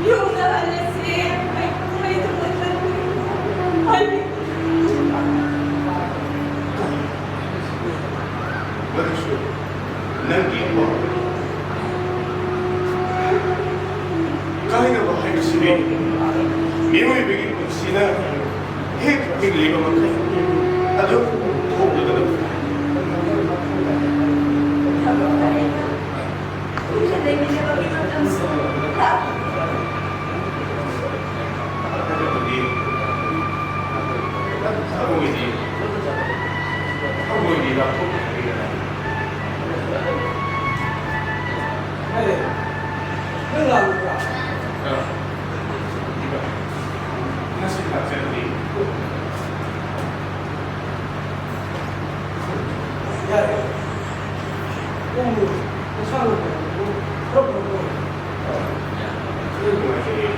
ꯌꯨꯝꯗ ꯍꯜꯂꯁꯤ ꯍꯥꯏ-, ꯍꯥꯏꯗꯨꯅ ꯆꯠꯈ꯭ꯔꯦ꯫ ꯍꯥꯏꯕꯤꯌꯨ꯫ ꯃꯗꯨꯁꯨ ꯅꯪꯒꯤ ꯑꯄꯥꯝꯕꯅꯤ꯫ ꯀꯥꯏꯅꯕ ꯍꯥꯏꯕꯁꯤꯗꯤ ꯃꯤꯑꯣꯏꯕꯒꯤ ꯄꯨꯟꯁꯤꯅ ꯍꯦꯛ ꯍꯤꯡꯂꯤꯕ ꯃꯈꯩ ꯑꯗꯨꯝ ꯊꯣꯛꯂꯒꯗꯕꯅꯤ꯫ ꯊꯕꯛ ꯇꯧꯔꯤꯕ ꯂꯩꯃꯤꯟꯅꯕꯒꯤ ꯃꯇꯝꯁꯨ ꯂꯥꯛꯈꯤꯗꯦ꯫ ꯑꯗꯨꯕꯨꯗꯤ ꯊꯃꯣꯏꯗꯤ, ꯊꯃꯣꯏꯗꯤ ꯂꯥꯞꯊꯣꯛꯅꯈ꯭ꯔꯦꯗꯅ꯫ ꯅꯪ ꯂꯥꯛꯂꯕ꯭ꯔꯥ? ꯑ, ꯏꯕ, ꯉꯁꯤ ꯂꯥꯛꯆꯔꯗꯤ꯫ ꯌꯥꯔꯦ꯫ ꯅꯪꯕꯨ ꯅꯁꯥ ꯅꯨꯡꯉꯥꯏꯇꯕꯗꯨ ꯈꯔ ꯐꯔꯕ꯭ꯔꯣ? ꯑ, ꯈꯔ ꯅꯨꯡꯉꯥꯏꯖꯔꯦ꯫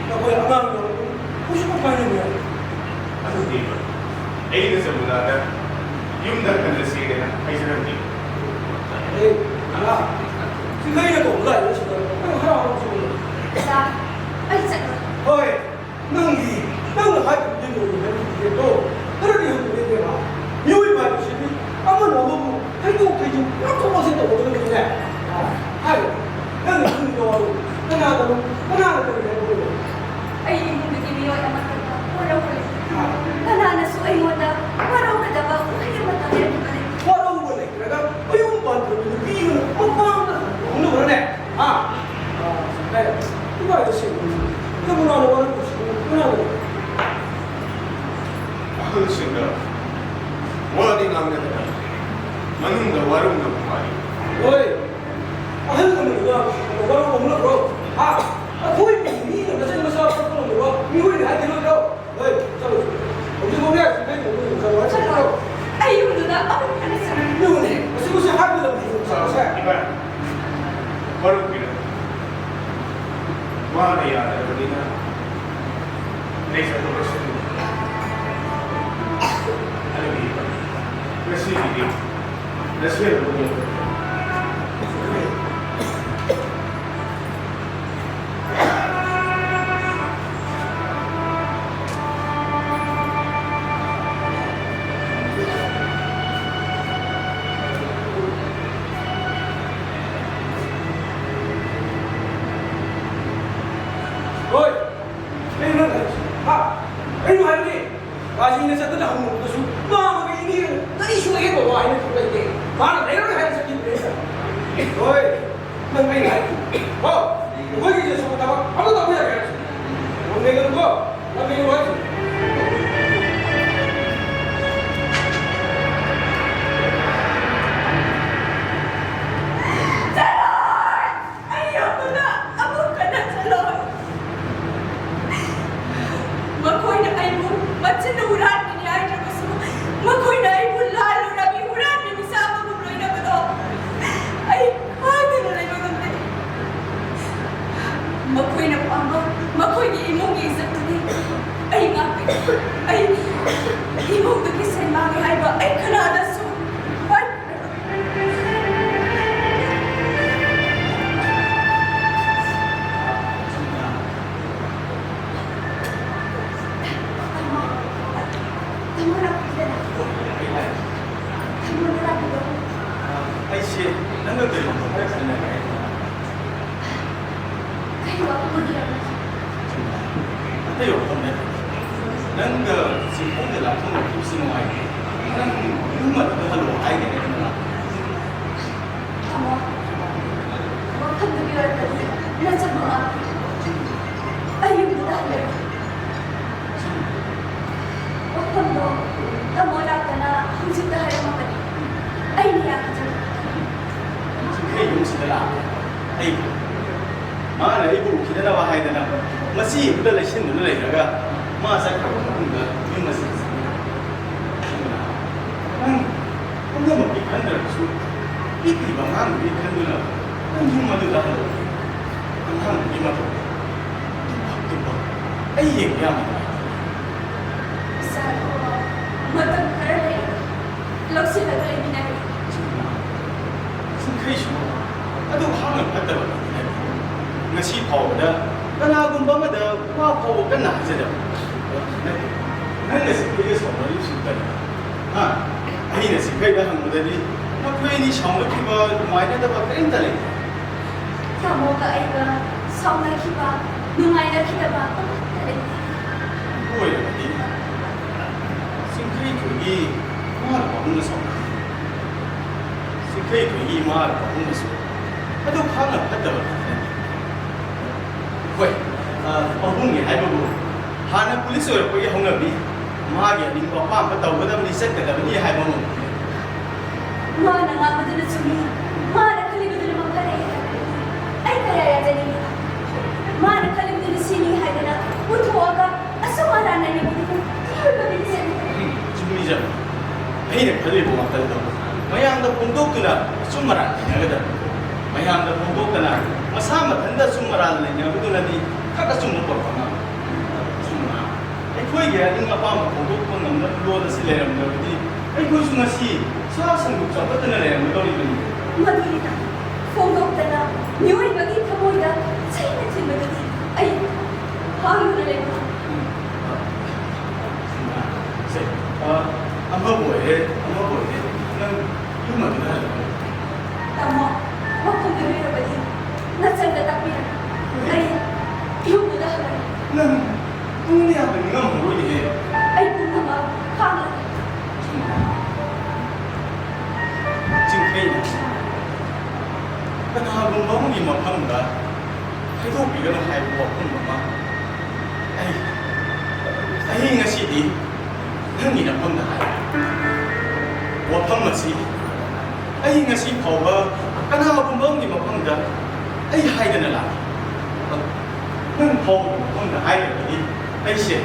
ꯅꯈꯣꯏ ꯑꯉꯥꯡꯗꯣ ꯍꯧꯖꯤꯛꯐꯥꯎ ꯄꯥꯏꯔꯤꯕ꯭ꯔꯥ? ꯑꯗꯨꯗꯤ ꯑꯩꯅ ꯆꯝꯕꯗ ꯌꯨꯝꯗ ꯍꯟꯅꯁꯦꯅ ꯍꯥꯏꯖꯔꯝꯃꯤ꯫ ꯑꯦ, ꯏꯃꯥ, ꯁꯤꯡꯈꯩꯅ ꯀꯧꯕ ꯂꯥꯛꯏꯕꯁꯤꯗ ꯅꯪ ꯍꯔꯥꯎ ꯍꯔꯥꯎ ꯆꯠꯂꯨ꯫ ꯏꯆꯥ, ꯑꯩ ꯆꯠꯂꯣꯏ꯫ ꯍꯣꯏ, ꯅꯪꯗꯤ, ꯅꯪꯅ ꯍꯥꯏꯕꯗꯨꯗꯤ ꯂꯣꯏꯔꯦ ꯍꯥꯏꯕꯗꯨꯗꯤ ꯑꯗꯣ ꯈꯔꯗꯤ ꯍꯪꯕꯤꯔꯦ ꯏꯕꯦꯝꯃ꯫ ꯃꯤꯑꯣꯏꯕ ꯍꯥꯏꯕꯁꯤꯗꯤ ꯑꯃꯅ ꯑꯃꯕꯨ ꯍꯩꯗꯣꯛ ꯍꯩꯖꯤꯟ, ꯉꯥꯛꯊꯣꯛ ꯉꯥꯛꯁꯤꯟ ꯇꯧꯒꯗꯕꯅꯤꯅꯦ꯫ ꯍꯥꯏ, ꯅꯪꯅ ꯈꯪꯗꯕ ꯋꯥꯗꯨ ꯀꯅꯥꯗꯅꯣ, ꯀꯅꯥꯅ ꯀꯔꯤ ꯍꯥꯏꯕꯅꯣ? ꯑꯩ ꯏꯃꯨꯡꯗꯨꯒꯤ ꯃꯤꯑꯣꯏ ꯑꯃꯠꯇ ꯋꯥꯔꯧꯔꯣꯏ꯫ ꯀꯅꯥꯅꯁꯨ ꯑꯩꯉꯣꯟꯗ ꯋꯥꯔꯧꯒꯗꯕ ꯋꯥꯍꯩ ꯑꯃꯠꯇ ꯍꯥꯏꯔꯛꯈꯤꯕ ꯂꯩꯇꯦ꯫ ꯋꯥꯔꯧꯕ ꯂꯩꯇ꯭ꯔꯒ ꯃꯌꯨꯝ ꯄꯥꯟꯈ꯭ꯔꯕ ꯅꯨꯄꯤ ꯑꯃꯅ ꯃꯄꯥꯝꯗ ꯍꯟꯅ ꯍꯧꯅꯕ꯭ꯔꯅꯦ? ꯍꯥ? ꯑꯥ, ꯁꯦ, ꯏꯃꯥ, ꯏꯆꯦ, ꯅꯪ ꯅꯅꯥꯎ ꯅꯨꯄꯥ ꯅꯪ ꯀꯨꯁꯤ ꯅꯪ ꯅꯅꯥꯎ ꯅꯨꯄꯥ꯫ ꯑꯍꯜꯁꯤꯡꯒ ꯋꯥꯗꯤ ꯉꯥꯡꯅꯗꯅ ꯃꯅꯨꯡꯗ ꯋꯥꯔꯧꯅꯕ ꯃꯥꯜꯂꯤ꯫ ꯍꯣꯏ, ꯑꯍꯜ ꯂꯃꯟꯒ ꯋꯥꯔꯧ ꯉꯝꯂꯕ꯭ꯔꯣ? ꯍꯥ? ꯑꯩꯈꯣꯏ ꯃꯤꯅ ꯃꯆꯟ ꯃꯆꯥ ꯄꯣꯛꯄ ꯉꯝꯗꯕ ꯃꯤꯑꯣꯏꯅꯤ ꯍꯥꯏꯈꯤꯔꯣꯏꯗ꯭ꯔꯣ? ꯍꯣꯏ, ꯆꯠꯂꯣ꯫ ꯍꯧꯖꯤꯛ ꯐꯥꯎꯅꯦ, ꯁꯤꯗꯩ ꯆꯠꯂꯣ, ꯆꯠꯂꯣ, ꯆꯠꯂꯣ꯫ ꯆꯠꯂꯣ꯫ ꯑꯩ ꯌꯨꯝꯗꯨꯗ ꯑꯃꯨꯛ ꯍꯟꯅ ꯆꯠꯂꯣꯏ꯫ ꯌꯦꯡꯉꯨꯅꯦ, ꯃꯁꯤ ꯃꯁꯤ ꯍꯥꯏꯕ ꯂꯝꯗ ꯌꯦꯡꯉꯨ ꯆꯠꯂꯣꯁꯦ꯫ ꯏꯕꯥꯏ, ꯃꯔꯨꯞꯀꯤꯅ ꯋꯥꯅ ꯌꯥꯗ꯭ꯔꯕꯅꯤꯅ ꯂꯩꯖꯊꯣꯛꯂꯁꯤ꯫ ꯑꯗꯨꯗꯤ ꯉꯁꯤꯒꯤꯗꯤ ꯅꯁꯦꯜ ꯑꯗꯨꯝ ꯌꯦꯡꯉꯨ꯫ ꯍꯣꯏ, ꯀꯩꯅꯣ ꯅꯪ ꯍꯥꯏꯁꯤ? ꯍꯥ? ꯀꯩꯅꯣ ꯍꯥꯏꯕꯅꯤ? ꯔꯥꯖꯤꯅ ꯆꯠꯄꯗ ꯍꯪꯉꯨꯕꯗꯁꯨ ꯃꯥ ꯑꯃꯒ ꯏꯅꯦꯒ ꯀꯔꯤꯁꯨ ꯑꯍꯦꯟꯕ ꯋꯥ ꯍꯥꯏꯅꯈꯤꯕ ꯂꯩꯇꯦ꯫ ꯃꯥꯅ ꯂꯩꯔꯔꯣꯏ ꯍꯥꯏꯅ ꯆꯠꯈꯤꯕꯅꯦ꯫ ꯍꯣꯏ, ꯅꯪ ꯑꯩꯅ ꯍꯥꯏꯈꯤ꯫ ꯍꯣ, ꯑꯩꯈꯣꯏꯒꯤꯁꯦ ꯁꯨꯝ ꯊꯕꯛ ꯑꯃ ꯇꯧꯕ ꯌꯥꯒꯦ ꯍꯥꯏꯔꯁꯨ꯫ ꯅꯪ ꯂꯩꯒꯅꯨꯀꯣ, ꯅꯪ ꯂꯩꯒꯅꯨ ꯍꯥꯏꯁꯤ꯫ ꯆꯠꯂꯣꯏ! ꯑꯩ ꯌꯨꯝꯗꯨꯗ ꯑꯃꯨꯛ ꯍꯟꯅ ꯆꯠꯂꯣꯏ꯫ ꯃꯈꯣꯏꯅ ꯑꯩꯕꯨ ꯃꯆꯤꯟꯅ ꯍꯨꯔꯥꯟꯕꯤꯅꯤ ꯍꯥꯏꯗ꯭ꯔꯕꯁꯨ, ꯃꯈꯣꯏꯅ ꯑꯩꯕꯨ ꯂꯥꯜꯂꯨꯔꯕꯤ ꯍꯨꯔꯥꯟꯕꯤ ꯃꯆꯥ ꯑꯃꯒꯨꯝ ꯂꯣꯏꯅꯕꯗꯣ ꯑꯩ ꯈꯥꯡꯗꯅ ꯂꯩꯕ ꯉꯝꯗꯦ꯫ ꯀꯔꯤ ꯋꯥꯈꯜ ꯈꯟꯅꯔꯦ? ꯑꯇꯩ ꯋꯥꯐꯝ ꯅꯠꯇꯦ꯫ ꯅꯪꯒ ꯆꯤꯡꯈꯣꯡꯗ ꯂꯥꯞꯊꯣꯛꯅꯈꯤꯕꯁꯤ ꯅꯨꯡꯉꯥꯏꯇꯦ꯫ ꯅꯪ ꯌꯨꯝ ꯑꯗꯨꯗ ꯍꯜꯂꯛꯑꯣ ꯍꯥꯏꯒꯅꯤ ꯑꯩꯅ꯫ ꯇꯥꯃꯣ, ꯋꯥꯐꯝꯗꯨꯒꯤ ꯑꯣꯏꯔꯒꯗꯤ ꯅꯆꯟ ꯃꯃꯥ ꯑꯩ ꯌꯨꯝꯗ ꯍꯜꯂꯦ꯫ ꯋꯥꯐꯝꯗꯣ ꯇꯥꯃꯣ ꯂꯥꯛꯇꯅ ꯍꯧꯖꯤꯛꯇ ꯍꯥꯏꯔꯝꯃꯕꯅꯤ꯫ ꯑꯩꯅ ꯌꯥꯈꯤꯗ꯭ꯔꯦ꯫ ꯆꯤꯡꯈꯩ ꯌꯨꯝꯁꯤꯗ ꯂꯥꯛꯑꯦ꯫ ꯑꯩ ꯃꯥꯅ ꯑꯩꯕꯨ ꯎꯈꯤꯗꯅꯕ ꯍꯥꯏꯗꯅ ꯃꯁꯤ ꯌꯨꯝꯗ ꯂꯩꯁꯤꯟꯗꯨꯅ ꯂꯩꯔꯒ ꯃꯥ ꯆꯠꯈ꯭ꯔꯕ ꯃꯇꯨꯡꯗ ꯌꯨꯝ ꯑꯁꯤ ꯅꯪ ꯄꯨꯝꯅꯃꯛꯀꯤ ꯈꯟꯗ꯭ꯔꯕꯁꯨ ꯄꯤꯛꯂꯤꯕ ꯑꯉꯥꯡꯗꯨꯒꯤ ꯈꯟꯗꯨꯅ ꯅꯪ ꯌꯨꯝ ꯑꯗꯨꯗ ꯍꯜꯂꯛꯎ꯫ ꯑꯉꯥꯡꯗꯨꯒꯤ ꯃꯇꯧ ꯇꯨꯝꯐꯝ ꯇꯨꯝꯐꯝ ꯑꯩ ꯌꯦꯡꯕ ꯌꯥꯝꯅ ꯅꯨꯡꯉꯥꯏ꯫ ꯏꯆꯥ ꯏꯕꯨꯡꯉꯣ, ꯃꯇꯝ ꯈꯔ ꯂꯩꯔꯒ ꯂꯧꯁꯤꯜꯂꯒ ꯂꯩꯃꯤꯟꯅꯔꯦ꯫ ꯆꯨꯝꯅ ꯆꯤꯡꯈꯩꯁꯨ ꯑꯗꯨ ꯍꯥꯡꯅ ꯐꯠꯇꯕ ꯅꯠꯇꯦ꯫ ꯉꯁꯤ ꯐꯥꯎꯕꯗ ꯀꯅꯥꯒꯨꯝꯕ ꯑꯃꯗ ꯋꯥ ꯐꯥꯎꯕ ꯀꯟꯅ ꯍꯥꯏꯖꯗꯕ ꯅꯠꯇꯦ꯫ ꯅꯪꯅ ꯆꯤꯡꯈꯩꯒ ꯁꯥꯎꯅꯔꯤꯕꯁꯤ ꯀꯔꯤꯅꯣ? ꯍꯥ? ꯑꯩꯅ ꯆꯤꯡꯈꯩꯗ ꯍꯪꯕꯗꯗꯤ ꯃꯈꯣꯏ ꯑꯅꯤ ꯁꯥꯎꯅꯈꯤꯕ ꯅꯨꯡꯉꯥꯏꯅꯗꯕ ꯀꯔꯤꯝꯇ ꯂꯩꯇꯦ꯫ ꯇꯥꯃꯣꯒ ꯑꯩꯒ ꯁꯥꯎꯅꯈꯤꯕ ꯅꯨꯡꯉꯥꯏꯅꯈꯤꯗꯕ ꯑꯃꯠꯇ ꯂꯩꯇꯦ꯫ ꯑꯗꯨ ꯑꯣꯏꯔꯕꯗꯤ ꯆꯤꯡꯈꯩ ꯈꯨꯜꯒꯤ ꯏꯃꯥ ꯄꯥꯕꯨꯡꯅ ꯁꯥꯎꯅꯈꯤ꯫ ꯆꯤꯡꯈꯩ ꯈꯨꯜꯒꯤ ꯏꯃꯥ ꯄꯥꯕꯨꯡꯅꯁꯨ ꯑꯗꯨ ꯈꯥꯡꯅ ꯐꯠꯇꯕ ꯅꯠꯇꯦ꯫ ꯍꯣꯏ, ꯑ, ꯄꯥꯕꯨꯡꯅꯤ ꯍꯥꯏꯕꯕꯨ ꯍꯥꯟꯅ ꯄꯨꯂꯤꯁ ꯑꯣꯏꯔꯛꯄꯒꯤ ꯍꯧꯅꯕꯤ, ꯃꯥꯒꯤ ꯑꯅꯤꯡꯕ ꯑꯄꯥꯝꯕ ꯇꯧꯒꯗꯕꯅꯤ, ꯆꯠꯀꯗꯕꯅꯤ ꯍꯥꯏꯕ ꯑꯃ꯫ ꯃꯥꯅ ꯉꯥꯡꯕꯗꯨꯅ ꯆꯨꯝꯃꯤ, ꯃꯥꯅ ꯈꯜꯂꯤꯕꯗꯨꯅ ꯃꯐꯔꯦ ꯍꯥꯏꯕꯗꯨ ꯑꯩ ꯀꯌꯥ ꯌꯥꯖꯅꯤꯡꯏ꯫ ꯃꯥꯅ ꯈꯜꯂꯤꯕꯗꯨꯅ ꯁꯤꯅꯤ ꯍꯥꯏꯗꯅ ꯎꯠꯊꯣꯛꯑꯒ ꯑꯁꯨꯝ ꯑꯔꯥꯟ ꯅꯩꯅꯕꯗꯨꯕꯨ ꯃꯤꯑꯣꯏꯕ ꯃꯤꯁꯦ꯫ ꯎꯝ, ꯆꯨꯝꯃꯤ ꯏꯆꯟ꯫ ꯑꯩꯅ ꯈꯜꯂꯤꯕ ꯋꯥꯈꯜꯗꯣ ꯃꯌꯥꯝꯗ ꯐꯣꯡꯗꯣꯛꯇꯨꯅ ꯑꯆꯨꯝ ꯑꯔꯥꯟ ꯊꯤꯅꯒꯗꯕꯅꯤ꯫ ꯃꯌꯥꯝꯗ ꯐꯣꯡꯗꯣꯛꯇꯅ ꯃꯁꯥ ꯃꯊꯟꯇ ꯑꯆꯨꯝ ꯑꯔꯥꯟ ꯂꯩꯅꯕꯗꯨꯅꯗꯤ ꯈꯛ ꯑꯆꯨꯝꯕ ꯄꯣꯔꯛꯄ ꯉꯝꯃꯤ꯫ ꯑꯆꯨꯝꯕ ꯑꯩꯈꯣꯏꯒꯤ ꯑꯅꯤꯡ ꯑꯄꯥꯝꯕ ꯐꯣꯡꯗꯣꯛꯄ ꯉꯝꯅꯕ ꯂꯣꯟ ꯑꯁꯤ ꯂꯩꯔꯝꯗ꯭ꯔꯕꯗꯤ ꯑꯩꯈꯣꯏꯁꯨ ꯉꯁꯤ ꯁꯥ ꯁꯟꯕꯨ ꯆꯥꯎꯈꯠꯇꯅ ꯂꯩꯔꯝꯒꯗꯧꯔꯤꯕꯅꯤ꯫ ꯃꯗꯨꯅꯤꯅ ꯐꯣꯡꯗꯣꯛꯇꯅ ꯃꯤꯑꯣꯏꯕꯒꯤ ꯊꯃꯣꯏꯗ ꯆꯩꯅ ꯊꯤꯟꯕꯗꯨꯗꯤ ꯑꯩ ꯍꯥꯡꯗꯨꯅ ꯂꯩꯕ꯫ ꯁꯦ, ꯑ, ꯑꯃꯕꯨ ꯑꯣꯏꯔꯦ, ꯑꯃꯕꯨ ꯑꯣꯏꯔꯦ, ꯅꯪ ꯌꯨꯝ ꯑꯗꯨꯗ ꯍꯜꯂꯛꯑꯣ꯫ ꯃꯐꯝꯗ ꯂꯩꯔꯕꯗꯤ ꯅꯆꯟꯗ ꯇꯥꯛꯄꯤꯔꯒ ꯑꯩ ꯌꯨꯝꯗꯨꯗ ꯍꯜꯂꯒꯦ꯫ ꯅꯪ ꯄꯨꯡ ꯀꯌꯥꯗ ꯅꯤꯡꯉꯝꯃꯔꯣꯏꯅꯦꯍꯦ꯫ ꯑꯩ ꯄꯨꯡ ꯑꯃ ꯈꯥꯡꯂꯒꯦ꯫ ꯆꯤꯡꯈꯩꯅ ꯀꯅꯥꯒꯨꯝꯕ ꯑꯃꯒꯤ ꯃꯐꯝꯗ ꯍꯥꯏꯗꯣꯛꯄꯤꯒꯅꯨ ꯍꯥꯏꯕ ꯋꯥꯐꯝ ꯑꯃ ꯑꯩ, ꯑꯩ ꯉꯁꯤꯗꯤ ꯅꯪꯒꯤ ꯅꯐꯝꯗ ꯍꯥꯏ꯫ ꯋꯥꯐꯝ ꯑꯁꯤ ꯑꯩ ꯉꯁꯤ ꯐꯥꯎꯕ ꯀꯅꯥꯒꯨꯝꯕ ꯑꯃꯒꯤ ꯃꯐꯝꯗ ꯑꯩ ꯍꯥꯏꯗꯅ ꯂꯥꯛꯂꯤ꯫ ꯅꯪ ꯐꯥꯎꯕꯒꯤ ꯃꯐꯝꯗ ꯍꯥꯏꯔꯒꯗꯤ ꯑꯩꯁꯦ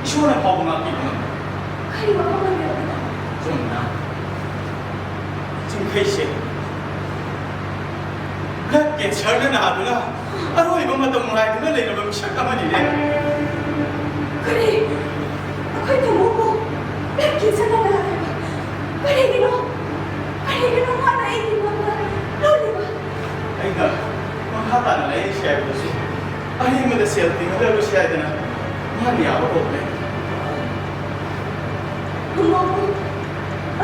ꯏꯁꯣꯔꯅ ꯐꯥꯎꯕ ꯉꯥꯛꯄꯤꯕ ꯉꯝꯃꯤ꯫ ꯀꯔꯤ ꯋꯥꯐꯝ ꯑꯣꯏꯕꯤꯔꯕꯅꯣ? ꯆꯨꯝꯅ ꯆꯤꯡꯈꯩꯁꯦ blood cancerꯅ ꯅꯥꯗꯨꯅ ꯑꯔꯣꯏꯕ ꯃꯇꯝ ꯉꯥꯏꯗꯨꯅ ꯂꯩꯔꯕ ꯃꯤꯁꯛ ꯑꯃꯅꯤꯅꯦ꯫ ꯀꯔꯤ? ꯑꯩꯈꯣꯏ ꯇꯥꯃꯣꯕꯨ blood cancerꯅ ꯅꯥꯔꯦꯕ? ꯀꯔꯤꯒꯤꯅꯣ? ꯀꯔꯤꯒꯤꯅꯣ ꯃꯥꯅ ꯑꯩꯒꯤ ꯃꯪꯗ ꯂꯣꯠꯂꯤꯕ? ꯑꯩꯅ ꯃꯈꯥ ꯇꯥꯅ ꯂꯥꯏꯌꯦꯡꯁꯤ ꯍꯥꯏꯕꯗꯁꯨ ꯑꯍꯦꯟꯕꯗ ꯁꯦꯜ ꯇꯤꯡꯍꯜꯂꯔꯣꯏꯁꯤ ꯍꯥꯏꯗꯅ ꯃꯥꯅ ꯌꯥꯕ ꯀꯧꯕꯅꯦ꯫ ꯇꯥꯃꯣꯕꯨ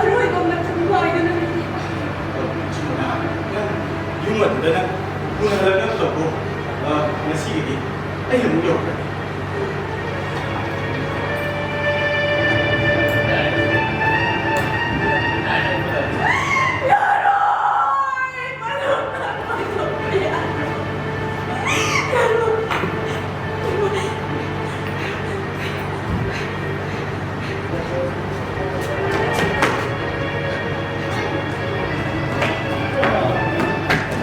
ꯑꯔꯣꯏꯕ ꯃꯇꯝ ꯉꯥꯏꯗꯨꯅ ꯂꯩꯔꯤ꯫ ꯆꯤꯃꯣꯅꯥ, ꯅꯪ ꯌꯨꯝ ꯑꯗꯨꯗ ꯅꯪ ꯎꯅꯍꯜꯂꯒ ꯇꯧꯔꯣ꯫ ꯑ, ꯉꯁꯤꯒꯤꯗꯤ ꯑꯩ ꯑꯃꯨꯛ ꯌꯧꯔꯛꯀꯅꯤ꯫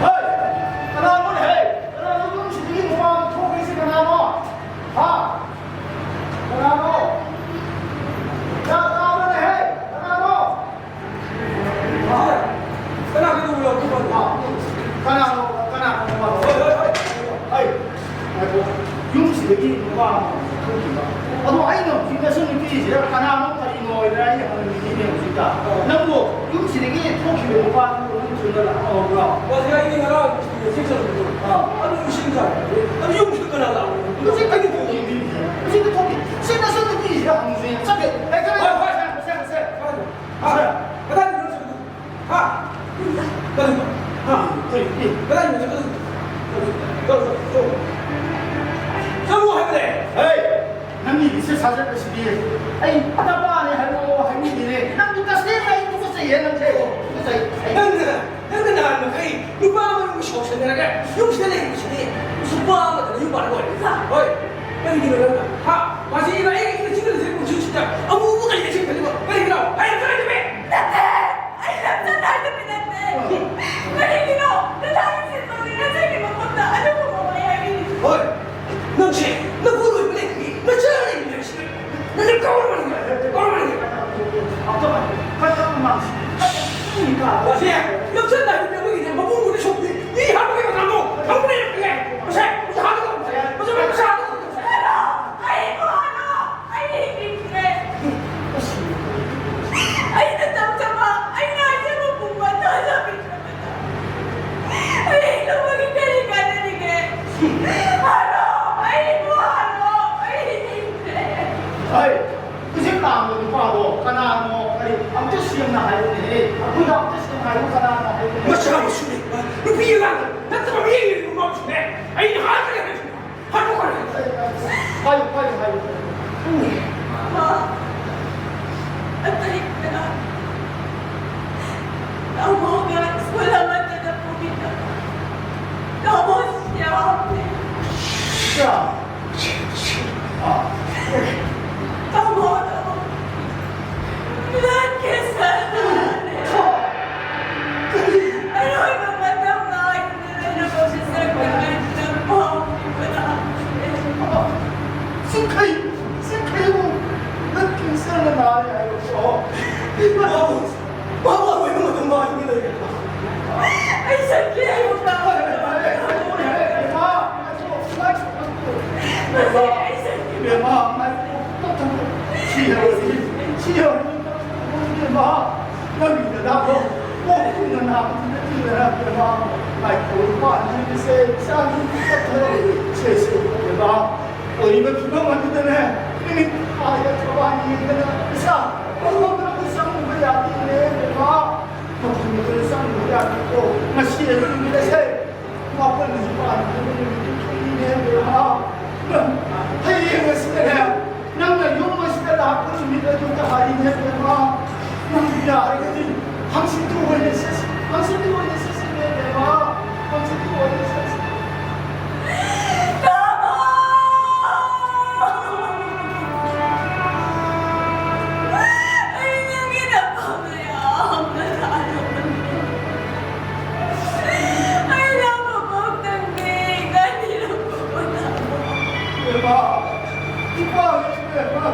ꯍꯩ! ꯀꯅꯥꯅꯣꯅꯦ, ꯍꯩ? ꯀꯅꯥꯅꯣ ꯌꯨꯝꯁꯤꯗꯒꯤ ꯅꯨꯄꯥ ꯑꯃ ꯊꯣꯛꯈ꯭ꯔꯤꯁꯤ ꯀꯅꯥꯅꯣ? ꯍꯥ? ꯀꯅꯥꯅꯣ? ꯆꯥꯛ ꯆꯥꯕꯅꯦ, ꯍꯩ! ꯀꯅꯥꯅꯣ? ꯍꯥ? ꯀꯅꯥ ꯀꯩꯗꯧꯕ ꯌꯥꯎꯗꯣꯏꯅꯣ? ꯍꯥ? ꯀꯅꯥꯅꯣ? ꯀꯅꯥꯅꯣ? ꯍꯣꯏ, ꯍꯣꯏ, ꯍꯣꯏ꯫ ꯍꯩ! ꯉꯥꯏꯈꯣ, ꯌꯨꯝꯁꯤꯗꯒꯤ ꯅꯨꯄꯥ ꯑꯃ ꯊꯣꯛꯈꯤꯕ꯫ ꯑꯗꯣ ꯑꯩꯅ ꯍꯧꯖꯤꯛ ꯅꯆꯟ ꯅꯨꯄꯤꯁꯤꯗ ꯀꯅꯥꯅꯣ ꯀꯔꯤꯅꯣ ꯍꯥꯏꯗꯅ ꯑꯩꯅ ꯍꯪꯉꯤꯅꯤꯅꯦ ꯍꯧꯖꯤꯛꯇ꯫ ꯑꯥ꯫ ꯅꯪꯕꯨ ꯌꯨꯝꯁꯤꯗꯒꯤ ꯊꯣꯛꯈꯤꯕ ꯅꯨꯄꯥꯗꯨ ꯅꯪ ꯊꯨꯅ ꯂꯥꯛꯍꯧꯕ꯭ꯔꯣ? ꯑꯣꯖꯥ, ꯑꯩꯗꯤ ꯉꯔꯥꯡ ꯁ꯭ꯀꯨꯜꯗ ꯆꯦꯛ ꯆꯠꯂꯨꯕꯗꯣ꯫ ꯑꯥ꯫ ꯑꯗꯨ ꯏꯁꯤꯡ ꯆꯥꯏ꯫ ꯑꯗꯨ ꯌꯨꯝꯁꯤꯗ ꯀꯅꯥ ꯂꯥꯛꯍꯧꯔꯤꯅꯣ? ꯍꯧꯖꯤꯛꯇ ꯊꯣꯛꯈꯤꯕꯅꯤ꯫ ꯍꯧꯖꯤꯛꯇ ꯊꯣꯛꯈꯤ꯫ ꯁꯤ ꯅꯆꯟ ꯅꯨꯄꯤꯁꯤꯗ ꯍꯪꯉꯨꯁꯦ꯫ ꯆꯠꯈ꯭ꯔꯦ꯫ ꯂꯩꯇ꯭ꯔꯦ, ꯂꯩꯇ꯭ꯔꯦ꯫ ꯍꯣꯏ, ꯍꯣꯏ꯫ ꯁꯦ, ꯁꯦ, ꯁꯦ꯫ ꯀꯥꯏꯗ? ꯀꯗꯥꯏꯗꯅꯣ ꯆꯠꯂꯤꯗꯣ? ꯍꯥ? ꯀꯔꯤꯅꯣ? ꯍꯥ? ꯅꯪꯅ, ꯅꯪꯅ ꯅꯍꯥꯟ ꯃꯈꯩ ꯅꯨꯄꯥ ꯑꯃꯒ ꯁꯥꯎꯁꯟꯅꯔꯒ ꯌꯨꯝꯁꯤꯗ ꯂꯩꯔꯤꯕꯁꯤꯗꯤ ꯅꯨꯄꯥ ꯑꯃꯗ ꯌꯨꯝ ꯄꯥꯜꯂꯒ ꯑꯣꯏꯔꯦ꯫ ꯍꯣꯏ, ꯀꯔꯤꯒꯤꯅꯣ ꯅꯪꯅ? ꯍꯥ? ꯃꯁꯤ ꯏꯕꯥ ꯑꯩꯒꯤ ꯏꯆꯤꯟ ꯏꯅꯥꯎ ꯄꯨꯟꯁꯤꯁꯤꯗ ꯑꯃꯨꯕ ꯀꯔꯤ ꯂꯩꯁꯤꯟ ꯈꯜꯂꯤꯕ? ꯀꯔꯤꯒꯤꯅꯣ? ꯍꯥꯏꯔꯛꯀꯅꯣ ꯍꯥꯏꯕꯅꯦ! ꯅꯠꯇꯦ! ꯑꯩ ꯂꯝꯆꯠ ꯅꯥꯏꯗꯕ ꯅꯠꯇꯦ! ꯀꯔꯤꯒꯤꯅꯣ? ꯅꯆꯥꯒꯤ ꯁꯤꯟꯕꯒꯤ ꯅꯆꯥꯒꯤ ꯃꯐꯝꯗ ꯑꯗꯨꯒꯨꯝꯕ ꯋꯥ ꯍꯥꯏꯕꯤꯔꯤꯗꯨ? ꯍꯣꯏ, ꯅꯪꯁꯦ ꯅꯄꯨꯔꯣꯏꯕ ꯂꯩꯇꯕꯤ ꯅꯆꯥ ꯂꯩꯇꯕꯤ ꯍꯥꯏꯁꯤꯅ ꯅꯪꯅ ꯀꯥꯎꯔꯕꯅꯤ, ꯀꯥꯎꯔꯕꯅꯤ꯫ ꯃꯁꯤ ꯂꯝꯆꯠ ꯅꯥꯏꯗꯕꯤ ꯑꯃꯒꯤꯅꯦ ꯃꯄꯨꯡ ꯑꯣꯏꯅ ꯁꯣꯛꯄꯤ ꯃꯤ ꯍꯥꯠꯄꯒꯤ ꯃꯇꯝꯗꯣ ꯍꯧꯔꯦ꯫ ꯃꯁꯦ ꯃꯁꯦ ꯍꯥꯠꯂꯒ ꯃꯁꯦ ꯃꯁꯦ ꯍꯥꯠꯂꯒ ꯑꯩ ꯍꯤꯡꯅꯤꯡꯗ꯭ꯔꯦ꯫ ꯑꯩꯅ ꯇꯧꯖꯕ, ꯑꯩꯅ ꯍꯥꯏꯖꯕ ꯄꯨꯝꯕ ꯊꯥꯖꯕꯤꯗ꯭ꯔꯕꯗ ꯑꯩ ꯍꯤꯡꯂꯝꯕꯒꯤ ꯀꯔꯤ ꯀꯥꯟꯅꯔꯤꯒꯦ? ꯍꯥꯠꯂꯣ! ꯑꯩꯕꯨ ꯍꯥꯠꯂꯣ! ꯑꯩ ꯍꯤꯡꯅꯤꯡꯗ꯭ꯔꯦ꯫ ꯍꯩ! ꯍꯧꯖꯤꯛ ꯂꯥꯛꯄ ꯅꯨꯄꯥꯗꯣ ꯀꯅꯥꯅꯣ? ꯀꯔꯤ? ꯑꯝꯇ ꯁꯦꯡꯅ ꯍꯥꯏꯌꯨꯅꯦꯍꯦ꯫ ꯑꯩꯈꯣꯏꯗ ꯑꯝꯇ ꯁꯦꯡꯅ ꯍꯥꯏꯌꯨ, ꯀꯅꯥꯅꯣ ꯍꯥꯏꯌꯨꯅꯦ? ꯃꯆꯥ ꯃꯁꯨꯅꯦ, ꯅꯨꯄꯤ ꯑꯉꯥꯡ ꯅꯠꯇꯕ ꯃꯤ ꯑꯃꯒꯤ ꯅꯨꯄꯥ ꯃꯁꯨꯅꯦ꯫ ꯑꯩꯅ ꯍꯥꯠꯀꯅꯤ ꯍꯥꯏꯕꯁꯤꯅꯦ꯫ ꯍꯥꯏꯌꯨ, ꯍꯥꯏꯌꯨ, ꯍꯥꯏꯌꯨ꯫ ꯃꯥ, ꯑꯇꯩ ꯀꯅꯥ? ꯇꯥꯃꯣꯒ ꯁ꯭ꯀꯨꯜ ꯑꯃꯠꯇꯗ ꯄꯨꯃꯤꯟꯅꯕ ꯇꯥꯃꯣ ꯁ꯭ꯌꯥꯝꯅꯦ꯫ ꯁ꯭ꯌꯥꯝ? ꯑꯥ꯫ ꯇꯥꯃꯣꯗꯣ ꯕ꯭ꯂꯗ ꯀꯦꯟꯁꯔ ꯅꯥꯔꯦ꯫ ꯑꯔꯣꯏꯕ ꯃꯇꯝ ꯉꯥꯏ ꯁꯤꯈꯩ, ꯁꯤꯈꯩꯕꯨ ꯅꯪ ꯀꯦꯟꯁꯔꯅ ꯅꯥꯔꯦ ꯍꯥꯏꯕꯀꯣ? ꯃꯥꯕꯨ, ꯃꯥꯕꯨ ꯑꯔꯣꯏꯕ ꯃꯇꯝ ꯉꯥꯏꯕ ꯂꯩꯒꯗ꯭ꯔꯥ? ꯑꯩ ꯆꯠꯀꯦ, ꯑꯩ ꯃꯨꯛꯇ꯫ ꯏꯕꯦꯝꯃ, ꯏꯕꯦꯝꯃ, ꯉꯥꯏꯈꯣ, ꯉꯥꯏꯈꯣ, ꯉꯥꯏꯈꯣ꯫ ꯁꯤ ꯌꯧꯔꯗꯤ, ꯁꯤ ꯌꯧꯔꯗꯤ, ꯏꯕꯦꯝꯃ, ꯅꯪꯒꯤ ꯅꯅꯥꯗꯣ ꯄꯣꯛ ꯀꯨꯏꯅ ꯅꯥꯕꯗꯨꯅ ꯏꯪꯅꯔꯛꯇ꯭ꯔꯕ ꯂꯥꯏꯐꯧ ꯄꯥꯟꯗ꯭ꯔꯤꯕꯁꯦ ꯏꯆꯥꯒꯤ ꯄꯣꯠꯇꯣ ꯁꯦ ꯁꯦ ꯇꯧꯗꯕ ꯑꯣꯏꯔꯤꯕ ꯐꯤꯕꯝ ꯑꯗꯨꯗꯅꯦ ꯅꯨꯃꯤꯠ ꯊꯥ ꯌꯥꯏꯐꯕ ꯌꯦꯡꯗꯅ ꯏꯆꯥ ꯃꯐꯝꯗꯨꯗ ꯆꯪꯉꯨꯕ ꯌꯥꯗꯦꯅꯦ ꯕꯦꯝꯃ꯫ ꯃꯐꯝꯗꯨꯗ ꯆꯪꯉꯨꯕ ꯌꯥꯗꯦꯀꯣ꯫ ꯉꯁꯤ ꯑꯌꯨꯛ ꯅꯨꯃꯤꯠ ꯑꯁꯦ ꯃꯥꯄꯜ ꯅꯤꯄꯥꯜ ꯅꯨꯃꯤꯠꯇꯨ ꯊꯣꯛꯏꯅꯦ ꯕꯦꯝꯃ꯫ ꯍꯌꯦꯡ ꯑꯁꯤꯗꯅꯦ ꯅꯪꯅ ꯌꯨꯝ ꯑꯁꯤꯗ ꯂꯥꯛꯄ ꯅꯨꯃꯤꯠ ꯑꯗꯨꯗ ꯍꯥꯏꯔꯤꯅꯦ ꯕꯦꯝꯃ꯫ ꯅꯪ ꯌꯥꯔꯒꯗꯤ ꯍꯪꯆꯤꯠꯇꯨ ꯑꯣꯏꯅ ꯆꯠꯁꯤ, ꯍꯪꯆꯤꯠꯇꯨ ꯑꯣꯏꯅ ꯆꯠꯁꯤ, ꯏꯕꯦꯝꯃ, ꯍꯪꯆꯤꯠꯇꯨ ꯑꯣꯏꯅ ꯆꯠꯁꯤ꯫ ꯑꯩ ꯅꯪꯒꯤꯗꯃꯛ ꯃꯌꯥꯝꯅ ꯊꯥꯗꯣꯛꯄꯅꯤ꯫ ꯑꯩ ꯅꯪꯕꯨ ꯄꯣꯛꯇꯪꯗꯤ ꯀꯥꯏꯕꯤꯔꯝꯕ ꯄꯣꯠ ꯑꯃ꯫ ꯏꯕꯦꯝꯃ, ꯏꯕꯦꯝꯃ꯫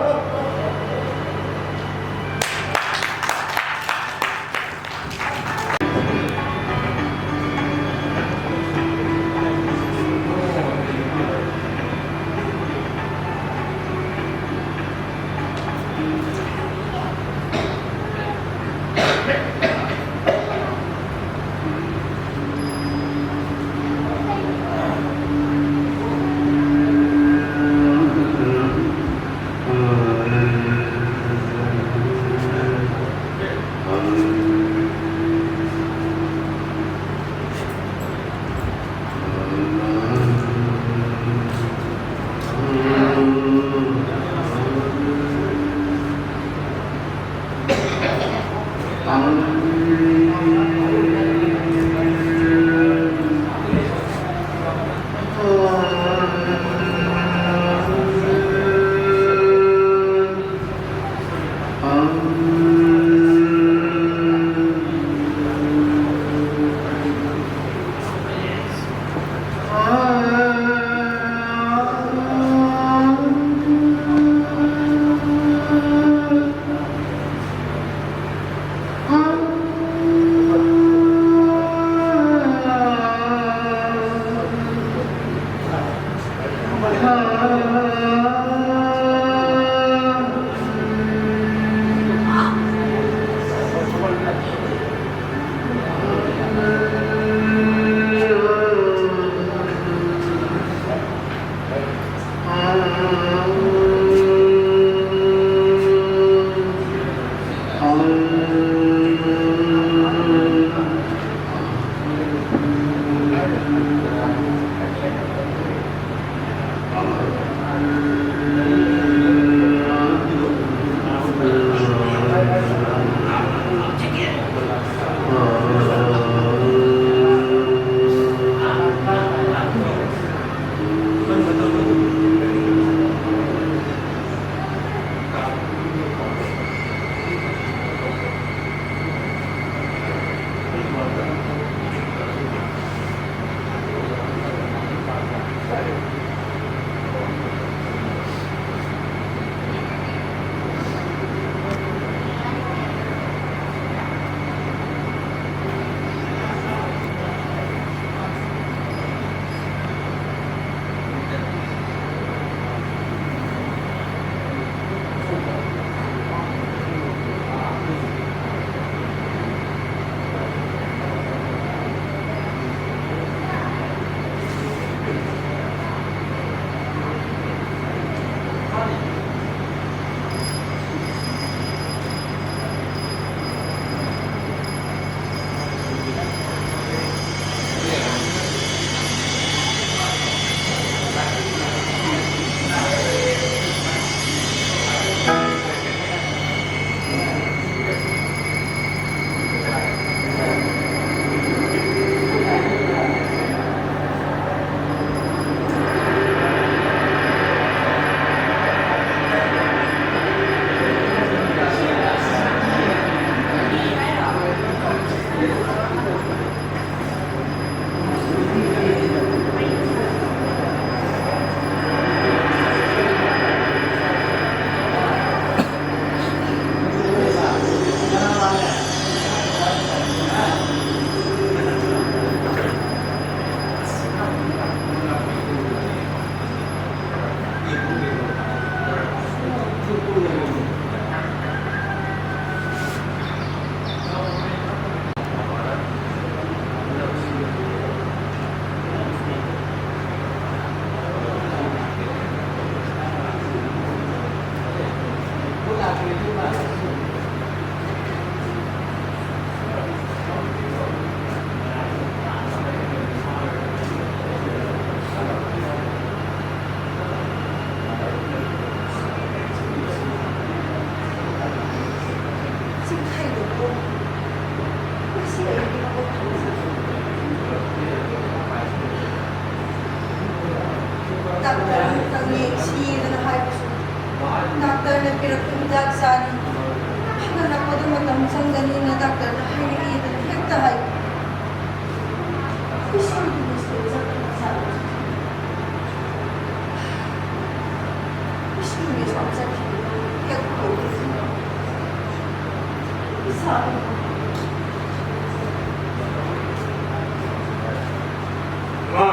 ꯏꯃꯥ!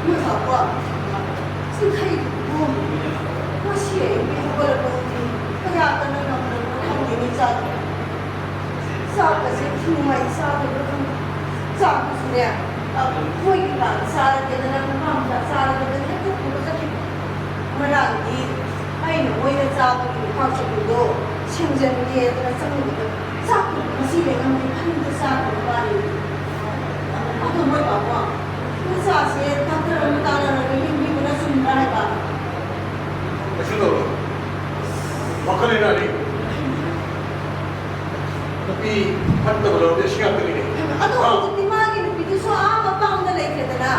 ꯅꯣꯏ ꯕꯥꯕꯣꯛ, ꯆꯤꯡꯈꯩꯗꯨꯕꯨ ꯉꯁꯤ ꯑꯌꯨꯛꯀꯤ ꯍꯧꯒꯠꯂꯛꯄꯗꯗꯤ ꯀꯌꯥ ꯀꯟꯅ ꯉꯝꯗ꯭ꯔꯕꯅꯣ ꯈꯪꯗꯦꯅꯦ, ꯆꯥꯛ, ꯆꯥꯛꯀꯁꯦ ꯏꯟꯊꯤ ꯅꯨꯡꯉꯥꯏ ꯆꯥꯗꯕ꯭ꯔꯥ ꯈꯪꯗꯦ꯫ ꯆꯥꯛꯇꯨꯁꯨꯅꯦ, ꯑ, ꯃꯣꯏꯒꯤ ꯀꯥꯗ ꯆꯥꯔꯒꯦꯗꯅ, ꯅꯨꯄꯥ ꯃꯆꯥ ꯆꯥꯔꯒꯦꯗꯅ ꯍꯦꯛꯇ ꯄꯨꯔ ꯆꯠꯈꯤꯕ꯫ ꯉꯔꯥꯡꯗꯤ ꯑꯩꯅ ꯃꯣꯏꯗ ꯆꯥꯕꯒꯤ ꯂꯨꯈꯥꯛ ꯆꯐꯨꯗꯣ ꯁꯦꯡꯖꯟꯒꯦꯗꯅ ꯆꯪꯉꯨꯕꯗ ꯆꯥꯛꯇꯨ ꯉꯁꯤ ꯂꯩꯔꯝꯗꯦ, ꯈꯔꯗ ꯆꯥꯗꯕ ꯃꯥꯜꯂꯤ꯫ ꯑꯗꯣ ꯃꯣꯏ ꯕꯥꯕꯣꯛ, ꯅꯆꯥꯁꯦ ꯗꯥꯛꯇꯔ ꯑꯃ ꯇꯥꯟꯅꯔꯒ ꯌꯦꯡꯕꯤꯕꯅ ꯆꯨꯝꯕ꯭ꯔꯥ ꯍꯥꯏꯕ? ꯀꯩꯁꯨ ꯇꯧꯔꯣꯏ꯫ ꯋꯥꯈꯜ ꯂꯩꯅꯥꯅꯤ꯫ ꯅꯨꯄꯤ ꯐꯠꯇꯕ ꯂꯧꯔꯗꯤ ꯑꯁꯤ ꯉꯥꯛꯇꯅꯤꯅꯦ꯫ ꯑꯗꯣ ꯑꯥ꯫ ꯍꯧꯖꯤꯛꯇꯤ ꯃꯥꯒꯤ ꯅꯨꯄꯤꯗꯨꯁꯨ ꯑꯥ ꯃꯄꯥꯝꯗ ꯂꯩꯈ꯭ꯔꯦꯗꯅ,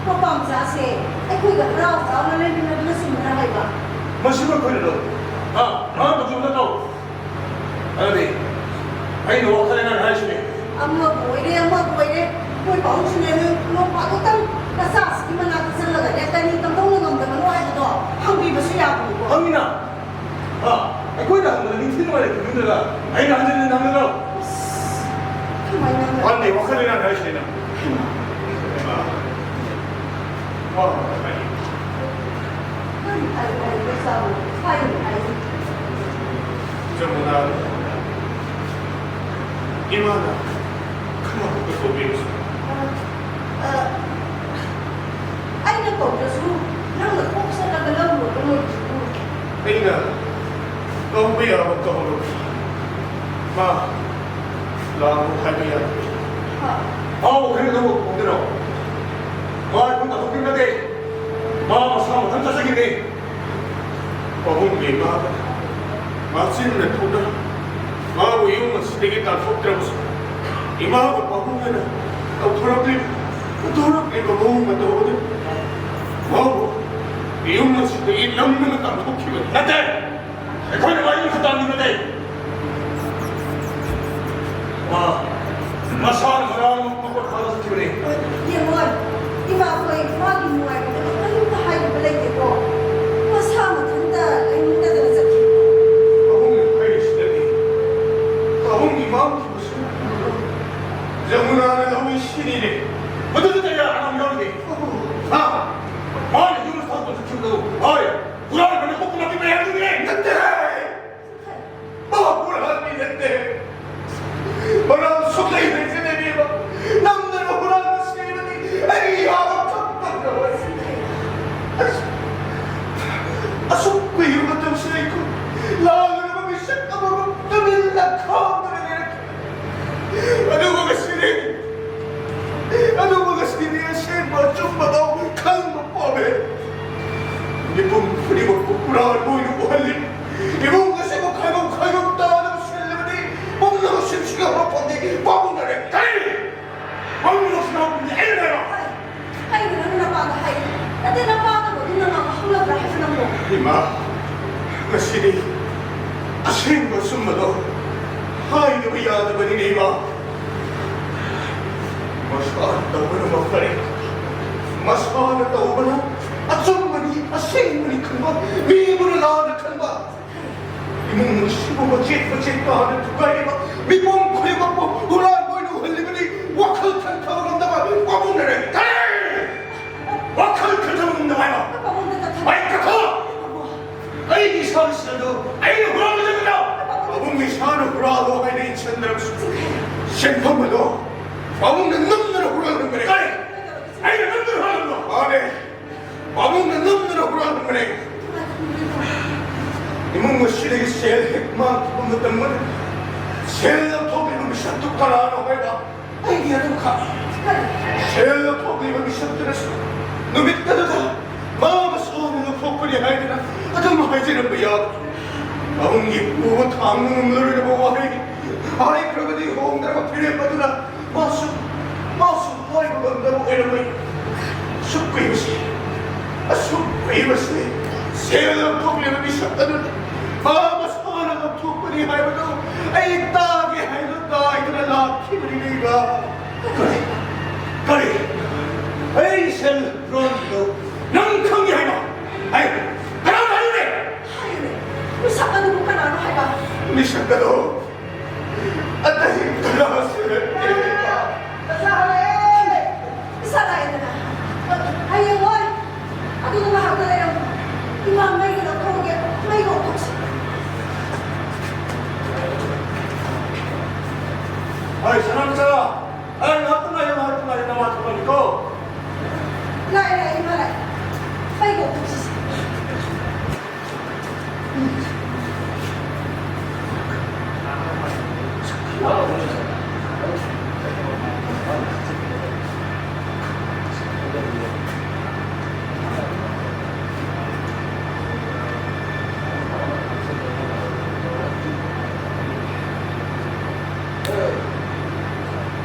ꯃꯄꯥꯝꯆꯥꯁꯦ ꯑꯩꯈꯣꯏꯒ ꯍꯔꯥꯎ ꯍꯔꯥꯎꯅ ꯂꯩꯃꯤꯟꯅꯕꯅ ꯆꯨꯝꯕ꯭ꯔꯥ ꯍꯥꯏꯕ? ꯃꯁꯤꯃ ꯑꯩꯈꯣꯏꯅ ꯂꯧ꯫ ꯑꯥ, ꯃꯥ ꯃꯆꯨꯝꯗ ꯇꯧ꯫ ꯑꯗꯨꯗꯤ ꯑꯩꯅ ꯋꯥꯈꯜ ꯂꯩꯅꯥꯅꯤ ꯍꯥꯏꯁꯤꯅꯦ꯫ ꯑꯃꯕꯨ ꯑꯣꯏꯔꯦ, ꯑꯃꯕꯨ ꯑꯣꯏꯔꯦ, ꯑꯩꯈꯣꯏ ꯄꯥꯕꯨꯡꯁꯨꯅꯦ, ꯅꯣꯏ ꯅꯣꯡ ꯐꯥꯗꯣꯛꯇꯪ ꯅꯆꯥꯁꯤꯒꯤ ꯃꯅꯥꯛꯇ ꯆꯪꯂꯒꯅꯦ, ꯀꯔꯤ ꯀꯝꯗꯧꯅ ꯉꯝꯗꯕꯅꯣ ꯍꯥꯏꯕꯗꯣ ꯍꯪꯕꯤꯕꯁꯨ ꯌꯥꯕꯅꯤꯀꯣ꯫ ꯍꯪꯉꯤꯅ꯫ ꯑ, ꯑꯩꯈꯣꯏꯅ ꯍꯪꯕꯗ ꯅꯤꯡꯊꯤ ꯅꯨꯡꯉꯥꯏꯅ ꯈꯨꯝꯕꯤꯗ꯭ꯔꯒ ꯑꯩꯅ ꯍꯟꯖꯤꯟ ꯍꯟꯖꯤꯟ ꯍꯪꯒꯗ꯭ꯔꯣ? ꯀꯃꯥꯏꯅ ꯍꯪꯒꯅꯤ? ꯃꯥꯅꯦ, ꯋꯥꯈꯜ ꯂꯩꯅꯥꯅꯦ ꯍꯥꯏꯁꯤꯅꯦ ꯅꯪ꯫ ꯑ, ꯋꯥ ꯍꯥꯏ꯫ ꯀꯔꯤ ꯍꯥꯏ, ꯍꯥꯏ, ꯂꯩꯁꯥꯕꯤ? ꯍꯥꯏꯌꯨ, ꯍꯥꯏꯌꯨ꯫ ꯖꯃꯨꯅꯥ, ꯏꯃꯥꯅ ꯈꯪꯍꯧꯗ ꯇꯧꯕꯤꯔꯁꯨ꯫ ꯑ, ꯑ, ꯑꯩꯅ ꯀꯧꯗ꯭ꯔꯁꯨ ꯅꯪꯅ ꯀꯣꯛ ꯆꯠꯂꯒ ꯂꯧꯔꯨꯔꯕ ꯅꯣꯏꯒꯤꯁꯤꯕꯨ? ꯑꯩꯅ ꯀꯧꯕ ꯌꯥꯕ ꯀꯧꯔꯕꯁꯨ ꯃꯥ ꯂꯥꯛꯑꯣ ꯍꯥꯏꯕ ꯌꯥꯗꯦ꯫ ꯍꯥ? ꯃꯥꯕꯨ ꯑꯩꯈꯣꯏꯅ ꯂꯧꯕ ꯀꯧꯗꯣꯏꯔꯣ? ꯃꯥ ꯑꯩꯈꯣꯏ ꯇꯥꯊꯣꯛꯈꯤꯕ ꯅꯠꯇꯦ꯫ ꯃꯥ ꯃꯁꯥ ꯃꯊꯟ ꯆꯠꯆꯈꯤꯕꯅꯤ꯫ ꯄꯥꯕꯨꯡꯒꯤ ꯏꯃꯥꯒ ꯃꯆꯤꯟꯅ ꯊꯣꯛꯅ ꯃꯥꯕꯨ ꯌꯨꯝ ꯑꯁꯤꯗꯒꯤ ꯇꯥꯟꯊꯣꯛꯇ꯭ꯔꯕꯁꯨ, ꯏꯃꯥꯒ ꯄꯥꯕꯨꯡꯒꯅ ꯇꯧꯊꯣꯔꯛꯂꯤꯕ, ꯇꯧꯊꯣꯔꯛꯂꯤꯕ ꯃꯑꯣꯡ ꯃꯇꯧ ꯑꯗꯨ ꯃꯥꯕꯨ ꯌꯨꯝ ꯑꯁꯤꯗꯒꯤ ꯅꯝꯗꯅ ꯇꯥꯟꯊꯣꯛꯈꯤꯕꯅꯤ꯫ ꯅꯠꯇꯦ! ꯑꯩꯈꯣꯏꯅ ꯃꯥ ꯌꯨꯝꯁꯤ ꯇꯥꯟꯈꯤꯕ ꯅꯠꯇꯦ꯫ ꯃꯥ ꯃꯁꯥꯅ ꯍꯔꯥꯎꯅ ꯃꯈꯣꯏ ꯐꯥꯗ ꯆꯠꯈꯤꯕꯅꯤ꯫ ꯌꯦꯡꯉꯣ, ꯏꯃꯥꯈꯣꯏ ꯃꯥꯒꯤ ꯅꯨꯡꯉꯥꯏꯕꯗꯨ ꯀꯔꯤꯝꯇ ꯍꯥꯏꯔꯨꯕ ꯂꯩꯇꯦꯀꯣ꯫ ꯃꯁꯥ ꯃꯊꯟꯇ ꯂꯩꯅꯤꯡꯗꯗꯅ ꯆꯠꯈꯤ꯫ ꯑꯍꯨꯝꯅ ꯍꯥꯏꯔꯤꯁꯤ꯫ ꯑꯁꯦꯡꯕ ꯑꯆꯨꯝꯕꯗꯣ ꯍꯥꯏꯗꯕ ꯌꯥꯗꯕꯅꯤꯅꯦ, ꯏꯃꯥ꯫ ꯃꯁꯥꯅ ꯇꯧꯕꯅ ꯃꯐꯔꯦ꯫ ꯃꯁꯥꯅ ꯇꯧꯕꯅ ꯑꯆꯨꯝꯕꯅꯤ, ꯑꯁꯦꯡꯕꯅꯤ ꯈꯟꯕ, ꯃꯤ ꯑꯃꯅ ꯂꯥꯟꯅ ꯈꯟꯕ꯫ ꯏꯃꯨꯡ ꯃꯅꯨꯡꯁꯤꯕꯨ ꯃꯆꯦꯠ ꯃꯆꯦꯠ ꯇꯥꯅ ꯊꯨꯒꯥꯏꯔꯤꯕ ꯃꯤꯄꯨꯝ ꯈꯨꯗꯤꯡꯃꯛꯄꯨ ꯍꯨꯔꯥꯟꯕ ꯑꯣꯏꯅ ꯎꯍꯜꯂꯤꯕꯅꯤ꯫ ꯋꯥꯈꯜ ꯈꯟꯊꯕ ꯉꯝꯗꯕ ꯄꯥꯕꯨꯡꯅꯔꯦ꯫ ꯀꯔꯤ? ꯋꯥꯈꯜ ꯈꯟꯊꯕ ꯉꯝꯗꯕ ꯍꯥꯏꯕ? ꯄꯥꯕꯨꯡꯅ ꯀꯠꯊꯕ꯫ ꯑꯩ ꯀꯠꯊꯣꯛ! ꯑꯩꯒꯤ ꯏꯁꯥꯒꯤ ꯁꯦꯜꯗꯨ ꯑꯩꯅ ꯍꯨꯔꯥꯟꯕ ꯅꯠꯇ꯭ꯔꯣ? ꯄꯥꯕꯨꯡꯒꯤ ꯏꯁꯥꯅ ꯍꯨꯔꯥꯜꯂꯣ ꯍꯥꯏꯅ ꯏꯟꯁꯤꯟꯗ꯭ꯔꯕꯁꯨ, ꯁꯦꯟꯐꯝ ꯑꯗꯣ ꯄꯥꯕꯨꯡꯅ ꯅꯝꯗꯅ ꯍꯨꯔꯥꯜꯍꯟꯕꯅꯦ꯫ ꯀꯔꯤ? ꯑꯩꯅ ꯅꯝꯗꯅ ꯍꯨꯔꯥꯜꯍꯟꯕ꯭ꯔꯣ? ꯃꯥꯅꯦ꯫ ꯄꯥꯕꯨꯡꯅ ꯅꯝꯗꯅ ꯍꯨꯔꯥꯜꯍꯟꯕꯅꯦ꯫ ꯏꯃꯨꯡ ꯑꯁꯤꯗꯒꯤ ꯁꯦꯜ ꯍꯦꯛ ꯃꯥꯡꯈꯤꯕ ꯃꯇꯝ ꯑꯗꯨꯗ ꯁꯦꯜ ꯂꯧꯊꯣꯛꯂꯤꯕ ꯃꯤꯁꯛꯇꯨ ꯀꯅꯥꯅꯣ ꯍꯥꯏꯕ? ꯑꯩꯒꯤ ꯑꯗꯨꯝ ꯈꯪꯏ꯫ ꯁꯦꯜ ꯂꯧꯊꯣꯛꯂꯤꯕ ꯃꯤꯁꯛꯇꯨꯅꯁꯨ ꯅꯨꯃꯤꯠ ꯑꯗꯨꯗ ꯃꯥ ꯃꯁꯥꯅ ꯂꯧꯊꯣꯛꯄꯅꯤ ꯍꯥꯏꯗꯨꯅ ꯑꯗꯨꯝ ꯍꯥꯏꯖꯔꯝꯕ ꯌꯥꯕꯅꯤ꯫ ꯄꯥꯕꯨꯡꯒꯤ ꯄꯨꯕ ꯊꯥꯡꯕ ꯉꯝꯂꯔꯣꯏꯗꯕ ꯋꯥꯍꯩ ꯍꯥꯏꯈ꯭ꯔꯕꯗꯤ ꯍꯣꯡꯗ꯭ꯔꯕ ꯐꯤꯔꯦꯞ ꯑꯗꯨꯅ ꯃꯥꯁꯨ, ꯃꯥꯁꯨ ꯍꯥꯏꯕ ꯉꯝꯗꯕ ꯑꯣꯏꯔꯝꯃꯤ꯫ ꯑꯁꯨꯛ ꯀꯨꯏꯕꯁꯤ, ꯑꯁꯨꯛ ꯀꯨꯏꯕꯁꯤ ꯁꯦꯜ ꯂꯧꯊꯣꯛꯂꯤꯕ ꯃꯤꯁꯛ ꯑꯗꯨꯅ ꯃꯥ ꯃꯁꯥꯅ ꯂꯧꯊꯣꯛꯄꯅꯤ ꯍꯥꯏꯕꯗꯨ ꯑꯩ ꯇꯥꯒꯦ ꯍꯥꯏꯅ ꯉꯥꯏꯗꯨꯅ ꯂꯥꯛꯈꯤꯕꯅꯤ, ꯂꯩꯃ꯫ ꯀꯔꯤ? ꯀꯔꯤ? ꯑꯩ ꯁꯦꯜ ꯍꯨꯔꯥꯟꯈꯤꯕꯗꯨ ꯅꯪ ꯈꯪꯏ ꯍꯥꯏꯕ? ꯑꯩ ꯀꯅꯥꯅ ꯍꯥꯏꯔꯨꯔꯦ? ꯍꯥꯏꯌꯨꯅꯦ, ꯃꯤꯁꯛ ꯑꯗꯨꯕꯨ ꯀꯅꯥꯅꯣ ꯍꯥꯏꯕ? ꯃꯤꯁꯛ ꯑꯗꯣ ꯑꯇꯩ ꯀꯅꯥꯁꯨ ꯅꯠꯇꯦ꯫ ꯄꯩꯁꯥ ꯍꯜꯂꯛꯑꯦ꯫ ꯄꯩꯁꯥ ꯂꯥꯛꯑꯦꯗꯅ꯫ ꯍꯌꯦꯡ ꯋꯥꯏ ꯑꯗꯨꯗ ꯉꯥꯏꯍꯥꯛꯇ ꯂꯩꯔꯝꯃꯨ꯫ ꯏꯃꯥ ꯃꯩꯒꯤ ꯂꯧꯊꯣꯛꯑꯒꯦ꯫ ꯃꯩ ꯂꯧꯊꯣꯛꯁꯤ꯫ ꯍꯣꯏ, ꯁꯅꯥꯝꯆꯥ꯫ ꯑꯩ ꯉꯥꯏꯍꯥꯛꯇ ꯉꯥꯏꯌꯨ, ꯉꯥꯏꯍꯥꯛꯇ ꯉꯥꯏꯌꯨ, ꯅꯃꯥ ꯊꯣꯛꯂꯛꯑꯅꯤꯀꯣ꯫ ꯂꯥꯛꯑꯦ, ꯂꯥꯛꯑꯦ, ꯏꯃꯥ ꯂꯥꯛꯑꯦ꯫ ꯃꯩ ꯂꯧꯊꯣꯛꯁꯤ꯫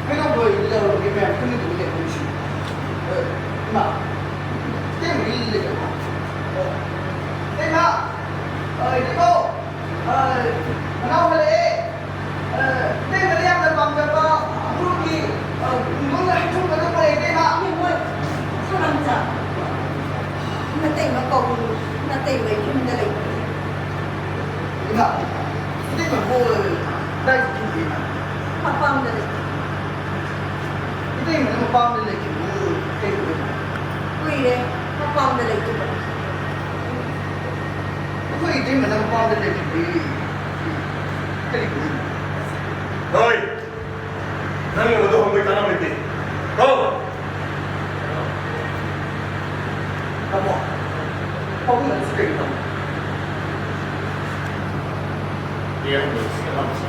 ꯀꯩꯗꯧꯕ ꯌꯥꯎꯔꯒꯦ ꯃꯌꯥꯝ ꯄꯨꯟꯅ ꯇꯧꯕ ꯌꯥꯏ ꯄꯨꯟꯁꯤ꯫ ꯏꯃꯥ, ꯏꯇꯩꯃ ꯂꯩ ꯂꯩ꯫ ꯏꯃꯥ, ꯑ, ꯏꯕꯣ, ꯑ, ꯄꯥꯕꯨꯡ, ꯅꯇꯩꯃ ꯌꯨꯝꯗ ꯂꯩꯇꯦ꯫ ꯏꯃꯥ, ꯏꯇꯩꯃꯕꯨ ꯀꯗꯥꯏ ꯆꯠꯈꯤꯒꯦ ꯏꯃꯥ? ꯃꯄꯥꯝꯗ ꯂꯩꯇꯦ꯫ ꯏꯇꯩꯃꯅ ꯃꯄꯥꯝꯗ ꯂꯩꯈꯤꯕꯕꯨ ꯀꯩꯗꯧꯕꯩꯅꯣ? ꯀꯨꯏꯔꯦ ꯃꯄꯥꯝꯗ ꯂꯩꯈꯤꯕ꯫ ꯑꯩꯈꯣꯏ ꯏꯇꯩꯃꯅ ꯃꯄꯥꯝꯗ ꯂꯩꯈꯤꯕꯗꯤ ꯀꯔꯤꯒꯤꯅꯣ? ꯍꯣꯏ, ꯅꯪꯅ ꯃꯗꯨ ꯍꯪꯕꯩ ꯀꯥꯟꯅꯕ ꯂꯩꯇꯦ꯫ ꯀꯣ? ꯇꯥꯃꯣ, ꯄꯥꯕꯨꯡꯅ ꯁꯤ ꯀꯔꯤ ꯇꯧ? ꯌꯦꯡꯉꯨ, ꯁꯤ ꯀꯅꯥ ꯃꯆꯥ?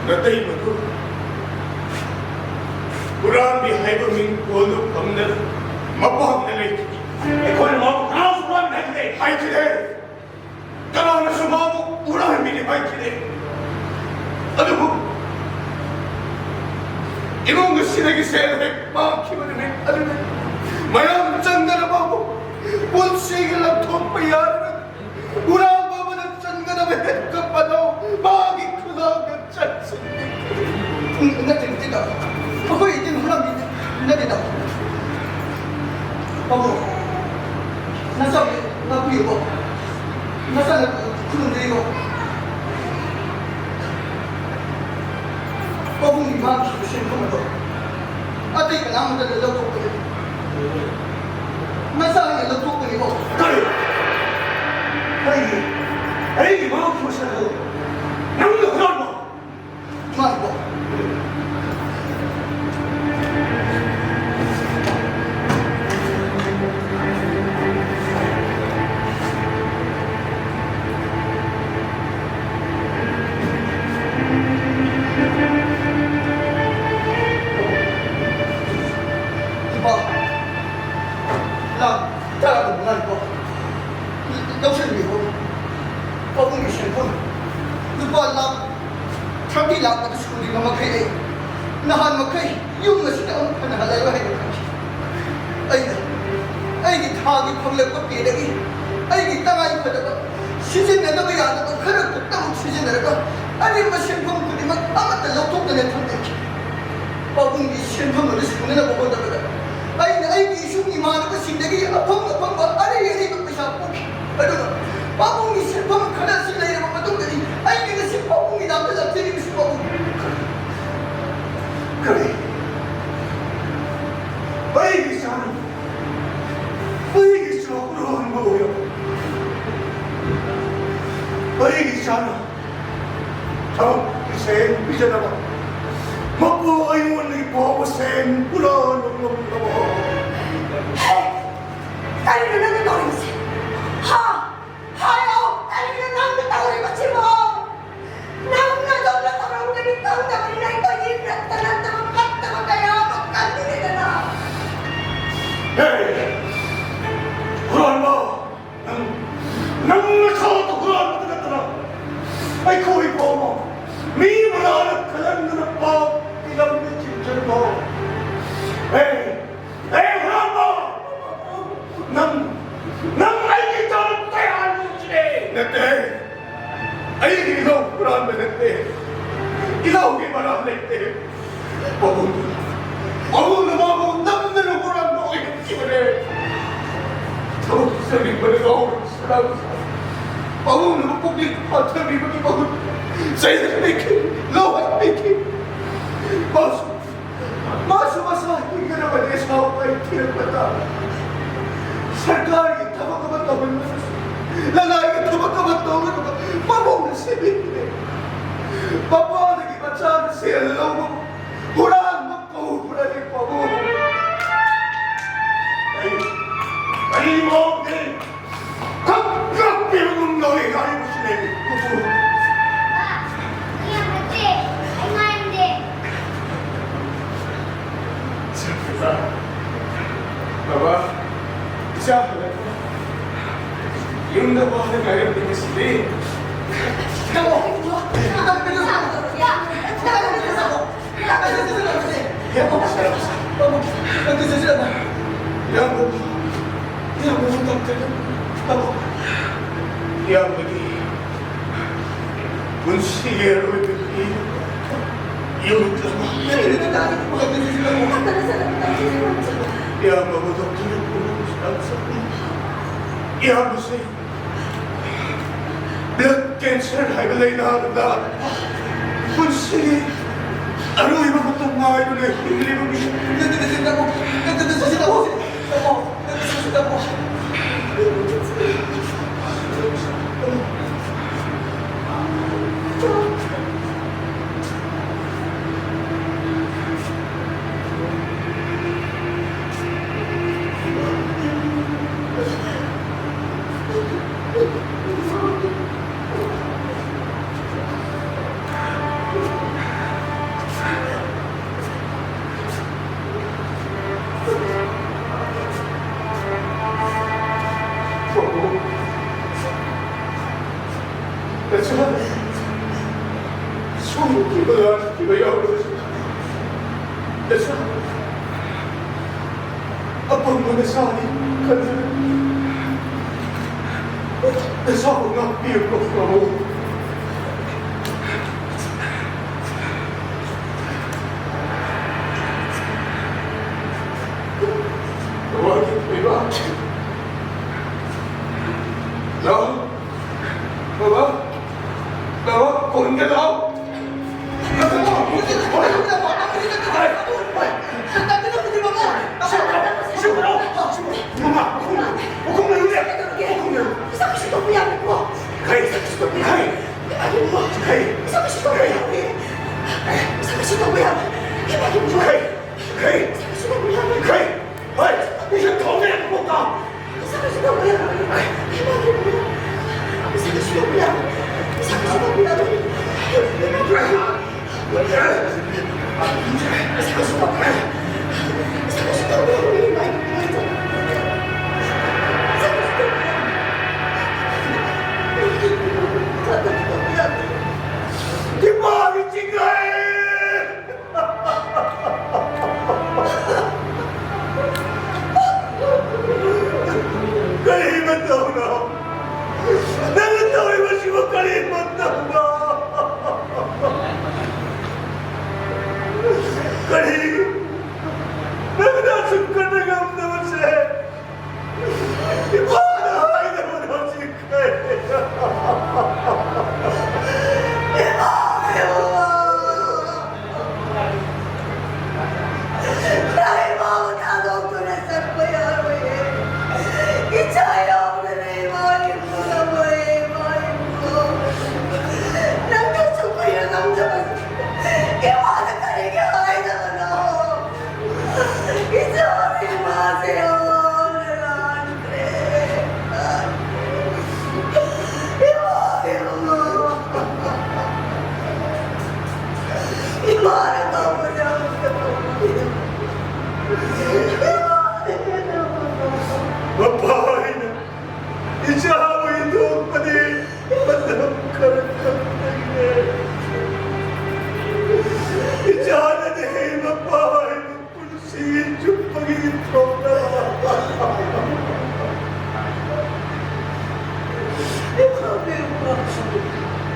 ꯅꯇꯩꯃꯗꯨ ꯍꯨꯔꯥꯟꯕꯤ ꯍꯥꯏꯕ ꯃꯤꯡ ꯀꯣꯜꯗꯨ ꯐꯪꯗꯅ ꯃꯄꯥꯝꯗ ꯂꯩꯈꯤꯗꯦ꯫ ꯑꯩꯈꯣꯏꯅ ꯃꯥꯕꯨ ꯀꯅꯥꯁꯨ ꯍꯨꯔꯥꯟꯕꯤ ꯍꯥꯏꯈꯤꯗꯦ꯫ ꯍꯥꯏꯈꯤꯗꯦ꯫ ꯀꯅꯥꯅꯁꯨ ꯃꯥꯕꯨ ꯍꯨꯔꯥꯟꯕꯤꯅꯤ ꯍꯥꯏꯈꯤꯗꯦ꯫ ꯑꯗꯨꯕꯨ ꯏꯃꯨꯡ ꯑꯁꯤꯗꯒꯤ ꯁꯦꯜ ꯍꯦꯛ ꯃꯥꯡꯈꯤꯕ ꯅꯨꯃꯤꯠ ꯑꯗꯨꯗ ꯃꯌꯥꯝ ꯆꯪꯗꯅ ꯃꯥꯕꯨ ꯄꯨꯟꯁꯤꯒꯤ ꯂꯧꯊꯣꯛꯄ ꯌꯥꯔꯣꯏ꯫ ꯍꯨꯔꯥꯟꯕ ꯑꯃꯅ ꯆꯪꯒꯗꯕ ꯍꯦꯟꯀꯞ ꯑꯗꯨ ꯃꯥꯒꯤ ꯈꯨꯗꯥꯡꯗ ꯆꯪꯁꯤꯟꯈꯤ꯫ ꯅꯠꯇꯦ, ꯅꯠꯇꯦ, ꯇꯥꯃꯣ꯫ ꯑꯩꯈꯣꯏ ꯏꯆꯤꯟ ꯍꯨꯔꯥꯟꯕꯤꯗꯦ꯫ ꯅꯠꯇꯦ, ꯇꯥꯃꯣ꯫ ꯄꯥꯕꯨꯡ, ꯅꯆꯥꯕꯨ ꯉꯥꯛꯄꯤꯌꯨꯀꯣ꯫ ꯅꯆꯥꯅ ꯈꯨꯔꯨꯝꯖꯔꯤꯀꯣ꯫ ꯄꯥꯕꯨꯡꯒꯤ ꯃꯥꯡꯈꯤꯕ ꯁꯦꯟꯐꯝ ꯑꯗꯣ ꯑꯇꯩ ꯀꯅꯥꯃꯠꯇꯗ ꯂꯧꯊꯣꯛꯄ ꯌꯥꯗꯦ꯫ ꯅꯆꯥ ꯑꯩꯅ ꯂꯧꯊꯣꯛꯀꯅꯤꯀꯣ꯫ ꯀꯔꯤ? ꯑꯩꯒꯤ, ꯑꯩꯒꯤ ꯃꯥꯡꯈꯤꯕ ꯁꯦꯟꯐꯝ ꯅꯪꯅ ꯍꯨꯔꯥꯟꯕ? ꯃꯥꯅꯤꯀꯣ꯫ ꯏꯄꯥ, ꯂꯥꯛ ꯇꯔꯥꯒꯨꯝꯕ ꯉꯥꯏꯈꯣ꯫ ꯂꯧꯁꯤꯟꯕꯤꯌꯨ꯫ ꯄꯥꯕꯨꯡꯒꯤ ꯁꯦꯟꯐꯝ ꯂꯨꯄꯥ ꯂꯥꯛ ꯊꯥꯔꯇꯤ ꯂꯥꯛ ꯑꯗꯨ ꯁꯨꯗ꯭ꯔꯤꯕ ꯃꯈꯩ ꯑꯩ ꯅꯍꯥꯟ ꯃꯈꯩ ꯌꯨꯝ ꯑꯁꯤꯗ ꯑꯃꯨꯛ ꯍꯟꯅ ꯍꯜꯂꯔꯣꯏ ꯍꯥꯏꯅ ꯈꯟꯈꯤ꯫ ꯑꯩꯅ ꯑꯩꯒꯤ ꯊꯥꯒꯤ ꯐꯪꯂꯛꯄ ꯄꯦꯗꯒꯤ ꯑꯩꯒꯤ ꯇꯉꯥꯏ ꯐꯗꯕ ꯁꯤꯖꯤꯟꯅꯗꯕ ꯌꯥꯗꯕ ꯈꯔ ꯈꯛꯇꯃꯛ ꯁꯤꯖꯤꯟꯅꯔꯒ ꯑꯔꯦꯝꯕ ꯁꯦꯟꯐꯝ ꯈꯨꯗꯤꯡꯃꯛ ꯑꯃꯠꯇ ꯂꯧꯊꯣꯛꯇꯅ ꯊꯝꯖꯈꯤ꯫ ꯄꯥꯕꯨꯡꯒꯤ ꯁꯦꯟꯐꯝ ꯑꯗꯨ ꯁꯨꯅꯅꯕ ꯍꯣꯠꯅꯕꯗ ꯑꯩꯅ ꯑꯩꯒꯤ ꯏꯁꯨꯡ ꯏꯃꯥꯟꯅꯕꯁꯤꯡꯗꯒꯤ ꯑꯐꯪ ꯑꯐꯪꯕ ꯑꯔꯩ ꯑꯔꯩꯕ ꯄꯩꯁꯥ ꯄꯨꯈꯤ꯫ ꯑꯗꯨꯒ ꯄꯥꯕꯨꯡꯒꯤ ꯁꯦꯟꯐꯝ ꯈꯔ ꯑꯁꯤ ꯂꯩꯔꯕ ꯃꯇꯨꯡꯗꯗꯤ ꯑꯩꯅ ꯉꯁꯤ ꯄꯥꯕꯨꯡꯒꯤ ꯅꯥꯛꯇ ꯂꯥꯛꯆꯔꯤꯕꯁꯤ ꯄꯥꯕꯨꯡ꯫ ꯀꯔꯤ? ꯑꯩꯒꯤ ꯏꯆꯥꯅ, ꯑꯩꯒꯤ ꯏꯆꯥ ꯍꯨꯔꯥꯟꯕ ꯑꯣꯏꯔꯕ? ꯑꯩꯒꯤ ꯏꯆꯥꯅ ꯊꯕꯛꯀꯤ ꯁꯦꯟ ꯄꯤꯖꯅꯕ ꯃꯄꯨ ꯑꯩꯉꯣꯟꯗꯒꯤ ꯐꯥꯎꯕ ꯁꯦꯟ ꯍꯨꯔꯥꯟꯕ ꯉꯝꯂꯕ? ꯀꯔꯤꯅꯣ ꯅꯪꯅ ꯇꯧꯔꯤꯕꯁꯦ? ꯍꯥ? ꯍꯥꯏꯌꯣ, ꯀꯔꯤꯅꯣ ꯅꯪꯅ ꯇꯧꯔꯤꯕꯁꯤꯕꯣ? ꯅꯪꯅ ꯑꯗꯣꯝꯅ ꯇꯧꯔꯝꯒꯅꯤ ꯈꯪꯗꯕꯅꯤꯅ ꯑꯩꯈꯣꯏꯒꯤ ꯔꯠꯇ ꯅꯠꯇꯕ ꯐꯠꯇꯕ ꯀꯌꯥ ꯑꯃ ꯀꯜꯂꯤꯗꯅ꯫ ꯍꯦ! ꯍꯨꯔꯥꯟꯕ! ꯅꯪ, ꯅꯪ ꯅꯁꯥꯗ ꯍꯨꯔꯥꯟꯕꯗ ꯅꯠꯇꯅ ꯑꯩꯈꯣꯏ ꯐꯥꯎꯕ ꯃꯤ ꯃꯔꯥꯅ ꯈꯜꯍꯟꯗꯨꯅ ꯄꯥꯞꯀꯤ ꯂꯝꯗ ꯆꯤꯡꯁꯤꯟꯕ꯫ ꯍꯦ! ꯍꯦ, ꯍꯨꯔꯥꯟꯕ! ꯅꯪ, ꯅꯪ ꯑꯩꯒꯤ ꯏꯆꯥꯅ ꯇꯌꯥꯔꯤꯁꯤꯅꯦ! ꯅꯠꯇꯦ꯫ ꯑꯩꯒꯤ ꯏꯅꯥꯎ ꯍꯨꯔꯥꯟꯕ ꯅꯠꯇꯦ꯫ ꯏꯅꯥꯎꯒꯤ ꯃꯔꯥꯜ ꯂꯩꯇꯦ꯫ ꯄꯥꯕꯨꯡꯅ, ꯄꯥꯕꯨꯡꯅ ꯃꯥꯕꯨ ꯅꯝꯗꯅ ꯍꯨꯔꯥꯟꯕ ꯑꯣꯏꯍꯟꯈꯤꯕꯅꯦ꯫ ꯊꯕꯛ ꯁꯨꯖꯅꯤꯡꯕꯅ ꯉꯥꯎꯔꯕ ꯁꯅꯥ ꯂꯨꯄꯥ꯫ ꯄꯥꯕꯨꯡꯅ ꯃꯄꯨꯛꯅꯤꯡ ꯐꯥꯊꯕꯤꯕꯒꯤ ꯃꯍꯨꯠꯇ ꯆꯩꯍꯟꯕꯤꯈꯤ, ꯂꯧꯍꯟꯕꯤꯈꯤ꯫ ꯃꯥꯁꯨ ꯃꯥꯁꯨ ꯃꯁꯥ ꯍꯤꯡꯅꯅꯕ ꯅꯤꯁꯥ ꯎꯄꯥꯏ ꯊꯤꯔꯛꯄ ꯇꯥꯕ꯫ ꯁꯔꯀꯥꯔꯒꯤ ꯊꯕꯛ ꯑꯃ ꯇꯧꯍꯟꯕꯗꯁꯨ, ꯂꯅꯥꯏꯒꯤ ꯊꯕꯛ ꯑꯃ ꯇꯧꯅꯕ ꯃꯕꯨꯡꯅ ꯁꯦꯝꯕꯤꯕꯅꯦ꯫ ꯃꯄꯥꯗꯒꯤ ꯃꯆꯥꯅ ꯁꯦꯜ ꯂꯧꯕ ꯍꯨꯔꯥꯟꯕ ꯀꯧꯕ꯭ꯔꯅꯦ ꯄꯥꯕꯨꯡ? ꯑꯩ, ꯑꯩ ꯃꯧꯅꯦ꯫ ꯈꯛ ꯈꯛ ꯄꯤꯕꯒꯨꯝ ꯇꯧꯏ ꯍꯥꯏꯔꯤꯕꯁꯤꯅꯦ꯫ ꯕꯥ, ꯑꯩ ꯌꯥꯝ ꯅꯠꯇꯦ꯫ ꯑꯩ ꯉꯥꯏꯔꯝꯗꯦ꯫ ꯕꯥꯕꯥ, ꯏꯆꯥ ꯍꯜꯂꯛꯄ꯫ ꯌꯨꯝꯗ ꯋꯥꯅ ꯉꯥꯏꯔꯝꯃꯤ ꯉꯁꯤꯗꯤ꯫ ꯇꯥꯃꯣ, ꯌꯥ, ꯇꯥꯃꯣ, ꯇꯥꯃꯣ꯫ ꯏꯌꯥꯝꯕ, ꯏꯌꯥꯝꯕ, ꯏꯌꯥꯝꯕ, ꯏꯌꯥꯝꯕꯒꯤ, ꯏꯌꯥꯝꯕꯒꯤ ꯄꯨꯟꯁꯤꯒꯤ ꯑꯔꯣꯏꯕꯒꯤ ꯌꯨꯝ ꯏꯌꯥꯝꯕ ꯗꯣꯛꯇꯔ ꯄꯨꯔꯛꯄꯁꯨ ꯌꯥꯝ ꯆꯠꯂꯤ꯫ ꯏꯌꯥꯝꯕꯁꯦ blood cancer ꯍꯥꯏꯕ ꯂꯥꯏꯅꯥꯗꯨꯗ ꯄꯨꯟꯁꯤꯒꯤ ꯑꯔꯣꯏꯕ ꯃꯇꯝ ꯉꯥꯏꯗꯨꯅ ꯍꯤꯡꯂꯤꯕ ꯃꯤ꯫ ꯁꯣꯏꯈꯤꯕ ꯂꯥꯟꯈꯤꯕ ꯌꯥꯎꯔꯕꯁꯨ, ꯅꯆꯥ ꯑꯄꯪꯕ ꯅꯆꯥꯅꯤ ꯈꯟꯗꯨꯅ ꯅꯆꯥꯕꯨ ꯉꯥꯛꯄꯤꯌꯨꯀꯣ ꯄ꯭ꯔꯚꯨ꯫ ꯂꯥꯛꯑꯣ, ꯕꯕꯥ, ꯕꯕꯥ, ꯀꯣꯟꯒ ꯂꯥꯛꯑꯣ꯫ ꯃꯃꯥ, ꯃꯈꯣꯡ, ꯃꯈꯣꯡ ꯂꯩꯔꯨꯅꯦ꯫ ꯃꯈꯣꯡ ꯂꯩꯔꯨ꯫ ꯏꯆꯥ ꯀꯩꯁꯨ ꯇꯧꯕ ꯌꯥꯔꯣꯏꯀꯣ꯫ ꯀꯩ? ꯏꯆꯥ ꯀꯩꯁꯨ ꯇꯧꯕ ꯌꯥꯔꯣꯏ꯫ ꯀꯩ? ꯏꯆꯥ ꯀꯩꯁꯨ ꯇꯧꯕ ꯌꯥꯔꯣꯏ꯫ ꯏꯆꯥ ꯀꯩꯁꯨ ꯇꯧꯕ ꯌꯥꯔꯣꯏ꯫ ꯀꯩ? ꯏꯆꯥ ꯀꯩꯁꯨ ꯇꯧꯕ ꯌꯥꯔꯣꯏ꯫ ꯀꯩ? ꯍꯣꯏ, ꯃꯤꯁꯛ ꯊꯣꯛꯑꯦ ꯃꯀꯣꯛꯇ꯫ ꯏꯆꯥ ꯀꯩꯁꯨ ꯇꯧꯕ ꯌꯥꯔꯣꯏ꯫ ꯏꯃꯥꯒꯤ ꯏꯕꯨꯡꯉꯣ꯫ ꯏꯆꯥ ꯀꯩꯁꯨ ꯇꯧꯕ ꯌꯥꯔꯣꯏ꯫ ꯏꯆꯥ ꯀꯩꯁꯨ ꯇꯧꯕ ꯌꯥꯔꯣꯏ꯫ ꯏꯆꯥ ꯀꯩꯁꯨ ꯇꯧꯕ ꯌꯥꯔꯣꯏ꯫ ꯏꯆꯥ ꯀꯩꯁꯨ ꯇꯧꯕ ꯌꯥꯔꯣꯏ꯫ ꯏꯃꯥ ꯏꯕꯨꯡꯉꯣ꯫ ꯏꯆꯥ ꯀꯩꯁꯨ ꯇꯧꯕ ꯌꯥꯔꯣꯏ꯫ ꯏꯆꯥ ꯀꯩꯁꯨ ꯇꯧꯕ ꯌꯥꯔꯣꯏ꯫ ꯏꯃꯥꯒꯤ ꯆꯤꯡꯂꯩ! ꯀꯔꯤ ꯃꯇꯧꯅꯣ? ꯅꯪꯅ ꯇꯧꯔꯤꯕꯁꯤꯕꯨ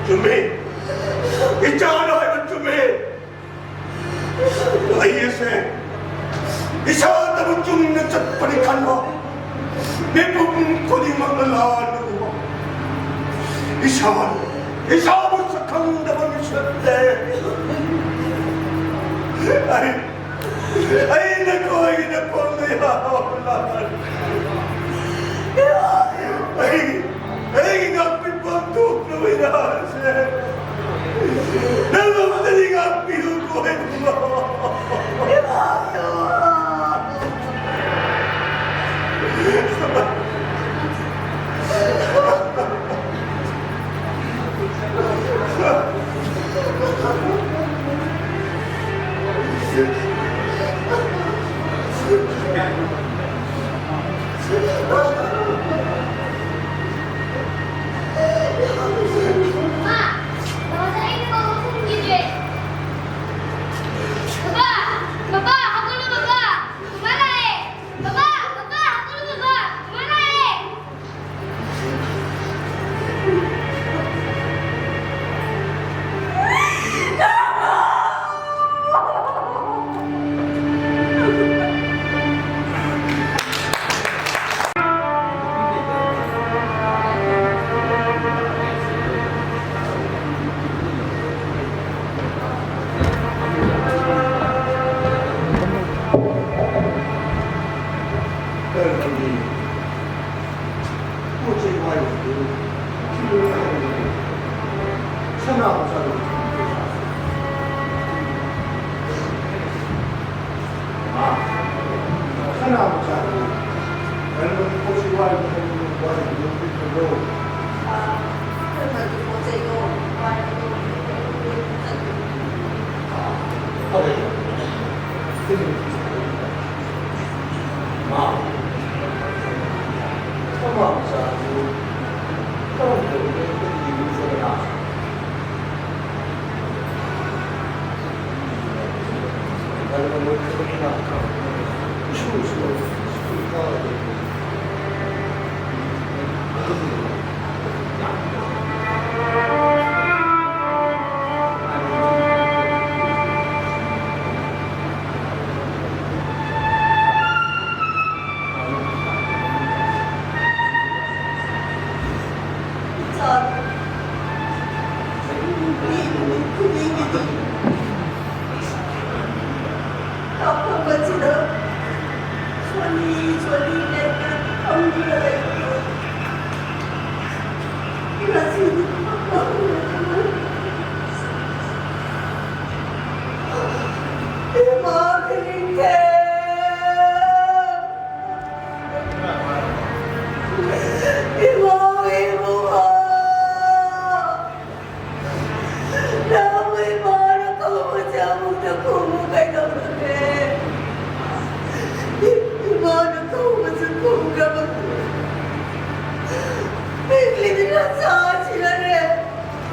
ꯆꯨꯝꯃꯤ꯫ ꯏꯆꯥꯅ ꯍꯥꯏꯕ ꯆꯨꯝꯃꯤ꯫ ꯑꯩ ꯑꯁꯦ ꯏꯁꯥꯇꯕꯨ ꯆꯨꯝꯅ ꯆꯠꯄꯅꯤ ꯈꯟꯕ ꯃꯤꯄꯨꯝ ꯈꯨꯗꯤꯡꯃꯛꯅ ꯂꯥꯟꯅ ꯎꯕ꯫ ꯏꯁꯥ, ꯏꯁꯥꯕꯨ ꯁꯛꯈꯪꯗꯕ ꯃꯤꯁꯛꯅꯦ꯫ ꯑꯩ, ꯑꯩ ꯅꯈꯣꯏꯒꯤꯗꯃꯛꯇ ꯌꯥꯝꯅ ꯂꯥꯟ-, ꯑꯩꯒꯤ, ꯑꯩꯒꯤ ꯉꯥꯛꯄꯤꯐꯝ ꯊꯣꯛꯇ꯭ꯔꯕ ꯏꯔꯥꯜꯁꯦ꯫ ꯅꯪ ꯑꯃꯨꯛꯇꯗꯤ ꯉꯥꯛꯄꯤꯌꯨꯀꯣ, ꯏꯕꯨꯡꯉꯣ꯫ ꯕꯕꯥ! ꯕꯕꯥ! ꯍꯧꯒꯠꯂꯣ ꯕꯕꯥ! ꯃꯃꯥ ꯂꯥꯛꯑꯦ! ꯕꯕꯥ! ꯕꯕꯥ! ꯍꯧꯒꯠꯂꯣ ꯕꯕꯥ! ꯃꯃꯥ ꯂꯥꯛꯑꯦ!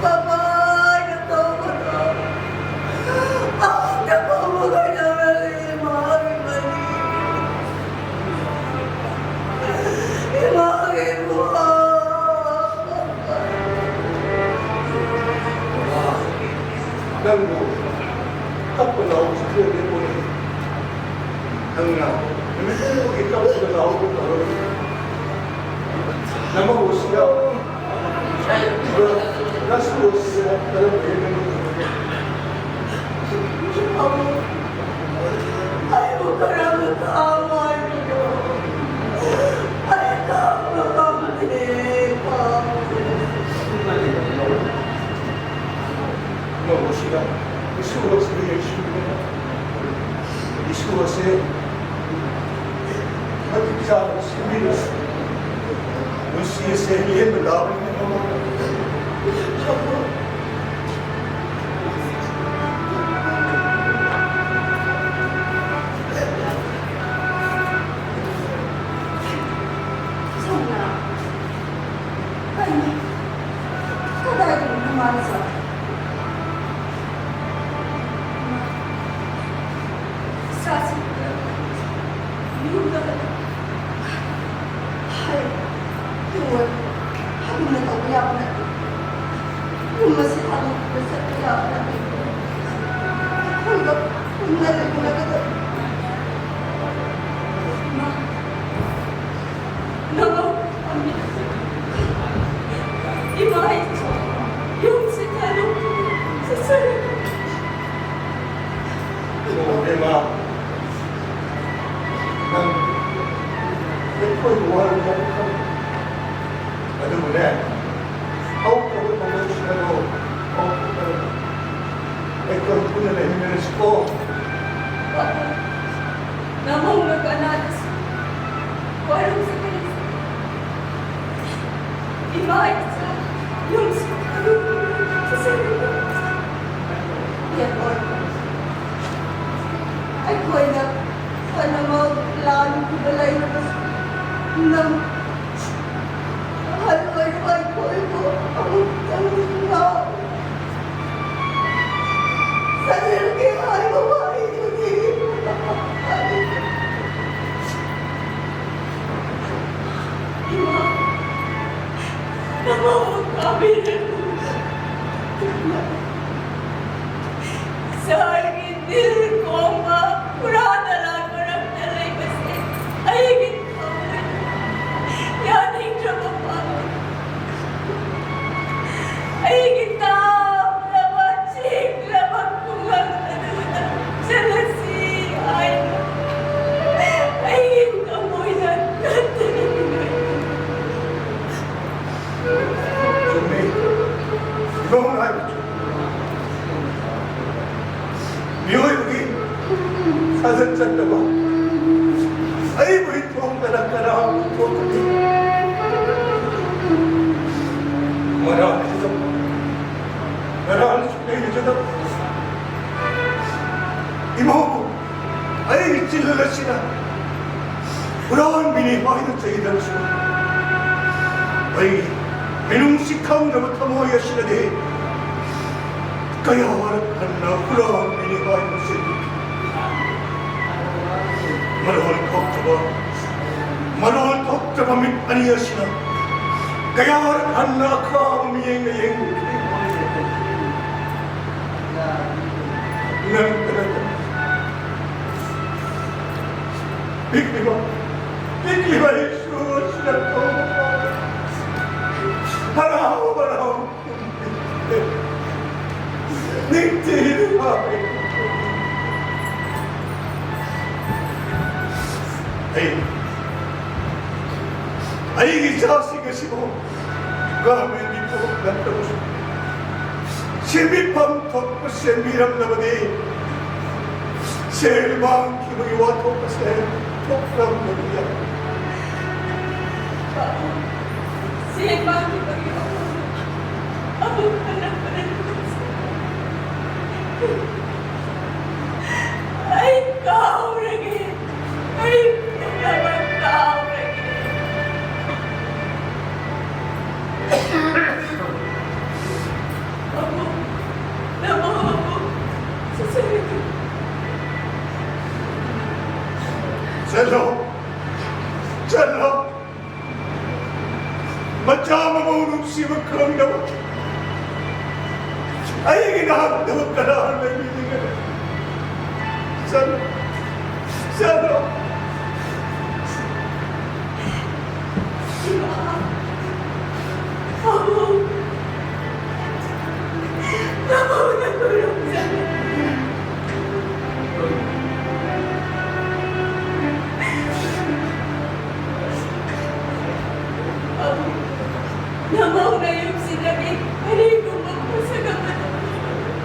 ꯄꯥꯄꯥꯅ ꯇꯧꯕꯗꯣ ꯑꯝꯇ ꯐꯥꯎꯕ ꯀꯩꯗꯧꯔꯒꯦ ꯏꯃꯥꯒꯤ ꯃꯅꯤ? ꯏꯃꯥꯒꯤ ꯏꯕꯨꯡꯉꯣ꯫ ꯅꯪꯕꯨ ꯀꯞꯄ ꯂꯥꯎꯕꯁꯨ ꯄꯦꯟꯗꯦ꯫ ꯅꯪꯅ ꯅꯨꯃꯤꯠ ꯈꯨꯗꯤꯡꯃꯛꯀꯤ ꯀꯞꯄꯒ ꯂꯥꯎꯕ ꯇꯧꯔꯒ ꯅꯃꯧ ꯑꯁꯤꯗ ꯏꯁꯨ ꯑꯁꯦ ꯃꯇꯤꯛ ꯆꯥꯕ ꯁꯦꯝꯕꯤꯔꯁꯤ꯫ ꯅꯨꯡꯁꯤ ꯑꯁꯦ ꯂꯦꯝꯕ ꯂꯥꯎꯔꯤꯉꯩ ꯃꯃꯥꯡꯗ ꯁꯣꯝꯅ ꯀꯩꯅꯣ? ꯀꯗꯥꯏꯗꯅꯣ ꯃꯥꯅ ꯆꯠꯂꯤ? ꯏꯆꯥꯁꯤ ꯌꯨꯝꯗ ꯂꯩ꯫ ꯍꯥꯏ, ꯇꯣꯛꯑꯣ꯫ ꯑꯗꯨꯝꯅ ꯇꯧꯕ ꯌꯥꯕ ꯅꯠꯇꯦ꯫ ꯌꯨꯝ ꯑꯁꯤ ꯊꯥꯗꯣꯛꯇꯨꯅ ꯆꯠꯄ ꯌꯥꯕ ꯅꯠꯇꯦ꯫ ꯑꯩꯈꯣꯏꯒ ꯄꯨꯟꯅ ꯂꯩꯃꯤꯟꯅꯒꯗꯕꯅꯤ꯫ ꯏꯃꯥ, ꯅꯃꯧ ꯑꯃꯤ꯫ ꯏꯃꯥ, ꯌꯨꯝꯁꯤ ꯊꯥꯗꯣꯛꯇꯨꯅ ꯆꯠꯆꯔꯒꯦ꯫ ꯏꯃꯥ, ꯅꯪ ꯑꯩꯈꯣꯏꯒꯤ ꯋꯥꯔꯤ ꯍꯥꯏꯕ ꯈꯪꯗꯦ꯫ ꯑꯗꯨꯕꯨꯅꯦ, ꯍꯧꯈ꯭ꯔꯕ ꯊꯧꯗꯣꯛꯁꯤꯡ ꯑꯗꯣ ꯀꯥꯎꯊꯣꯛꯇꯅ ꯑꯩꯈꯣꯏ ꯄꯨꯟꯅ ꯂꯩꯃꯤꯟꯅꯔꯁꯤꯀꯣ꯫ ꯆꯠꯇꯕ ꯑꯩꯕꯨ ꯏꯊꯣꯛꯇꯅ ꯀꯅꯥ ꯄꯨꯊꯣꯛꯀꯅꯤ? ꯃꯔꯥꯜꯁꯤꯗ, ꯃꯔꯥꯜꯁꯨ ꯂꯩꯔꯤꯁꯤꯗ ꯏꯃꯧꯕꯨ ꯑꯩꯒꯤ ꯆꯤꯜ ꯑꯁꯤꯅ ꯍꯨꯔꯥꯟꯕꯤꯅꯤ ꯍꯥꯏꯅ ꯆꯩꯗꯕꯁꯨ, ꯑꯩ ꯃꯤꯅꯨꯡꯁꯤ ꯈꯪꯗ꯭ꯔꯕ ꯊꯃꯣꯏ ꯑꯁꯤꯅꯗꯤ ꯀꯌꯥꯔꯛ ꯍꯟꯅ ꯍꯨꯔꯥꯟꯕꯤꯅꯤ ꯍꯥꯏꯅ ꯆꯩ꯫ ꯃꯔꯣꯜ ꯊꯣꯛꯇ꯭ꯔꯕ, ꯃꯔꯣꯜ ꯊꯣꯛꯇ꯭ꯔꯕ ꯃꯤꯠ ꯑꯅꯤ ꯑꯁꯤꯅ ꯀꯌꯥꯔꯛ ꯍꯟꯅ ꯑꯈꯥꯕ ꯃꯤꯠꯌꯦꯡꯅ ꯌꯦꯡꯂꯨꯈꯤ꯫ ꯅꯪꯇ ꯅꯠꯇꯅ ꯄꯤꯛꯂꯤꯕ, ꯄꯤꯛꯂꯤꯕ ꯏꯁꯨ ꯑꯁꯤꯅ ꯀꯧꯕ ꯐꯥꯎꯕ ꯍꯔꯥꯎ ꯍꯔꯥꯎ ꯅꯤꯡꯊꯤꯅ ꯐꯥꯎꯏ꯫ ꯑꯩ, ꯑꯩꯒꯤ ꯏꯆꯥꯁꯤꯡ ꯑꯁꯤꯕꯨ ꯒꯚꯔꯟꯃꯦꯟꯠꯀꯤ ꯊꯕꯛ ꯅꯠꯇ꯭ꯔꯕꯁꯨ ꯁꯦꯝꯕꯤꯐꯝ ꯊꯣꯛꯄ ꯁꯦꯝꯕꯤꯔꯝꯂꯕꯗꯤ ꯁꯦꯜ ꯃꯥꯡꯈꯤꯕꯒꯤ ꯋꯥꯊꯣꯛ ꯑꯁꯦ ꯊꯣꯛꯂꯝꯕꯗꯤ ꯌꯥꯏ꯫ ꯁꯦꯜ ꯃꯥꯡꯈꯤꯕꯒꯤ ꯋꯥꯐꯝ ꯑꯃꯨꯛ ꯍꯜꯂꯛꯄꯗ ꯑꯩ ꯀꯥꯎꯔꯒꯦ꯫ ꯑꯩ ꯄꯨꯝꯅꯃꯛ ꯀꯥꯎꯔꯒꯦ꯫ ꯑꯃꯨꯛ, ꯑꯃꯨꯛ, ꯑꯃꯨꯛ ꯆꯠꯆꯔꯒꯦ꯫ ꯆꯠꯂꯣ, ꯆꯠꯂꯣ꯫ ꯃꯆꯥ ꯃꯃꯧ ꯅꯨꯡꯁꯤꯕ ꯈꯪꯗꯕ ꯑꯩꯒꯤ ꯅꯍꯥꯛꯇꯕꯨ ꯀꯅꯥ ꯂꯩꯕꯤꯒꯅꯤ? ꯆꯠꯂꯣ, ꯆꯠꯂꯣ꯫ ꯅꯃꯧ ꯅꯌꯨꯝꯁꯤꯗꯗꯤ ꯀꯔꯤꯒꯨꯝꯕ ꯄꯣꯠꯁꯛ ꯑꯃꯠꯇ ꯐꯪꯂꯔꯣꯏ꯫